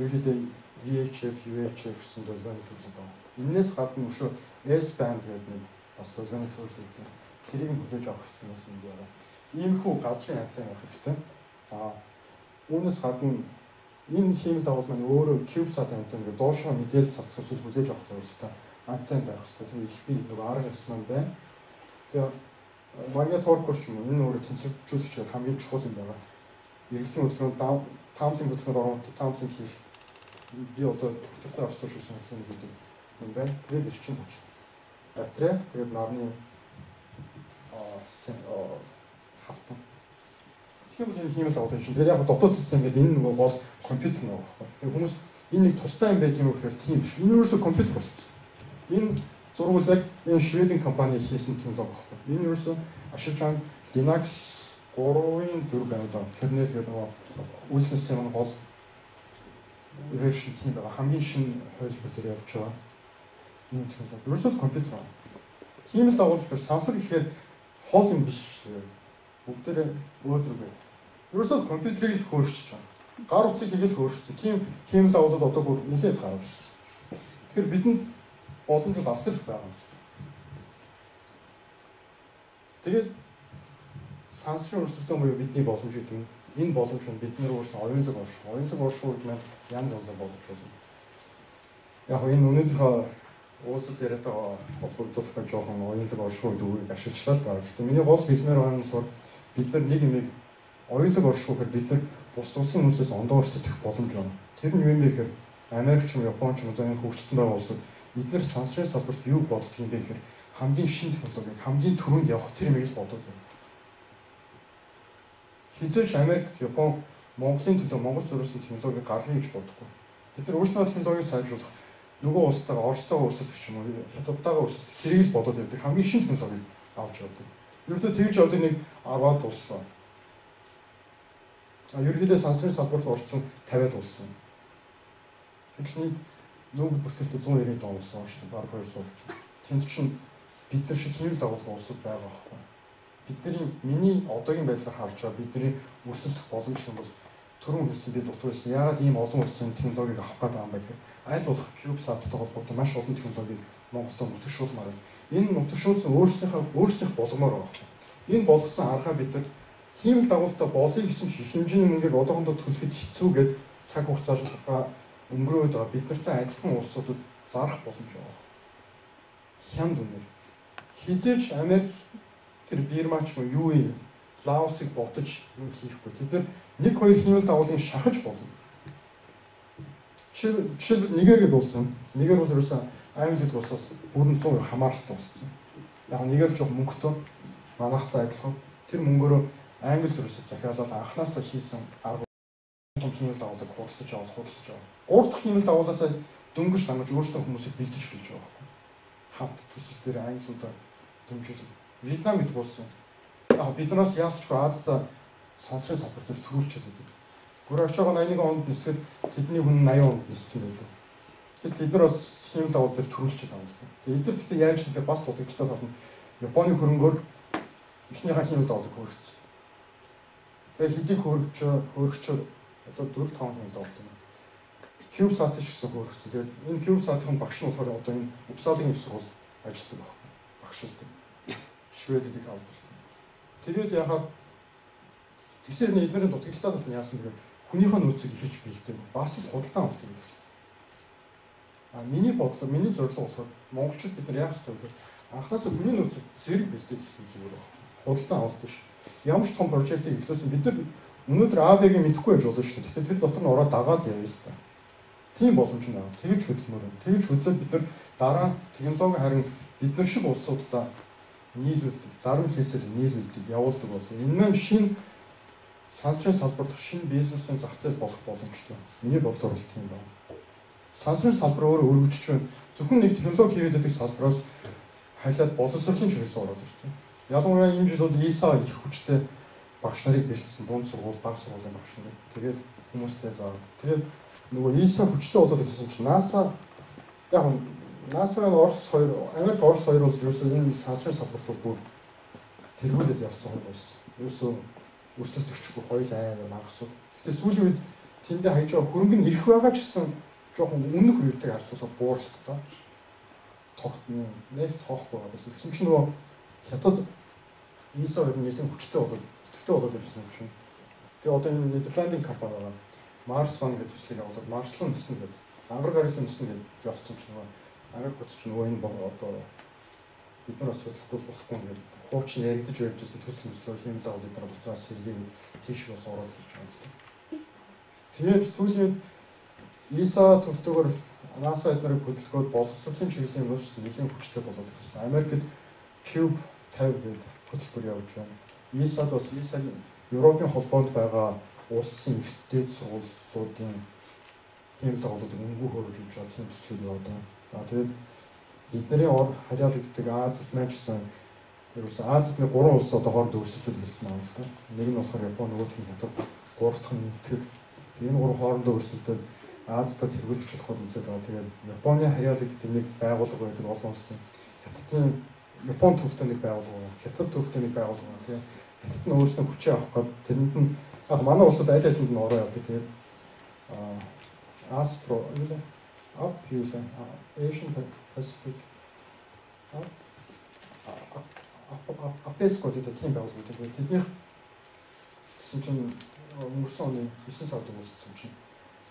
Ерөнхийдөө VHF, UHF гэсэн долгионы төрөл байгаа. Энээс гадна өшөө S band гэдэг нэг бас долгионы төрөл гэдэг. Тэрийг нь хүлээж авах гэсэн юм байна. Иймэрхүү газрын антен байх хэрэгтэй. За үүнээс гадна энэ хиймэл дагуул маань өөрөө CubeSat антен гэдэг доошоо мэдээлэл цацах эсвэл хүлээж авах зорилготой антен байх хэрэгтэй. Тэгээ их би нөгөө арга ёс маань байна. Тэгээ магнитограф ч юм уу энэ өөрөө тэнцвэржүүлэгч хамгийн чухал юм байна. Эргэлтийн хөдөлгөөнд таамлын хөдөлгөөнд оронгууд таамлын хийх би одоо тогтвортой австууш гэсэн хөдөлгөөний хийдэг юм байна. Тэгээд эрчим хүч. Батарей тэгээд нарны хавтан. Тэгэхээр бол энэ хиймэл дагуулга юм шиг. Тэгээд яг дотоод систем гэдэг энэ нөгөө гол компьютер нөгөө байхгүй. Тэгээд хүмүүс энэ нэг тустай юм байт юм уу гэхээр тийм биш. Энэ өөрөөсөө компьютер болсон. Энэ зураг яг энэ Шведийн компани хийсэн технологи байхгүй. Энэ өөрөөсөө ашиглаж байгаа Linux 3-ын 4 байна даа. Kernel гэдэг нөгөө үйлдвэрлэлийн систем нь гол version тийм байгаа. Хамгийн шинэ хувилбар дээр явж байгаа. Энэ технологи. Өөрөөсөө компьютер байна. Хиймэл дагуулга гэхээр сансар гэхээр хол юм биш. Бүгдээрээ өөдрөг бай. Ерөөсөө компьютерийг л хөөрчж байгаа. Гар утсыг хийгээл хөөрчсөн. Тийм хиймэл дагуулгад одоо бүр нэлээд гарч ирсэн. Тэгэхээр бидэнд боломж бол асар их байгаа юм л. Тэгээд сансрын өрсөлдөөн буюу бидний боломж гэдэг нь энэ боломж нь бид нэр өөрсдөө оюунлаг орших. Оюунлаг орших үед маань янз янзаар боломж болно. Яг энэ өнөөдрийнхөө уулзалт яриатайгаа холбогдуулалтаа жоохон оюунлаг орших гэдэг үгийг ашиглалаа л да. Гэхдээ миний гол хэлмээр байгаа нь болохоор бид нар нэг юмыг оюунлаг орших гэхээр бид нар бус улсын хүмүүсээс ондоо өрсөлдөх боломж байна. Тэр нь юу юм бэ гэхээр Америк ч юм Япон ч юм за энэ хөгжсөн байгаа улсууд эдгээр сансрын салбарт юу боддог юм бэ гэхээр хамгийн шинэ технологиг хамгийн түрүүнд явах тэр юмыг л боддог. Хэзээ ч Америк, Япон Монголын төлөө Монгол зориулсан технологиг гаргая гэж бодохгүй. Тэд нар өөрсдөө технологиг сайжруулах нөгөө улстайгаа Оростойгоо өрсөлдөх ч юм уу, Хятадтайгаа өрсөлдөх тэрийг л бодоод явдаг. Хамгийн шинэ технологиг авч явдаг. Ердөө тэгж явдаг нэг 10-аад дуслаа. А ерөнхийдөө сансрын салбарт орсон 50-аад улсан. Гэтэл нийт нүүбэл бүртгэлтэй 190 дон улсан шүү дээ. Бараг 200 орчим. Тэнд чинь бид нар шиг хиймэл дагуулга улсууд байгаа байхгүй. Бидний миний одоогийн байдлаар харж байгаа бидний өрсөлдөх боломж юм бол түрүүн хэлсэн би дутуу хэлсэн. Яагаад ийм олон улсын технологиг авах гээд байгаа юм бэ гэхээр аль болох CubeSat-тай холбоотой маш олон технологиг Монголд нутагшуулмаар байна. Энэ нутагшуулсан өөрсдийнх болгомоор байгаа юм. Энэ болгосон аргаа бид нар хиймэл дагуултаа болъё гэсэн их хэмжээний мөнгийг одоохондоо төлөхөд хэцүү гээд цаг хугацаа өнгөрөөд байгаа. Бид нартай адилхан улсуудад зарах боломж байгаа. Хямд үнээр. Хизээч Америк тэр Бирмач мөн юу юм Лаосыг бодож юм хийхгүй. Тэд нар нэг хоёр хиймэл дагуулын шахаж болно. Жишээлбэл Нигер гэдэг улс юм. Нигер бол ерөөсөн англи гэдэг улсаас бүрэн 100% хамааралтай болсон. Яг Нигер жоох мөнгөтэй манайхтай адилхан. Тэр мөнгөөрөө англи ерөөсөө захиалал анханасаа хийсэн арга том хиймэл дагуулыг худалдаж авах, худалдаж авах. Гурав дахь хиймэл дагуулаасаа дөнгөж дангаж өөрсдөө хүмүүсийг бэлдэж эхэлж байгаа байхгүй. Хамт төсөл дээр англиудаа дэмжүүлэг. Вьетнам гэдэг улс юм. Яг биднээс яалтчгүй Азидаа сансрын салбар дээр төрүүлчихэд байдаг. Гүрагчаага 81 онд нисгэд тэдний хүн 80 онд ниссэн байдаг. Гэтэл бид нар бас хиймэл дагуул дээр төрүүлчихэд байгаа юм л да. Тэгээ эдгээр гэхдээ яаж гэхээр бас дутагдaltaй тал нь Японы хөрөнгөөр эхнийхээ хиймэл дагуулыг хөөргөцсөн. Тэгээ хэдийг хөөргөчөө одоо 4 5 хиймэл дагуулт юм. CubeSat ч гэсэн хөөргөцсөн. Тэгээд энэ CubeSat-ын багш нь болохоор одоо энэ Упсалийн их сургууль ажилладаг байхгүй. Багшилдаг. Шведэд их алдартай. Тэгээд яхаад тэгсэр нь эднэрийн дутагдaltaй тал нь яасан гэхээр хүнийхээ нөөцийг эхэлж бэлдэв. Бас л худалдан авалт гэдэг. А миний бодлоо, миний зорилго болохоор монголчууд бид нар яах ёстой вэ гэхээр анхнаасаа хүний нөөцийг зэрэг бэлдэх эхлэх зүгээр байна. Худалдан авалт биш. Ямар ч том прожектыг эхлүүлсэн бид нар өнөөдөр АБ-г мэдэхгүй байж болно шүү дээ. Тэгэхээр тэр дотор нь ороод дагаад явъя л да. Тийм боломж нь байна. Тэгж хөдөлмөр. Тэгж хөдлөөд бид нар дараа технологи харин бид нар шиг улсуудаа нийлүүлдэг, зарим хийсээр нийлүүлдэг, явуулдаг болно. Энэ маань шинэ сансрын салбар дахь шинэ бизнесийн зах зээл болох боломжтой. Миний бодлоор бол тийм байна. Сансрын салбар өөрөө өргөжж байна. Зөвхөн нэг технологи хийгээд байдаг салбараас хайлаад боловсролын чиглэл рүү ороод ирсэн. Ялангуяа энэ жил бол ИСА их хүчтэй багш нарыг бэлдсэн, дунд сургууль, бага сургуулийн багш нарыг. Тэгээд хүмүүстэй заа. Тэгээд нөгөө ИСА хүчтэй болоод ирсэн чинь NASA яг NASA-н Орос хоёр, Америк Орос хоёр бол ерөөсөө энэ сансрын салбарт бүр тэргүүлээд явцсан хоёр улс. Ерөөсөө өрсөлдөгчгүй хоёул амар мангасуу. Гэтэ сүүлийн үед тэндээ хайж байгаа хөрөнгө нь их байгаа ч гэсэн жоохон өмнөх үеийг харьцуулахад бууралттай. Тогт нэг тоохгүй байгаа. Тэгсэн чинь нөгөө хятад ИСА хоёр нь нэлээд хүчтэй болоод идэвхтэй болоод ирсэн юм чинь. Тэгээ одоо энэ Нидерландын компани байгаа. Mars One гэдэг төслийг агуулаад Марс руу ниснэ гэдэг. Ангар гариглан ниснэ гэдэг явцсан чинь нөгөө Америк утас чинь нөгөө энэ одоо бид нар бас судлахгүй болохгүй юм гэдэг. Хуучин яригдаж байжсэн төсөл мөслөө хиймэл дагуул бид нар буцаас сэргээд тийш бас ороод ирж байгаа юм. Тэгээд сүүлийн ИСА төвтөгөр NASA эднэрийг хөдөлгөөд боловсролын чиглэлийн нөөц нэлийн хүчтэй болоод ирсэн. Америкт Cube 50 гэдэг хөтөлбөр явж байна. ИСАд бас ИСА-гийн Европын холбоонд байгаа улсын их дээд сургуулиудын хиймэл дагуулуудыг өнгө хөөрөж өгч байгаа тийм төслүүд яваад байна. За тэгээд бидний харьяалагддаг Азид маань ч гэсэн ерөөсөө Азид нэг гурван улс одоо хоорондоо өрсөлдөд эхэлсэн байна л да. Нэг нь болохоор Япон, нөгөөх нь Хятад, гурав дахь нь Энэтхэг. Тэгээд энэ гурван хоорондоо өрсөлдөд Азидад тэргүүлэгч болох үзээд байгаа. Тэгээд Японы харьяалагддаг нэг байгууллага байдаг олон улсын. Хятадын Япон төвтэй нэг байгууллага, Хятад төвтэй нэг байгууллага. Тэгээд Хятад нь өөрсдөө хүчээ авах гээд тэрэнд нь яг манай улсад аль алинд нь ороо явдаг. Тэгээд Астро юу лээ? Ап юу лээ? Asian Pacific АПЕСКО гэдэг тийм байгууллага байдаг. Тэднийх гэсэн чинь өнгөрсөн оны 9 сард уулзсан чинь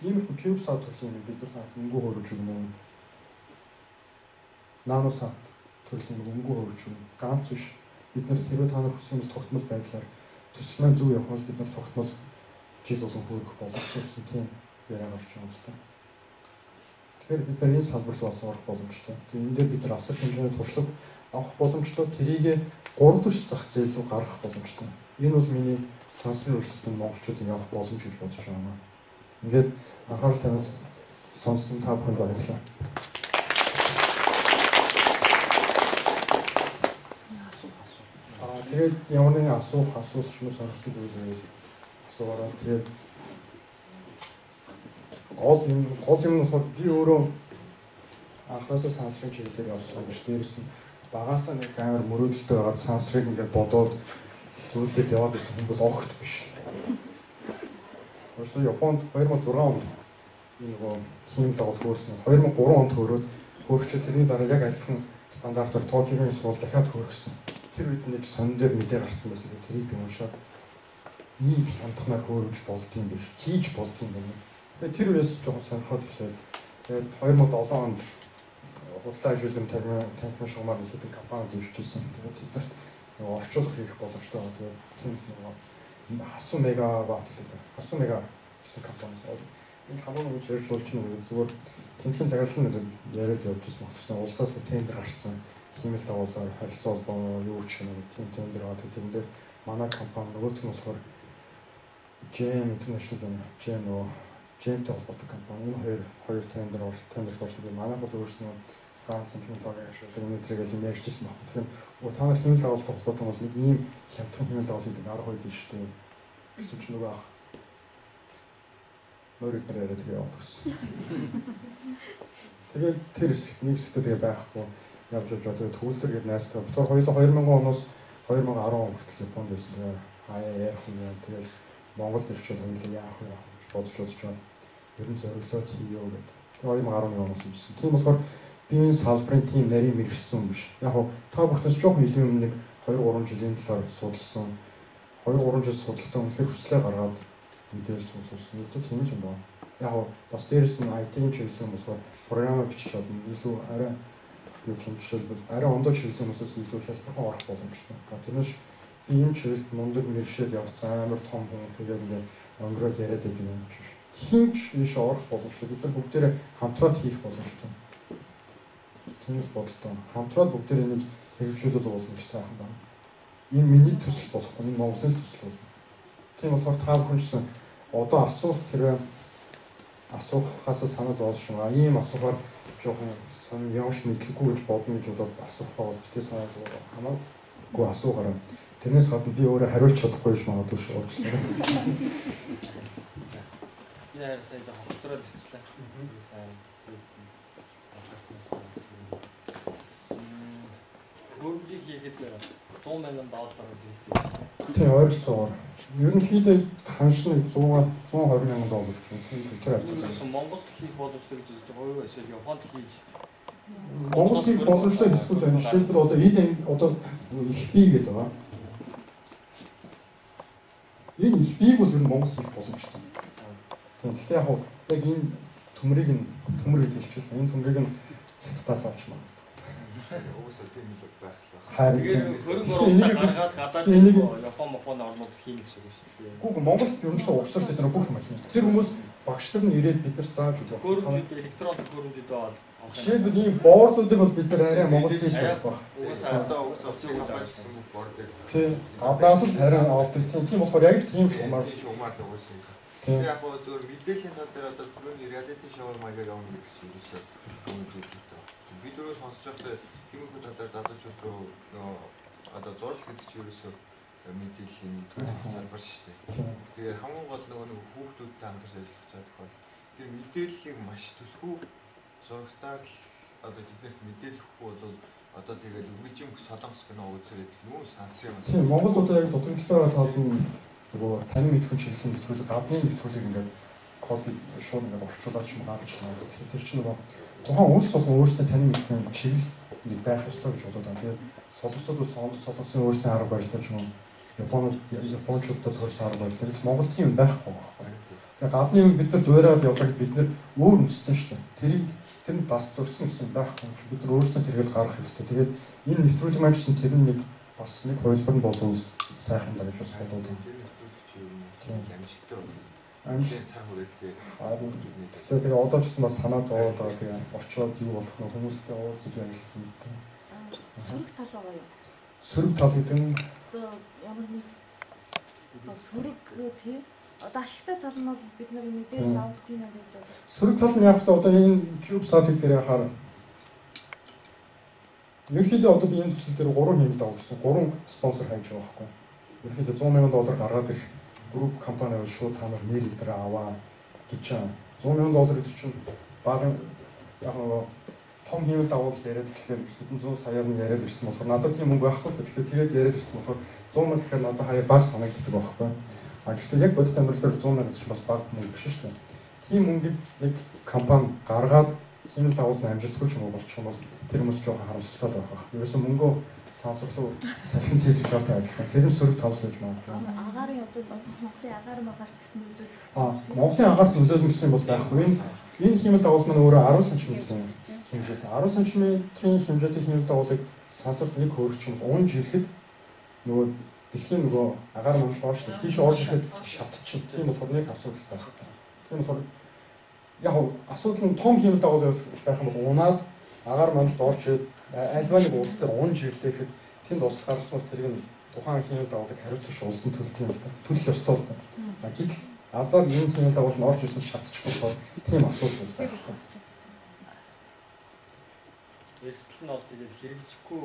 иймэрхүү CubeSat төрлийн юм бид нар мөнгө хөрөж өгнө. NanoSat төрлийн мөнгө хөрөж өгнө. Ганц биш. Бид нар хэрвээ та нар хүсэн бол тогтмол байдлаар төсөл маань зөв явах бол бид нар тогтмол жил болгон хөрөх боломжтой гэсэн тийм яриа гарч байгаа юм л та. Тэгэхээр бид нар энэ салбар руу бас орох боломжтой. Тэгээ энэ дээр бид нар асар хэмжээний туршлага авах боломжтой. Тэрийг 3 дахь зах зээл рүү гаргах боломжтой. Энэ бол миний сансрын өрсөлдөнд монголчуудын явах боломж гэж бодож байгаа юм. Ингээд анхаарал тавиас сонссон та бүхэнд баярлалаа. Тэгээд ямар нэгэн асуух, асуулт ч юм уу сонирхсан зүйл байвал асуугаарай. Тэгээд гол юм нь болохоор би өөрөө анхнаасаа сансрын чиглэлээр явсан юм биш. Дээрээс нь багасаа нэг амар мөрөөдөлтэй байгаад сансрыг ингээд бодоод зүйлээд яваад ирсэн хүн бол огт биш. Өөрөөсөө Японд 2006 онд нөгөө хиймэл дагуул хөөрсөн. 2003 онд хөөрөөд хөөрчөө тэрний дараа яг адилхан стандартаар Токиогийн сургууль дахиад хөөргсөн. Тэр үед нэг сонин дээр мэдээ гарсан байсан. Тэрийг би уншаад ийм хямдханаар хөөрөж болдгийм биш, хийж болдгийм байна. Тэгээд тэр үеэс жоохон сонирхоод эхлэв. Тэгээд 2007 онд худлаа ажилтны танхимын шугамар нэг хэдэн компанид дэвшижсэн. Тэгээд тэд нарт нөгөө орчуулах хийх боломжтой байгаа. Тэгээд тэнд нөгөө хасуу мегаватт гэдэг. Хасуу мега гэсэн компани. Энэ хамаагүй гэж ярьж болж байна. Зүгээр тентхийн цагаарлал нь яриад явж байсан багтсан. Улсаас нэг тендер гарсан. Хиймэл дагуулаар харилцаа холбоо юу ч юм уу тийм тендер аваад тэрэн дээр манай компани нөгөөх нь болохоор GM International юм. GM нөгөө GM-тэй холбоотой компани. Энэ хоёр тендер орсон. Манайх бол өөрснөө Францын технологи ашигладаг метрийг л юм ярьжсэн баг. Тэгэхээр та нар хиймэл дагуултай холбоотой бол нэг ийм хямдхан хиймэл дагуул хийдэг арга байдаг шүү дээ. Гэсэн чинь нөгөө ах морь өднөр яриад тэгээ яваад гэсэн. Тэгээд тэр хэсэгт нэг хэсэгтээ тэгээ байхгүй явж тэгээд төгөлдөр гээд найзтай. Бид хоёулаа 2000 оноос 2010 он хүртэл Японд байсан. Тэгээ хаяа ярих юм яа. Тэгээд Монголд ирчээд хоёулаа яах вэ гэж бодож ер нь зориглоод хийё гэдэг. Тэгээд 2011 оноос ирсэн. Тийм болохоор би энэ салбарын тийм нарийн мэргэжсэн юм биш. Яг хөө та бүхнээс жоохон илүү юм нэг 2 3 жилийн талаар судалсан. 2 3 жил судлахдаа үнэхээр хүслээ гаргаад мэдээлэл цуглуулсан. Үүтэй тийм л юм байна. Яг хөө бас дээрэс нь IT-ийн чиглэл юм болохоор програм бичиж чадна. Илүү арай юу гэх юм жишээлбэл арай ондоо чиглэлийн хүмүүсээс илүү хялбархан орох боломжтой. Тэрнээс би энэ чиглэлд мундаг мэргэшээд явцсан амар том хүн тэгээд ингээ өнгөрөөд яриад байдаг юм биш. Хинч ийш орох боломжтой. Бид нар бүгдээрээ хамтраад хийх боломжтой. Тийм л бодолтой. Хамтраад бүгдээрээ энийг хэрэгжүүлэл болно гэж сайхан байна. Энэ миний төсөл болохгүй, энэ Монголын төсөл болно. Тийм болохоор та бүхэн ч гэсэн одоо асуулт хэрвээ асуухаас санаа зовж байгаа. Ийм асуухаар жоохон сонь ямарч мэдлэггүй гэж бодно гэж бодоод асуух бол битээ санаа зовоо. Хамаагүй асуугаарай. Тэрнээс гадна би өөрөө хариулж чадахгүй гэж магадгүй шүү. Уучлаарай. Яа, сайн жоохон хоцроод ирчихлээ. Сайн. Хөрөмжийг хийхэд $100,000 хэрэгтэй. Тийм, ойролцоогоор. Ерөнхийдөө ханшны $100 120,000 ч юм. Тийм тэр хавцаа. Монголд хийх боломжтой гэж үзэж байгаа юу? Эсвэл Японд хийж Монголд хийх боломжтой хэсгүүд байна. Жишээлбэл одоо энэ одоо их бий гэдэг байгаа. Энэ их бийг бол ер нь Монголд хийх боломжтой. Тийм. Гэхдээ яг яг энэ төмрийг нь төмөр гэж хэлчихвэл энэ төмрийг нь хятадаас авч магадгүй. Угсаа тийм л байх л байна. Харин тэгээд хөрөнгө оруулалт гаргаад гадаад Япон Мопоны орнууд хийнэ гэсэн үг шүү дээ. Үгүй Монголд ер нь ч угсрал бид нар бүх юм хийнэ. Тэр хүмүүс багш нар нь ирээд бид нар зааж өгөх. Хөрөмжүүд электрон хөрөмжүүд бол жишээлбэл ийм бордуудыг бол бид нар арай Монголд хийж чадах байх. Одоо угсаа уцын компани гэсэн бүх бордыг. Тийм. Гаднаас л харин авдаг. Тийм болохоор яг л тийм шугамар. Шугамар л угсаа. Тэр яг гоо зөвөр мэдээллийн тал дээр одоо түрүүний реалити шоу маягаар явна гэдэг чинь ерөөсөө үнэ зүйтэй. Би дөрөв сонсож байхдаа тиймэрхүү талаар залуучууд руу нөгөө одоо зураг гэдэг чинь ерөөсөө мэдээллийн нэгдүгээр салбар шүү дээ. Тэгээ хамгийн гол нөгөө нэг хүүхдүүдтэй хамтарч ажиллах чадах бол тэр мэдээллийг маш түлхүү зурагтаар л одоо тэднэрт мэдээлэл өгөхгүй бол одоо тэгэл үргэлжийн бүх солонгос кино үзэрээд юу сансан юм. Тийм, Монгол одоо яг дутагдaltaй тал нь нөгөө танин мэдхүйн чиглэлийн нэвтрүүлэг, гадны нэвтрүүлгийг ингээд копи шууд ингээд орчуулаад ч юм гаргаж байна. Тэгэхээр тэр чинь нөгөө тухайн улс болгон өөрсдөө танин мэдхүйн чиглэл нэг байх ёстой гэж бодоод байна. Тэгээд солонгосууд бол солонгосын өөрсдийн арга барилтай ч юм уу, Японууд японочдод төрсэн арга барилтай. Гэтэл Монголд тийм байхгүй байхгүй. Тэгээд гадны юм бид нар дуурайд явлаа гэд бид нар өөр үндэстэн шүү дээ. Тэрийг тэр нь бас зөрчсөн гэсэн байхгүй юм чи бид нар өөрсдөө тэргээл гаргах хэрэгтэй. Тэгээд энэ нэвтрүүлэг маань ч гэсэн тэр нэг бас нэг хувилбар нь болвол сайхан даа гэж бас бодоод байна. Тийм амжилттай байна. Амжилт цаг хүрээлтэй. Харин тэгээ одоо ч гэсэн бас санаа зовоод байгаа. Тэгээ очиод юу болох нь хүмүүстэй уулзаж ярилцсан гэдэг. Сөрөг тал байгаа юу? Сөрөг тал гэдэг нь одоо ямар нэг одоо сөрөг тий одоо ашигтай тал нь бол бид нар мэдээлэл авах юм гэж бодож. Сөрөг тал нь яг та одоо энэ CubeSat дээр яхаар ерөнхийдөө одоо би энэ төсөл дээр 3 хиймэл дагуулсан. 3 спонсор хайж байгаа байхгүй. Ерөнхийдөө $100,000 гаргаад ирэх групп компани бол шууд та нар нэр эдэр аваа гэж байгаа. $100,000 гэдэг чинь бага яг нөгөө том хиймэл дагуул яриад тэгэхээр хэдэн зуун саяар нь яриад ирсэн болохоор надад тийм мөнгө байхгүй л дээ. Тэгэхээр тэгээд яриад ирсэн болохоор 100 мянга гэхээр надад хаяа бага санагддаг байхгүй. А гэхдээ яг бодит амьдралаар 100 мянга гэж бас бага мөнгө биш шүү дээ. Тийм мөнгийг нэг компани гаргаад хиймэл дагуул нь амжилтгүй ч юм уу болчих юм бол тэр хүмүүс жоохон харамсалтай байх байх. Ерөөсөө мөнгөө сансар руу салхинд хийсэж байгаатай адилхан. Тэр нь сөрөг тал гэж магадгүй. Агаарын одоо Монголын агаар магарт гэсэн нөлөөлөл. Монголын агаарт нөлөөлнө гэсэн юм бол байхгүй. Энэ хиймэл дагуул маань өөрөө 10 см-ийн хэмжээтэй. 10 см-ийн хэмжээтэй хиймэл дагуулыг сансарт нэг хөөрч юм унж ирэхэд нөгөө дэлхийн нөгөө агаар мандал орж тийш орж ирэхэд шатчих. Тийм болохоор нэг асуудал байхгүй. Тийм болохоор яг асуудал нь том хиймэл дагуул байх юм бол унаад агаар мандалд орж ирээд альва нэг улс дээр унж ирлээхэд тэнд ус гарсан бол тэрийг нь тухайн хиймэл дагуулыг хариуцагч улс нь төлдөг юм л да. Төлөх ёстой л да. Гэтэл азар энэ хиймэл дагуул нь орж ирсэн шатчих болохоор тийм асуудал бол байхгүй. Эрсдэл нь бол тэгээд хэрэгжихгүй.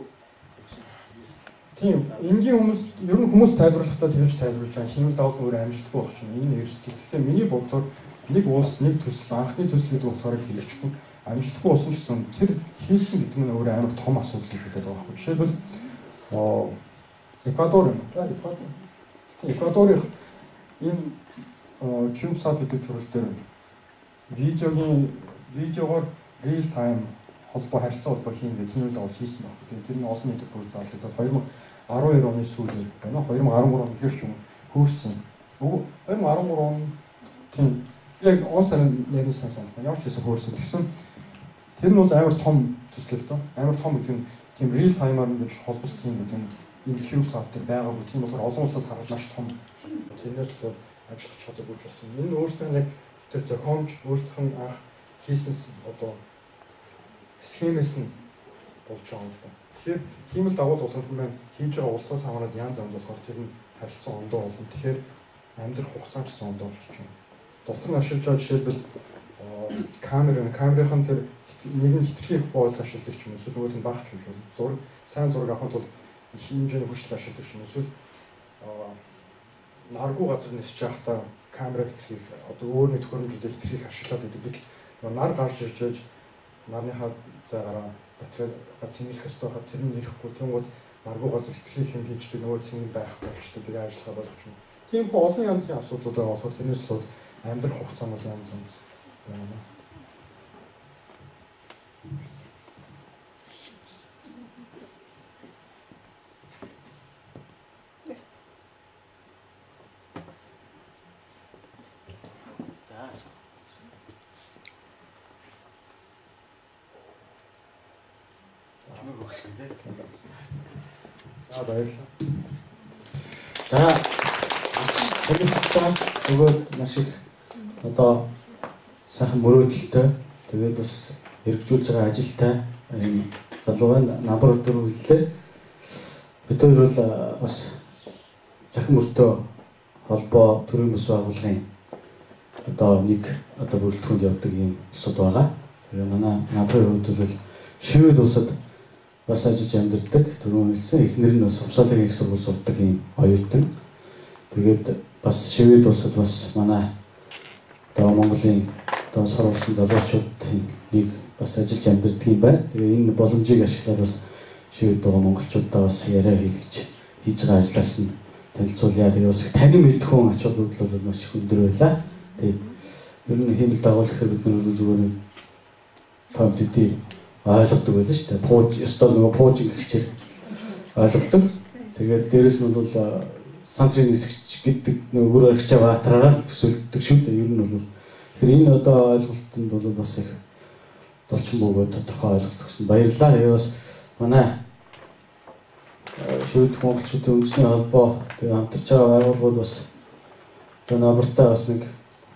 Тийм, энгийн хүмүүс ер нь хүмүүс тайлбарлахдаа тэгж тайлбарлаж байгаа. Хиймэл дагуул нь өөрөө амжилтгүй байх чинь энэ эрсдэл. Тэгэхээр миний бодлоор нэг улс, нэг төсөл, анхны төсөл гэдэг утгаараа хэрэгжихгүй. Амжилтгүй болсон ч гэсэн тэр хийсэн гэдэг нь өөрөө амар том асуудал гэж бодоод байгаа байхгүй. Жишээлбэл Эквадор юм да, Эквадор. Эквадорын энэ CubeSat гэдэг төрөл дээр видеогоор real time холбоо харилцаа холбоо хийн гэх тийм л дагуул хийсэн байхгүй. Тэгээд тэр нь олон нийтэд бүр зарлагдаад 2012 оны сүүлээр байна. 2013 оны ихэр ч юм хөөрсөн. 2013 он тийм яг он сарын нэрний сайн санахгүй. Ямар ч байсан хөөрсөн. Тэгсэн тэр нь бол амар том төсөл л доо. Амар том гэдэг нь тийм real time-аар ингэж холболт хийн гэдэг нь энэ CubeSat дээр байгаагүй. Тийм болохоор олон улсаас хараад маш том. Тэрнээс л ажиллах чадаагүй ч болсон. Энэ өөрсдөө яг тэр зохиомж өөрсдөх нь анх хийсэн одоо схемээс нь болж байгаа юм л да. Тэгэхээр хиймэл дагуул болгонд маань хийж байгаа улсаас хамаарат янз янз болохоор тэр нь харилцан ондоо болно. Тэгэхээр амьдрах хугацаа ч гэсэн ондоо болчих юм. Дотор нь ашиглаж байгаа жишээлбэл камерын тэр нэг нь хитрхи фойл ашигладаг ч юм уу, эсвэл нөгөөд нь бага ч юм уу. Зураг сайн зураг авахын тулд их хэмжээний хүчил ашигладаг ч юм уу, эсвэл наргүй газар нисэж байхдаа камера хитрхи одоо өөр нэг төхөөрөмжүүдийг хитрхи ашиглаад байдаг. Гэтэл нар гарч ирж байж нарныхаа зайгаараа батарейгаа цэнгэлэх ёстой байхад тэр нь ирэхгүй. Тэнгууд наргүй газар хитрхи юм хийждэг нөгөө цэнгэн байхгүй болчтой. Тэгээ ажиллагаа болгоч юм. Тийм хөө олон янзын асуудлууд байгаа болохоор тэрнээс л амьдрах хугацаа нь бол янз янз байна. За баярлалаа. За маш сонирхолтой өгөөд маш их одоо сайхан мөрөөдөлтэй тэгээд бас хэрэгжүүлж байгаа ажилтай энэ залуу байна. Намбар 4 хэллээ. Бид хоёр бол бас захин мөртөө холбоо төрийн бус байгууллагын одоо нэг одоо бүрэлдэхүүнд явдаг юм улсад байгаа. Тэгээ манай намбарын хувьд бол Швед улсад бас ажиллаж амьдардаг. Түрүүн хэлсэн эхнэр нь бас Упсалагийн их сургууль сурдаг юм оюутан. Тэгээд бас Швед улсад бас манай одоо Монголын одоо сурвалсан залуучуудын нэг бас ажиллаж амьдардаг юм байна. Тэгээ энэ боломжийг ашиглаад бас Швед байгаа монголчуудаа бас яриа хэлж хийж байгаа ажлаас нь танилцуулъя. Тэгээ бас их танин мэдэх хүн ач холбогдол бол маш их өндөр байлаа. Тэгээ ер нь хиймэл дагуул гэхээр бид нар зүгээр нэг том төдий ойлгодог байлаа шүү дээ. Пууж ёстой нөгөө пуужин гихчээр ойлгодог. Тэгээд дээрэс нь бол сансрын нисгч гэдэг нөгөө гүр аргичаа баатраараа л төсөөлдөг шүү дээ. Ер нь бол тэгэхээр энэ одоо ойлголтод бол бас их дорчин бөгөөд тодорхой ойлголт өгсөн. Баярлалаа. Тэгээ бас манай Швед монголчуудын үндэсний холбоо тэгээ хамтарч байгаа байгууллагууд бас одоо намартай бас нэг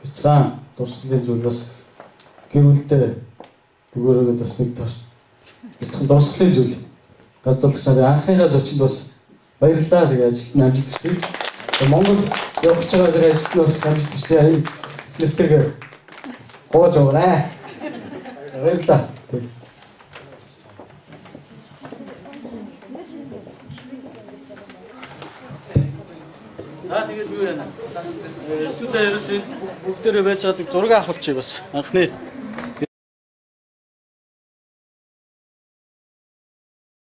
бяцхан дурсгалын зүйл бас гэр бүлдээ бүгээрээ бас нэг бяцхан дурсгалын зүйл гадуурлах чад анхныхаа зочинд бас баярлалаа. Тэгээ ажилд нь амжилт хүсье. Монгол явж байгаа тэр ажилд нь бас амжилт хүсье. Энэ нэртэйгээ гоож аваарай. Баярлалаа. За тэгээд юу яана? Эрдүүдээ ерөөсөө бүгдээрээ байж байгаа зураг авахулчих бас анхны